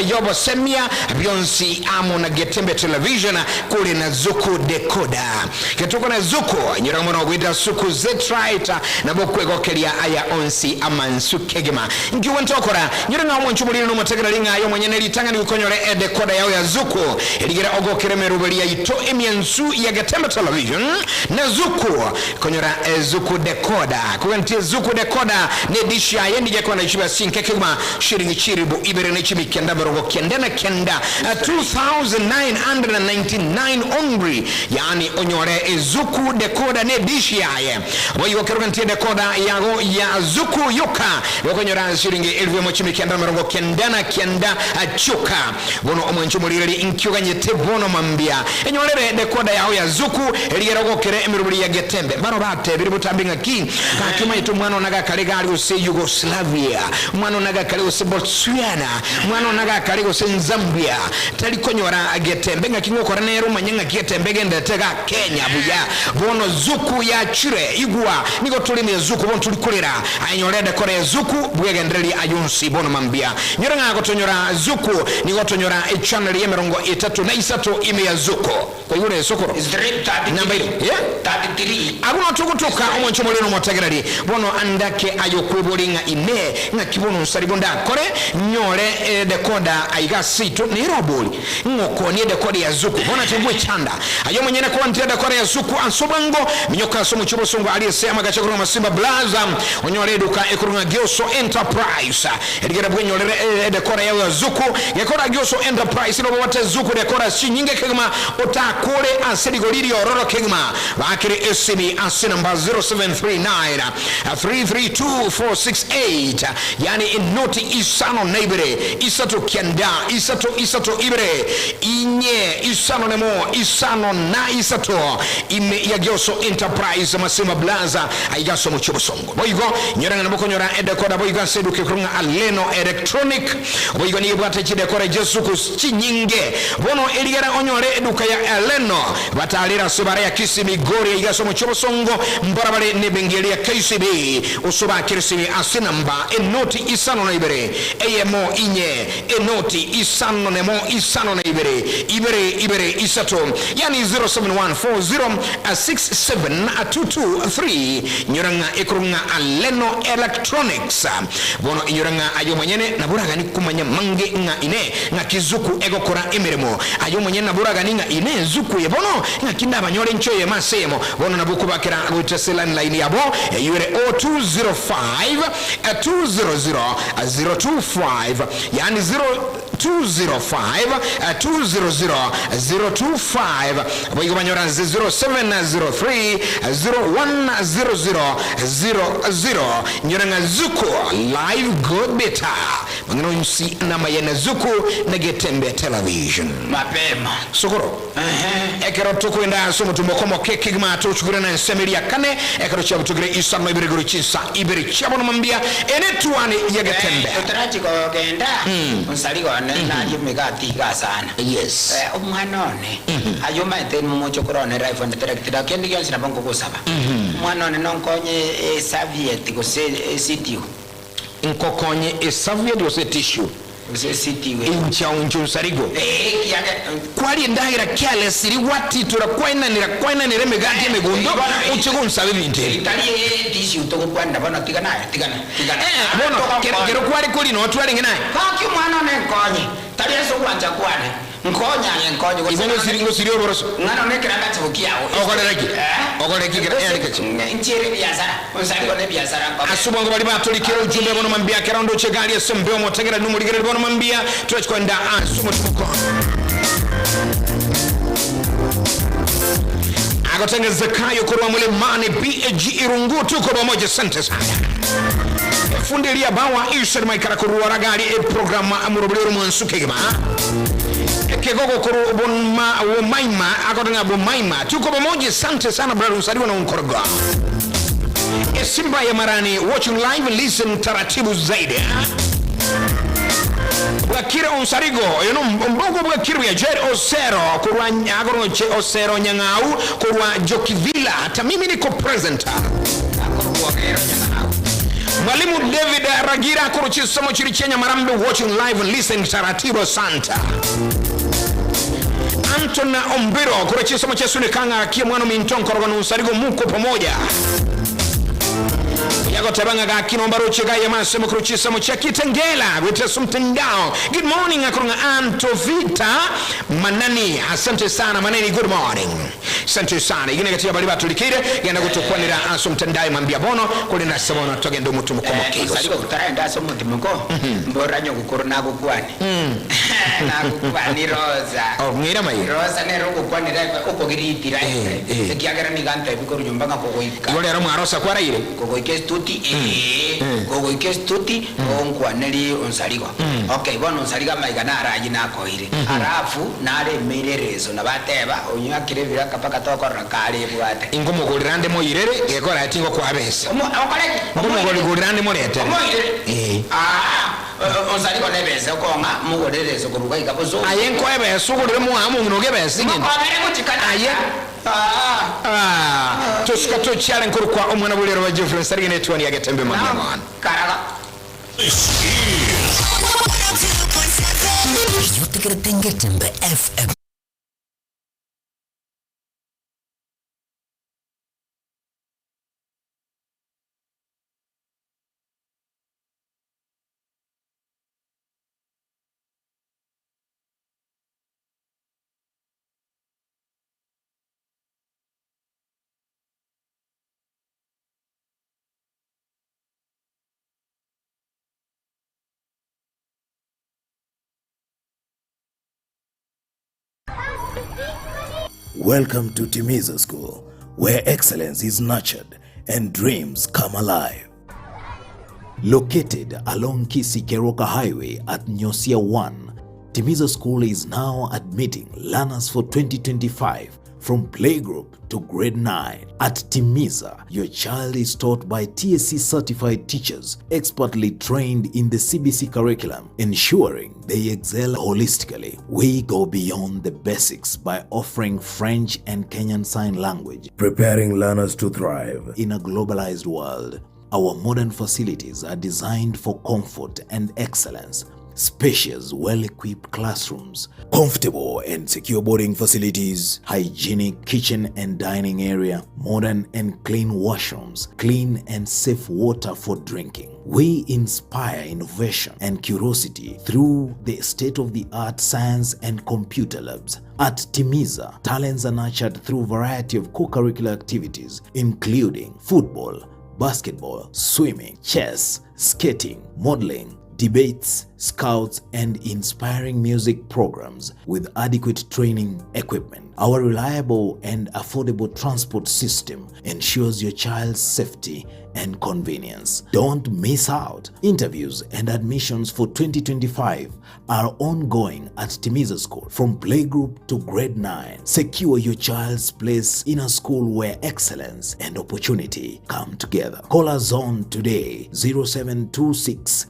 y'obosemia, bionsi amo na Getembe Television kore na Zuku Decoder. Getokwana Zuku, inyora mono goeta Suku Zetrite nabo okwegokeria aya onsi amansu kegima. Inki ogwenerete gokora? Inyore ng'a omwancho omoriri nomotegereri ng'a aye omonyene ritang'ani goika onyore edecoder yao ya Zuku, erigere ogokere emeroberi yaito emiansu ya Getembe Television na Zuku. Konyora Zuku Decoder. Kogentie Zuku Decoder ne dish yaye nigo ekona chibesa chinke kegima shiringi chiribu ibere ne chimi kenda merongo kenda na kenda, 2999 only. Yaani onyore Zuku Decoder ne dish yaye. Boigo. Boigo kerogentie dekoda yago ya Zuku yoka gokonyora chiringi elfu emo chimi kianda na merongo kenda na kianda chioka. Bono omwancho omorigereria inki oganyete bono mambia enyorere dekoda yao ya Zuku erigere ogokere emeroberi ya Getembe. Mbaro batebire botambe ng'aki gaki omanyete omwana one agakare gari gose Yugoslavia, omwana one agakare gose Botswana, omwana one agakare gose Zambia tari konyora Getembe ng'aki ngokora nere omanye ng'aki Getembe egenderete iga Kenya buya. Bono Zuku yachire igwa nigo tore ime ya Zuku bono tori korera aye nyora edekora ya Zuku bwegendererie aye onsi bono mambia nyore ng'a gotonyora Zuku nigo otonyora echannel yemerongo etato na isato ime ya Zuku kwaigure esokoro namba ire yeah agwo no togotoka omwancho omorero omotegereri bono andake aye okweboria ng'a inee ng'aki bono nsarigo ndakore nyore edekoda aiga ase ito nere obori Ng'okonie edekori ya Zuku, bono ache gwechanda. Aye omonyene kwantire edekori ya Zuku ase obwango, minyoka ase omochie obosongo aria ase amagacho akorwa Masimba Plaza, onyore eduka ekorwa ng'a Gioso Enterprise. Erigere bwenyorere edekora yao ya Zuku. Gekora Gioso Enterprise nobwate Zuku dekora chinyinge kegima otakore ase rigori riororo kegima. Baakere esimi ase namba 0739 332 468. Yaani enoti isano na ibere, isato kianda, isato, isato, ibere, inye, isano nemo, isano na isato, ime ya Gioso Enterprise, Masimba Plaza, aiga ase omochie obosongo. Boigo, inyore ng'a nabokonyora edekora boigo ase eduka ekorwa ng'a Aleno Electronic, boigo nigo ebwate chidekora chiesuku chinyinge. Bono erigere onyore eduka ya Aleno, batarere ase ebara ya Kisii Migori aiga ase omochie obosongo, mbora bare nebengi eria ya KCB. Osobakere simi ase namba enoti isano na ibere, eyemo inye, enoti isano nemo isano na ibere, ibere ibere isato, yaani 0714067223. Inyora ng'a ekorwa ng'a Aleno Electronics. Bono inyora ng'a aye omonyene nabo oragani komanya mange ng'a inee ng'aki Zuku egokora emeremo. Aye omonyene nabo oragani ng'a inee Zuku eye bono ng'aki ndabanyore inche oyemo ase eyemo. Bono nabwo okobakera gocha ase landline yabo, eyio ere 0205 200 025, yaani 0205 200 025. Boigo banyora ase 0703 0100 00. Inyora ng'a Zuku live go better. Mang'ana onsi namayene Zuku na Getembe Television. Mapema. Sokoro. Ekero tokoenda ase omotumboko omoke kegima tochukire na ensemo eria kane, ekero chiabutokire isano na ibere igoro chinsa ibere chia bono mambia, enetuane y'egetembe. Otarachia kogenda, onsariga one narie emegati iga sana. Yes. Omwana one, aye omanyete momochokoro one life and direct, na kende gionsi nabo nkogosaba. Omwana one nonkonye eserviette gose esitio. Nkokonye eserviette gose etissue. Gose esitiwe. Inche inche onsarigo. Ee, ekiagera. Kwaria endagera kialesiri, gwatitora, kwaenanera, kwaenanera emegati emegondo, oche gonsaba ebinto ebi. Tari etissue togokwanera bono, tigana aye, tigana, tigana. Ee, bono, kero, kero kware koria noo twarenge naye. Gaki omwana one nkonye, tari ase ogwancha kwane. Nkonye aye nkonye gose Igo ngosiri ngosirie oboroso. Ng'ana one ekerangachibo kiao. Okorera ki? Eh? Okorera ki ekero earike ki? Nchiere ebiasara, onsarigwe nebiasara nkobe. Ase obwango baria batorikire ojumbe bono mambia kera onde oche egari ase embeo omotegereri na omorigereri bono mambia torachi koenda ase omotimoko. Agotenge Zakayo korwa Mlimani PAG Irungu tuko pamoja asante sana. Efundi eria bawa Iseri maikara korwa ragari eprogram amorobori ore mwansu kegima. Ekegogo korwa bonma womaima agotenga bomaima tuko pamoja asante sana brother usariwa na unkoroga. Esimba ya Marani watching live listen taratibu zaidi. Bwakire Onsarigo oyo no ombogo bwakire bwa Jerry Osero korwa agoroche Osero Nyang'au korwa Jokivila hata mimi niko present. Mwalimu David Ragira korwa chisomo chiri chia Nyamarambe watching live and listen taratibu asante. Anton Ombiro korwa chisomo chia Sunikanga kia mwana minto nkoroga nonsarigo muko pamoja yagoteba ng'a gaki nombaroche gaye masemo korwa chisemo chia Kitengela gwetesa mtandao. Good morning akorwa ng'a Antovita Manani, asante sana Manani, good morning, asante sana igine gati abari baturikire genda gotokwanera ase omtandao mambia bono korende ase bono togende omotumo komoke Osarigo taraenda ase omotimoko, mboranye ogokoro nagokwane. Nagokwani Rosa. Oh, ng'ira maye. Rosa nere ogokwanera okogiritira Eh, eh. ekiagera nigo antebi korwa nyomba ng'a kogoika. Igo rero mwa Rosa kwaraire? Kogoika estuti ee, kogoika estuti onkwaneri onsarigo. Okay, bono onsarigo amaiga naro ayio nakoire. Alafu naremeire ereso nabateba onyakire ebiraka mpaka tokorora kare ebwate. Inkomogorera nde moirere, gekora tingokoa besa. Okore ki? Nkomogorera nde moretere. Omoirere? Eh. Aa, onsarigo na ebesa okong'a mogorere ereso korwa iga iga bosa. Aye nkoe ebesa ogorere moa omong'ina oge ebesa egento. Mokobere gochikana. Aye. Ah, tosuka tochiare nkorokwa omwana bw'erero ba Geoffrey Nsarige netwani ya Getembe mambia bono. Karaga. Eyotegerete Ngetembe FM. Welcome to Timiza School, where excellence is nurtured and dreams come alive. Located along Kisii Keroka Highway at Nyosia 1, Timiza School is now admitting learners for 2025 from playgroup to grade 9. At Timiza, your child is taught by TSC certified teachers expertly trained in the CBC curriculum, ensuring they excel holistically. We go beyond the basics by offering French and Kenyan Sign Language, preparing learners to thrive in a globalized world. Our modern facilities are designed for comfort and excellence. Spacious, well equipped classrooms, comfortable and secure boarding facilities, hygienic kitchen and dining area, modern and clean washrooms, clean and safe water for drinking. We inspire innovation and curiosity through the state of the art science and computer labs. At Timiza, talents are nurtured through variety of co-curricular activities, including football, basketball, swimming, chess, skating, modeling, debates, scouts, and inspiring music programs with adequate training equipment. Our reliable and affordable transport system ensures your child's safety and convenience. Don't miss out. Interviews and admissions for 2025 are ongoing at Timiza School from playgroup to grade 9. Secure your child's place in a school where excellence and opportunity come together. Call us on today 0726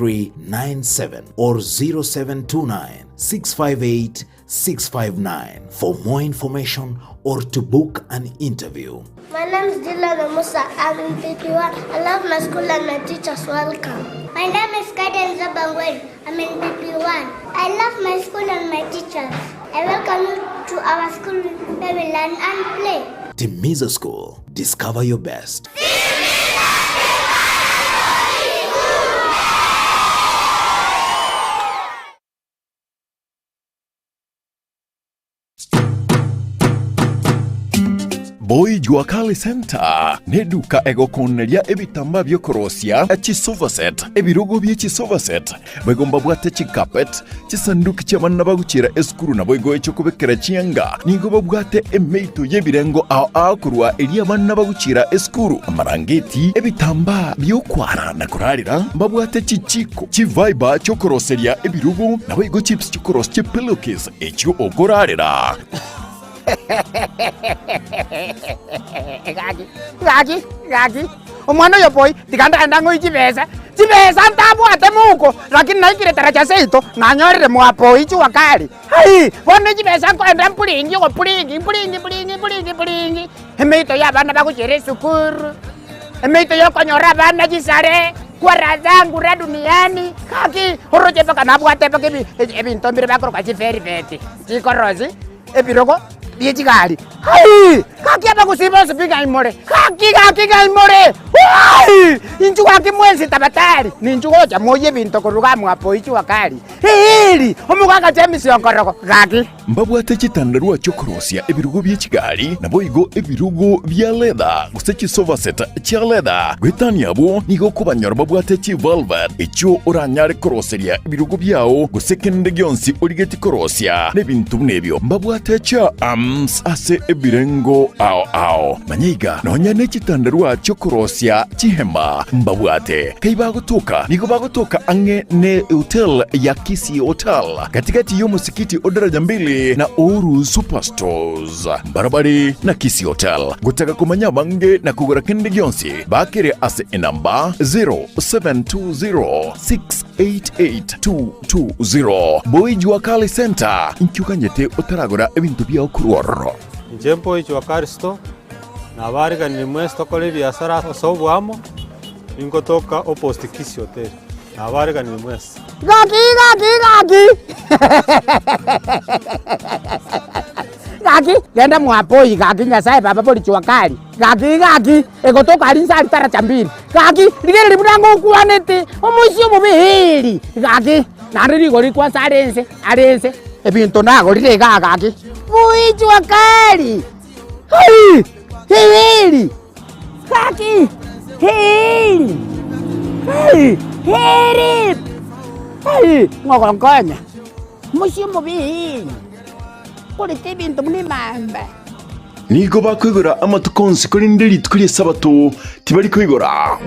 882397 or 0729 658 659 for more information or to book an interview. My name is Dylan Musa. I'm in PP1. I love my school and my teachers. Welcome. My name is Kaden Zabangwen. I'm in PP1. I love my school and my teachers. I welcome you to our school where we learn and play. Timiza School. Discover your best. Boy Jua Kali Center neduka egokoneria ebitamba biokorosia chisofa set ebirogo bie chisofa set boigo mbabwate chicarpet chisanduki chiabana bagochiera esukuru nabo igo echokobekera chianga nigo babwate emeito y'ebirengo ao ao korwa eria abana bagochiera esukuru amarangeti ebitamba biokwara na korarera mbabwate chichiko chiviber chiokoroseria ebirogo nabo igo chips chikorosia chipillowcase echio okorarera Gaki, gaki, gaki. Omwana oyo boy, tiga ndaenda ng'oi chibesa. Chibesa ntabwate mouko, lakini naikire taracha seito, nanyorire mwapoi jua kali. Ai, bono chibesa nkoenda mpulingi ogopulingi, mpulingi, mpulingi, mpulingi, mpulingi. Emeito ya abana bagochiera esukuru. Emeito yokonyora abana chisare, kwara zangu ra duniani. Gaki, oroche mpaka nabwate mpaka ebi- ebinto mbire bakoroka chiferibeti. Chikorosi, ebirogo. Rie chigari. Hai! Gaki abagusii bonsi pi ng'ai more? Gaki, gaki ng'ai more? Wai! Inchuo gaki mwensi tabatari, ninchuo gocha moyie ebinto korwa iga mwapo ichua kari. Eeri! Omogaka James Onkorogo, gaki. Mbabwate chitandarua chi'okorosia ebirugo bie chigari, naboigo ebirugo bia leather, gose chisofa set chia leather. Goetania abwo, nigo okobanyora babwate chivelvet, echio oranyare koroseria ebirugo biao, gose kende gionsi origetie korosia, na ebinto buna ebio. Mbabwate chiarms ase ebirengo ao ao. Manya iga, nonya ne chitandarua chi'okorosia chihema mbabwate. Kai bagotoka? Nigo bagotoka ang'e ne hotel ya Kisii Hotel, gati-gati y'omosikiti o Daraja Mbili na Uhuru Superstores. Mbarabare na Kisii Hotel. Gotaka komanya abange na kogora kende gionsi, bakere ase enamba 0720688220. Boy Jua Kali Center, inki oganyete otaragora ebinto biao korwa ororo? Inche Boy Jua Kali Store, nabariganirie mwensi tokore ebiasara ase oboamo, ningotoka opposite Kisii Hotel. Nabareganire mwensi. Gaki, gaki, gaki! Gaki, genda mwapoi, gaki Nyasaye baba bori jua kali. Gaki, gaki, egotoka aria inse aria taracha mbili. Gaki, rigereria buna ngokwanete, omoisia omobe eeri. Gaki, naende rigori kwansa are inse, are inse. Ebinto nagorire igaa gaki. Boi jua kali! Hai! Eeri! Gaki! Eeri! Hai! Eeri! Hai! Ng'ogonkonya! Omochie omobe eeri! Korete ebinto buna emamba. Nigo bakoigora amatuko onsi, korende rituko ri'Esabato tibari koigora.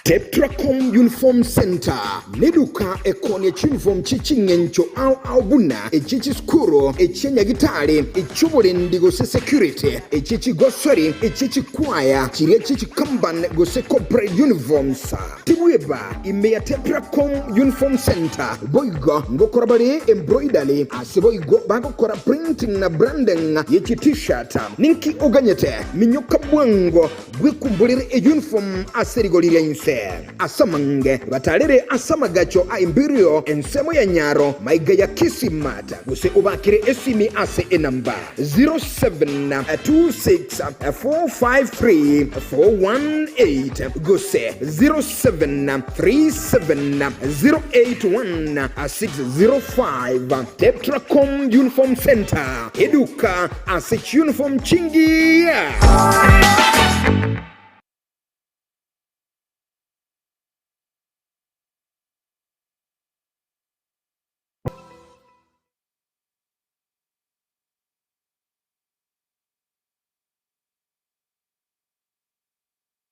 Tetracom Uniform Centre neduka ekoonia chiuniform chie ching'encho ao ao buna echie chisukuru, echie nyagitari, echi'oborendi gose security, echie chigosori, echie chikwaya, chiria chie chikambani gose corporate uniforms. Tibweba ime ya Tetracom Uniform Centre boigo ngokora bare embroidery ase boigo bagokora printing na branding ye chi t-shirt. Ninki oganyete? Minyoka bwango Bwekumborere eyunifomu ase rigori ria inse. Ase amange batarere ase amagacho a Imperial, ensemo ya Nyaro, maiga ya Kisii Mart, gose obakere esimi ase enamba 0726453418 gose 0737081605. Tetracom Uniform Centre, eduka ase chiuniform chingiya.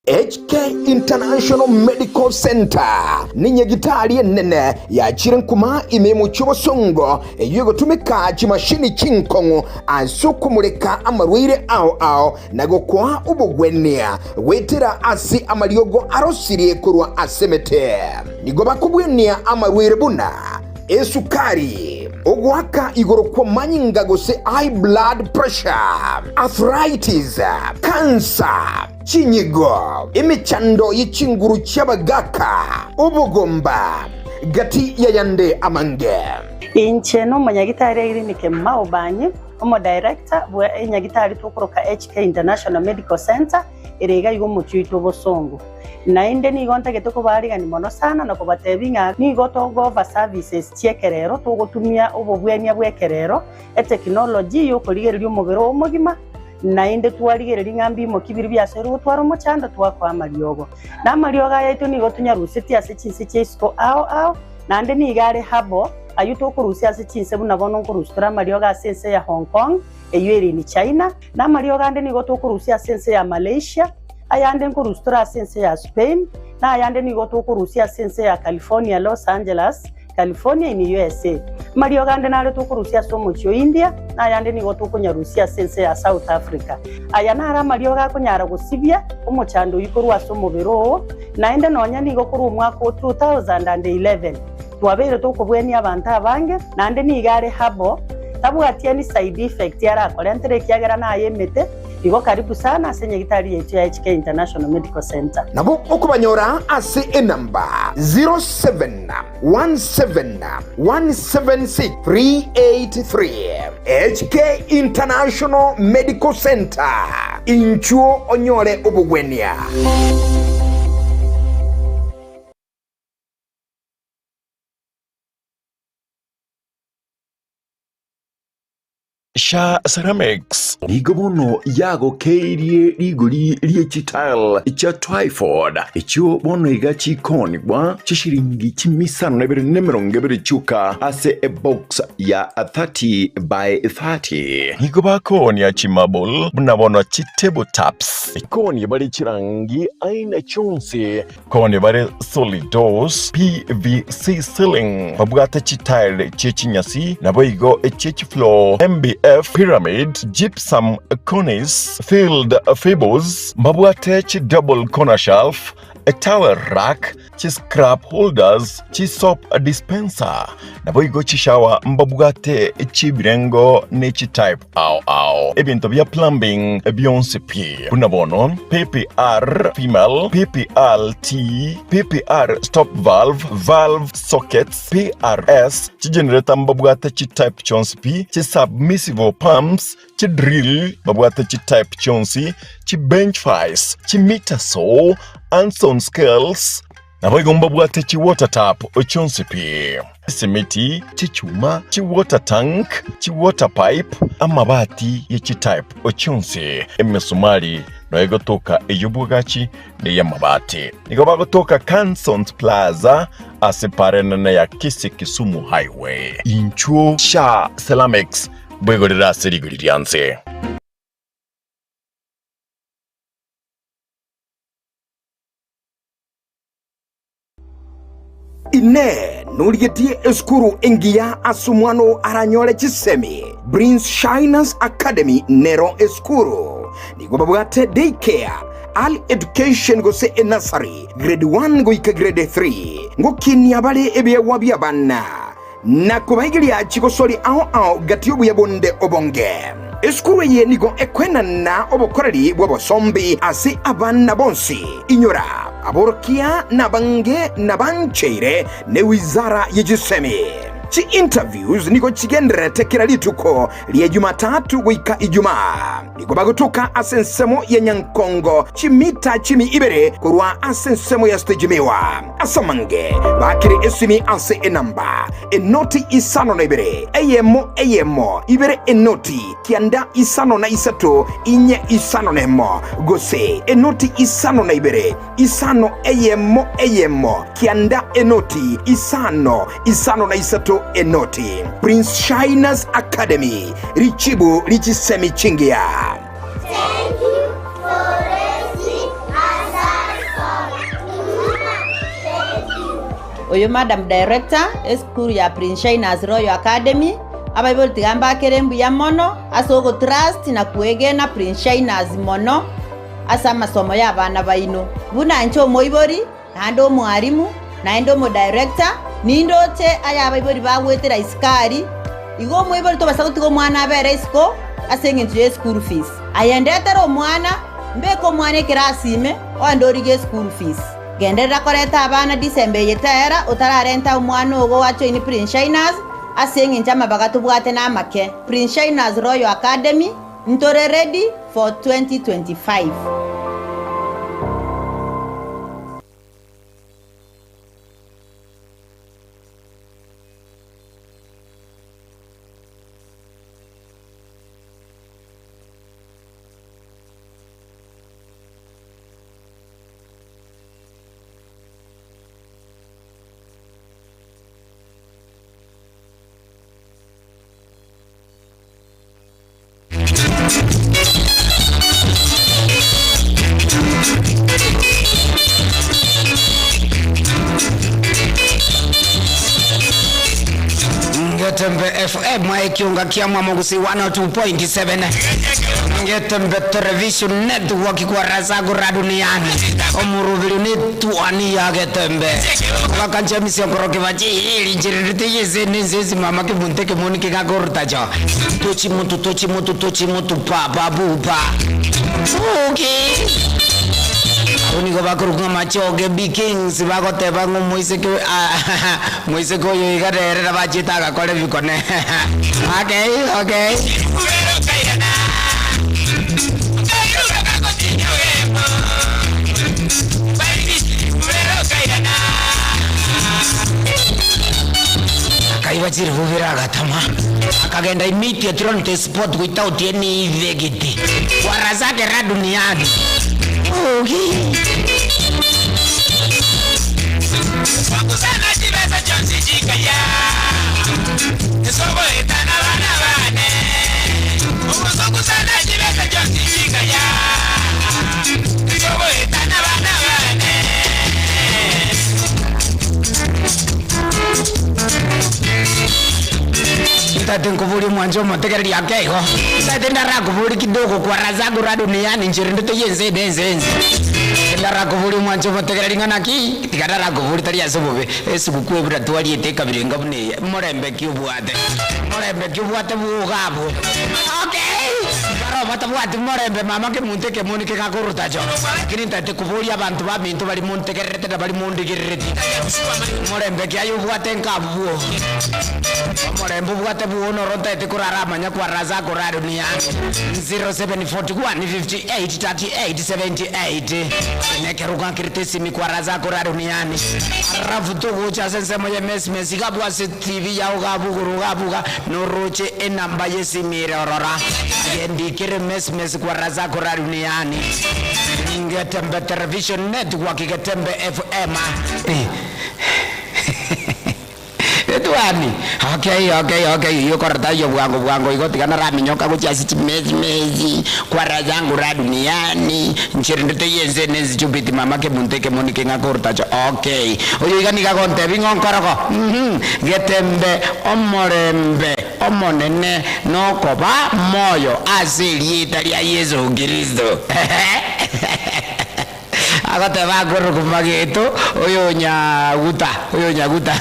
HK International Medical Centre nenyagitari enene yachire nkuma ime y'omochie obosongo eyio egotumeka chimashini chinkong'u ase okomoreka amarwaire ao ao na gokoa obogwenia goetera ase amariogo arosirie korwa ase emete. Nigo bakobwenia amarwaire buna esukari, ogoaka igoro kw'amanyinga gose high blood pressure, arthritis, cancer, chinyigo, emechando ye chinguru chi'abagaaka, obogomba, gati y'ayande amange. Inche nomonyagitari Irene Kemuma Obanyi, omodirector bwe enyagitari tokoroka HK International Medical Centre ere iga iga omochie oito obosongo. Naende nigo ntagete kobaarigania mono sana na kobatebia ng'a nigo togofa services chi'ekerero, togotumia obobwenia bw'ekerero, etekinology y'okorigereria omobere oo omogima, naende twarigereria ng'a mbimoki biria biasoirwe gotwara omochando twakoa amariogo. Na amariogo aya aito nigo tonyarusetie ase chinse chia isiko ao ao, naende nigo are herbal, ayio tokorusia ase chinse buna bono nkorusia tore amariogo ase ense ya Hong Kong, eyio ere in China, na amariogo ande nigo tokorusia ase ense ya Malaysia, ayande nkorusia tore ase ense ya Spain, na ayande nigo tokorusia ase ense ya California, Los Angeles, California in USA. Amariogo ande nare tokorusia ase omochie o India, na ayande nigo tokonyarusia ase ense ya South Africa. Aya naro amariogo akonyara gosibia omochando oyio korwa ase omobere oo, naende nonya nigo korwa omwaka o 2011 twabeire tokobwenia abanto abange, naende nigo are herbal, tabwati any side effect arakorentere ekiagera naye emete. Igo karibu sana ase nyagitari yaito ya HK International Medical Centre. Nabo okobanyora ase enamba 0717176383. HK International Medical Centre, inchuo onyore obogwenia. Sha Ceramics nigo bono yagokeirie rigori rie chitile chia Twyford, echio bono iga chikoonigwa chishiringi chimisano na ibere na emerongo ebere chioka ase ebox ya 30 by 30. Nigo bakoonia chimarble buna bono chitable tops. Koonia bare chirangi aina chionsi. Koonia bare solid doors, PVC ceiling, babwate chitile chie chinyasi, naboigo echie chifloor, MDF, pyramid, gypsum, cornice, filled fables, mbabwate chi double corner shelf, etowel rack, chiscrap holders, chisoap dispenser, naboigo chishower mbabwate chi'ebirengo ne chitype ao ao. Ebinto bia plumbing bionsi pi, buna bono PPR female, PPR T, PPR stop valve, valve sockets, PRS, chigenerator mbabwate chitype chionsi pi, chisubmersible pumps, chidrill babwate chitype chionsi, chibench vice, chimeter saw, Anson scales, Naboigo mbabwate chiwater tap chionsi pi, esimiti, chichuma, chiwater tank, chiwater pipe, amabati ye chitype chionsi, emesumari noyo egotoka ey'obwagachi na ey'amabati. Nigo bagotoka Cansons Plaza ase para enene ya Kisii Kisumu Highway. Inchuo Sha Ceramics bwegorere ase rigori ria nse. Inee! Norigetie esukuru engiya ase omwana oo aranyore chisemi? Prince Shiners Academy nero esukuru. Nigo babwate day care, early education gose enursery, grade 1 goika grade 3. Ngokinia bare ebiegwa bi'abana na kobaigeria chigosori ao ao gati y'obuya bonde obonge. Esukuru eye nigo ekoenana obokoreri bw'obosombi ase abana bonsi. Inyora, aborokia nabange nabancheire ne wizara ye chisemi. Chi interviews nigo chigendererete kera rituko ria Jumatatu goika Ijumaa. Nigo bagotoka ase ensemo ya Nyankongo chimita chimi ibere korwa ase ensemo ya Stage Miwa. Ase amange bakire esimi ase enamba enoti isano na ibere eyemo eyemo ibere enoti kianda isano na isato inye isano nemo gose enoti isano na ibere isano eyemo eyemo kianda enoti isano isano na isato enoti. Prince Shiners Academy, richibu richisemi chingiya. Thank you for raising us Thank you. Oyo Madam Director, esukuru ya Prince Shiners Royal Academy, abaibori tiga mbakere mbuya mono ase ogotrust na kwegena Prince Shiners mono ase amasomo y'abana baino. Buna inche omoibori, naende omwarimu, naende omodirector, nindoche aya abaibori bagwetera isiko aria, igo omoibori tobasa gotiga omwana abere isiko ase eng'encho ye school fees. Aye ndetere omwana, mbeke omwana ekerasi ime, oende origie eschool fees. Genderera koreta abana December eye tera otararenta omwana ogo oajoin Prince Shiners ase eng'encho amabaga tobwate namake. Prince Shiners Royal Academy, Ntore ready for 2025. Ngetembe FM ekiunga kia Mwamogusi 102.7 Ngetembe Television Network kwarasagura duniani omurubiri ni tuani ya Getembe bakancha misiokoro kibachi rinchiririte yese mama kibunte kimoni kikakortacho tochi mutu tochi mutu tochi mutu pa pa bupa. Okay. Abwo nigo bakorokwa ng'a Machoge B Kings bagoteba ng'a omoiseke ah, moiseke oyo iga nere nabachiete agakora ebikone. Okay, okay. Akaiba chiribubire agatama akagenda immediately on the spot without any effect. Warasake ra duniani. Okay. Ntaete nkoborie omwancho omotegereri ake igo, ntaete ndarakoborie kidogo kwa raha zangu ra duniani inche rende toiyo ense ende ense ense. Ndarakoborie omwancho omotegereri ng'a naki, tiga ndarakoborie tari ase obobe, esugukuu ebuna twariete ekabira enga buna eye, morembe ki obwate? Morembe ki obwate bwoga abwo? Okay! Baroo batabwati morembe mama kemonto ekemoni kegakoruta cho. Lakini ntaete koboria abanto baminto baria montegererete na baria mondigerereti, morembe ki aye obwate nkabwo? Omorembe obwate bwoo noro ntaete korara amanya kwarora ase akorara dunia. 0741 58 38 78 Nekero gwakerete esimi kwarora ase akorara duniani. Alafu togocha ase ensemo ye mesmes iga abwo ase TV yao iga abwo igoro iga abwo iga noroche enamba yesimi ere orora. Aye ndikere mesmes kwarora ase akorara duniani. Getembe Television Network Getembe FM. Etwani, Okay, okay, okay, oyio okorora taiyo bwango bwango igo tiga naraminyoka gochia ase chimesi mesi, kwara zangu ra duniani, inche rende teiyo ense ene nsichupeti mama kemonto ekemoni keng'a korutacho okay. Oyo iga nigo agontebia ng'a onkorogo, uhum, getembe omorembe omonene nokoba moyo ase erieta ria Yeso Kristo. Agoteba akorokwa mageto oyo onyaguta, oyo onyaguta.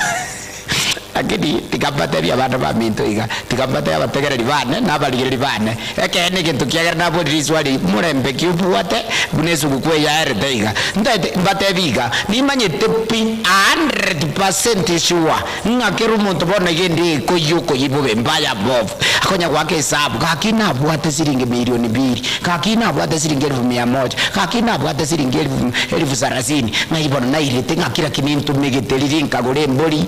Lakini tiga mbatebie abana baminto iga, tiga mbatebie abategereri bane na abarigereri bane, ekeene egento kiagera naborire riswali eri, morembe ki obwate buna esuguku eye yaerete iga? Ntaete mbatebie iga, nimanyete pi a hundred percent sure Ng'a kera omonto bono iga ende ekoyia okoyia bobe mbaya bob, akonya goaka esabu, gaki nabwate siringi milioni mbili, gaki nabwate siringi elfu mia moja, gaki nabwate siringi elfu elfu sarasini, ng'ai bono nairete ng'aki lakini ntumegete riria nkagora embori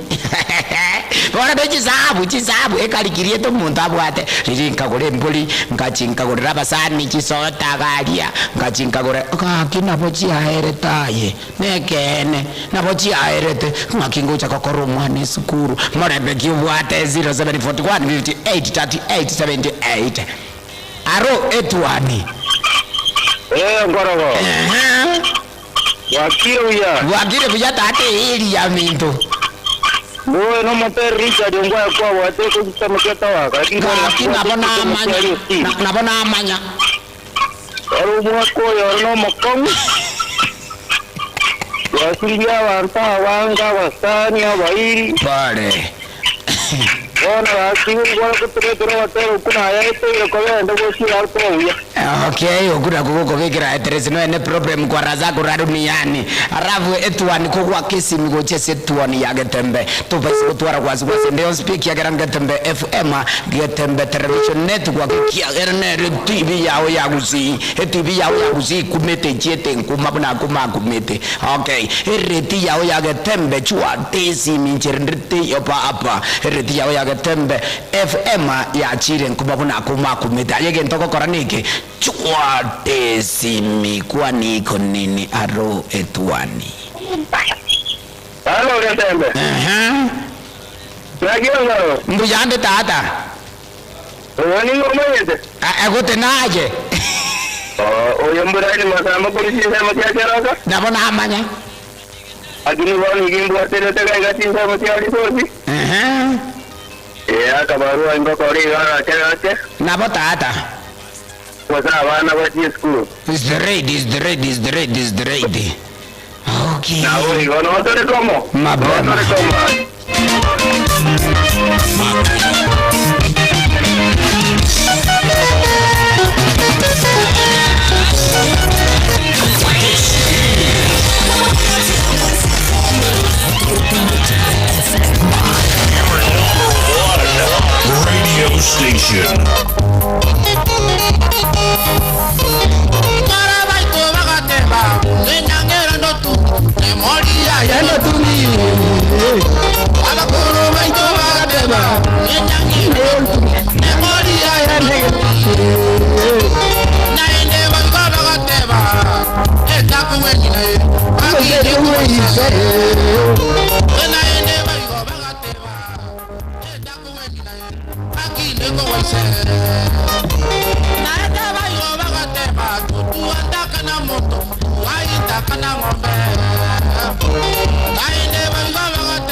bono ne chisabu chisabu ekarikiriete omonto abwate, riria nkagora embori, ngachi nkagorera abasani chisota iga aria, ngachi nkagora gaki nabo chiaerete aye. Nekeene, nabo chiaerete, ng'aki ngocha gokora omwana esukuru, morembe ki obwate 0741 58 38 78 Aro etuani. Ee, nkorogo. Ehe. Bwakire buya. Bwakire buya tata eeri ya minto. Oyo nomoteri Richard Ongwae kwabwate ekosisitemu kia Tawaka, lakini bono Gaki nabo nabwate ekosisitemu namanya, kia Riosini. na- nabo namanya. Ore omwaka oyo ore nomokong'u, twasiririe abanto abange, abasani, abairi. Pole. Bono gaki nigo gotoretera ogotera okwo nayaeteire kobende gosira are koba buya. Okay, okwo nakwo gokobekera eteresi nonya ne problem kwa raza kora duniani. Alafu etuani kogwaka esimi gocha ase etuani ya Getembe. Tobaisa gotwara gwasi gwasi ende yonsi pi ekiagera Getembe FM, Getembe Television Network ekiagera nere TV yao ya Gusii, eTV yao ya Gusii ikumete echiete nkuma buna akuma akumete. Okay, ereti yao ya Getembe chwata esimi inche rende teiyo papa. Ereti yao ya Getembe FM yachire nkuma buna akuma akumete. Aye egento ogokora neke, chwata esimi kwani iko nini aro etuani. Halo Getembe. Ehe. Naki ongoro? Mbuya ande tata. Oyo ning'o omanyete? Egote naye. Oo, oyo mburani masamba korwa chinsemo chia Keroka. Nabo namanya. Lakini bono iga imbwaterete gaiga chinsemo chia Risosi. Ehe. Ee, akabarua ingokora iga gake gake. Nabo tata. Gose abana bachie esukuru. Is the raid, is the raid, is the raid, is the raid. Okay. Nabo igo notore komo. Mapema. Notore komo. Nation.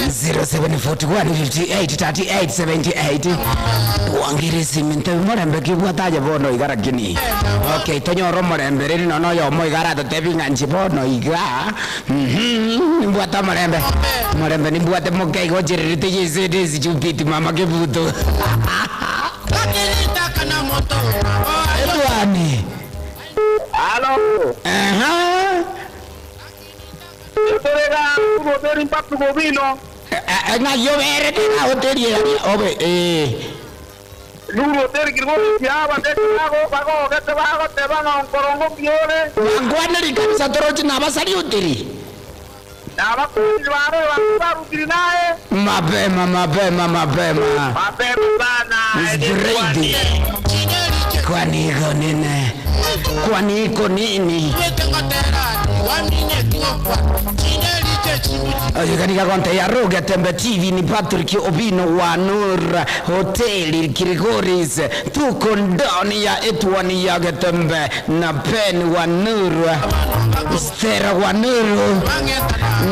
Zero seven forty one fifty eight thirty eight seventy eight wangire ntebi morembe kibwataje bono iga lakini okay tonyore omorembe riri nono oyomo iga aratotebi ng'a nchi bono iga nimbwate omorembe omorembe nimbwate moke iga ochererete chisende esi chupiti mama kebuto Edwani Halo. Aha. Etorega uroteri mpatu gobino. Ng'a yobere tena hoteli obe eh. Nuroteri kirgo kiaba ndetago bago gete bago teba ngonkorongo kiore. Wangwaneri kabisa torochi na basari hoteli. Na bakundi bare barutiri naye. Mapema mapema mapema. Mapema sana. It's great. Kwani iko nini? Kwani iko nini? Oyo katika konte ya Roga Tembe TV ni Patrick Obino wa Nur Hoteli Kirigoris, tuko ndani ya Etwani ya Getembe na Ben wa Nur, Stera wa Nuru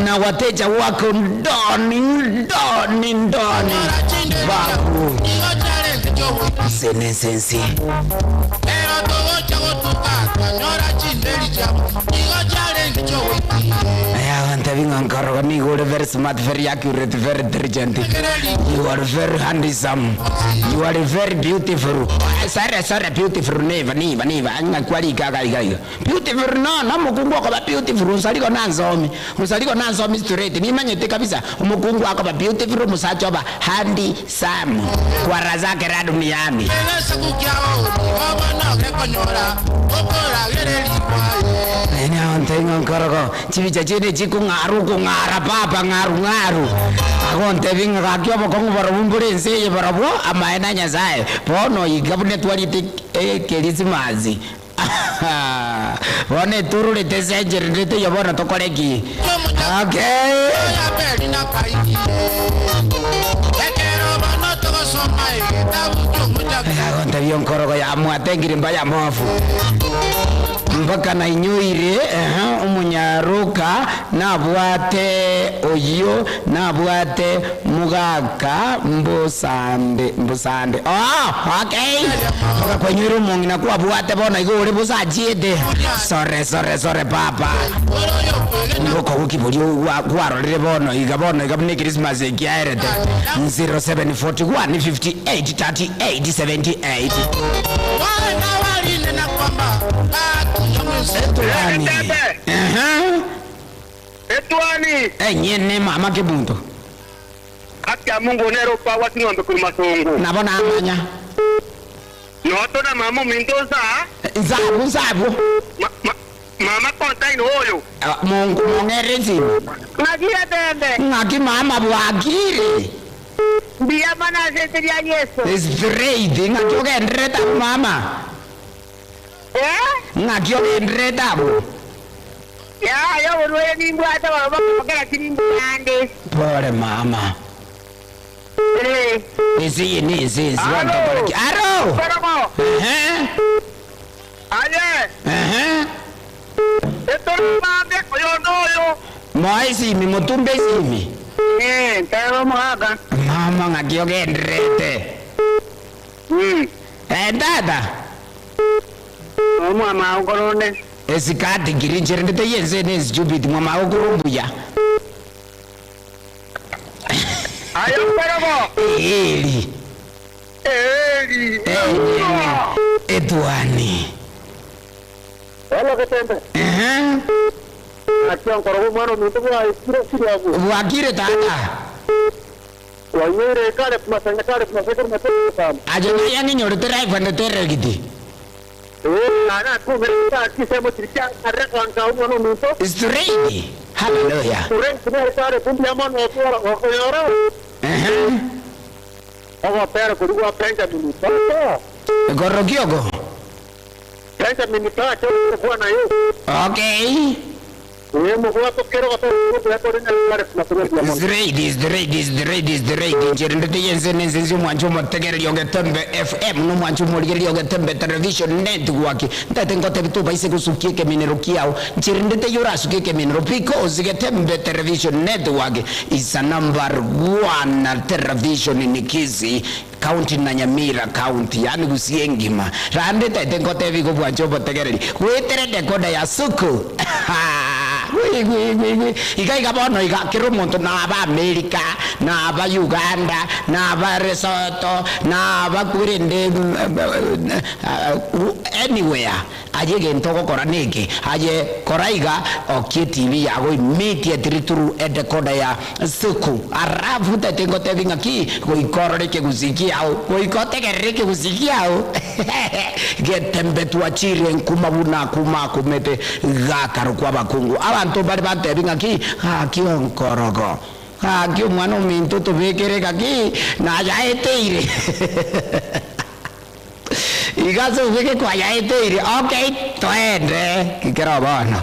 na wateja wako ndani ndani ndani babu senensensi Ayawantabingankoroga nigore very smart, very accurate, very diligent. You are very handsome. You are very beautiful. Sorry, sorry, beautiful never, never, never. Angakwalika Beautiful no, no mukungu akoba beautiful usaliko nansomi. Usaliko nansomi straight. Nimanyete kabisa umukungu akoba beautiful musacha oba handsome. Kwa razake ra duniani. Nyaontengonkorogo chibicha chine chikung'aru kung'ara papa ng'aru ng'aru agontebi ng'aki obokong'u borobwo mbore ense eye borobwo amaye na nyasaye bono iga buna etwarete ekerisimasi bono etururete esenchererete iyo bono tokore ki okay agontebi onkorogo yamwatengire mba yamofu mpaka nainyoire omunyaruka nabwate oyo nabwate mugaka mbusande mbusande oh, okay mpaka kwenyoire omong'ina kwabwate bono igo ore busachiete sore sore sore papa ngoko kibori kwarorire bono iga bono iga buna ekrismas ekiaerete 0741 58 38 78 Etwani. Aha. Etwani. Enyene mama kibunto. Haki ya Mungu nero pa watu ng'ombe kuri matongo. Nabona amanya. Noto na mama mindoza. Nzabu nzabu. Ma, ma, mama kontain oyo. Mungu mongerezi. Ng'akira tembe. Ng'aki mama bwakire. Mbuya mana ase ria Yesu. Straight ng'aki ogenderete abu mama. Eh? Ng'aki ogenderete abu. Ya, yo burwere nimbwate baba bakora kirimbande. Pole mama. Eh. Ezi ni ezi ezi wantokoreki. Aro. Eh. Aye. Eh. Etori mambe oyo noyo. Moesimi mutumbe esimi. Eh, tero mwaga. Mama ng'aki ogenderete. Eh, tata. Omwama ukorone. Esikati ngirincherendete yense nezijubiti mwama okurumbuya. Ayo korogo. Eli. Eli. Etwani. Hello ketembe. Eh. Atia nkorogo mwana omuntu bwa kire kire abu. Bwakire tata. Kwainyoire kare kumasanya kare kumasanya korwa mateka. Aye naye ang'inyorete live and direct. Ee, naye nakumire chinsaa chisemo chiria chia karere kwanka omwana ominto. Straight. Hallelujah. Straight nere kare mbuya mono otwara gokonyora. Ogotera koria gwa Benjamin Tata. Koroki oko? Benjamin Tata ogokwana Yeso. Okay. Ee, mobwatokere ogotera koria mbuya kore Nyasaye kumasanya mbuya mono. Straight, straight, straight, straight. Inche rende tiga ense na ense nse omwancho omotegereri o Getembe FM na omwancho omorigereria o Getembe Television Network. Ntagete ngotebi tobaise gosukia ekeminero kiao. Inche rende teiyo orasukie ekeminero because Getembe Television Network is a number one television in Kisii County na Nyamira County, yaani Gusii engima. Rande ntagete ngotebi igo bwanche obotegereri goetera edecoder ya Suku. Gwi gwi gwi gwi. Iga iga bono iga kera omonto naba America, naba Uganda, naba Lesotho, naba korende anywhere. Aye egento ogokora neke, aye kora iga, okia etibi yago immediately through edecoder ya Suku, alafu tete ngotebi ng'aki goika orore ekegusii kiao, goika otegerere ekegusii kiao getembe twachire nkuma buna akuma akumete gakarokwa abakungu. Abanto mbare bantebi ng'aki gaki onkorogo, gaki omwana ominto tobekere gaki nayaeteire. Iga ase obeke kwayaeteire, okay, toende kikero bono.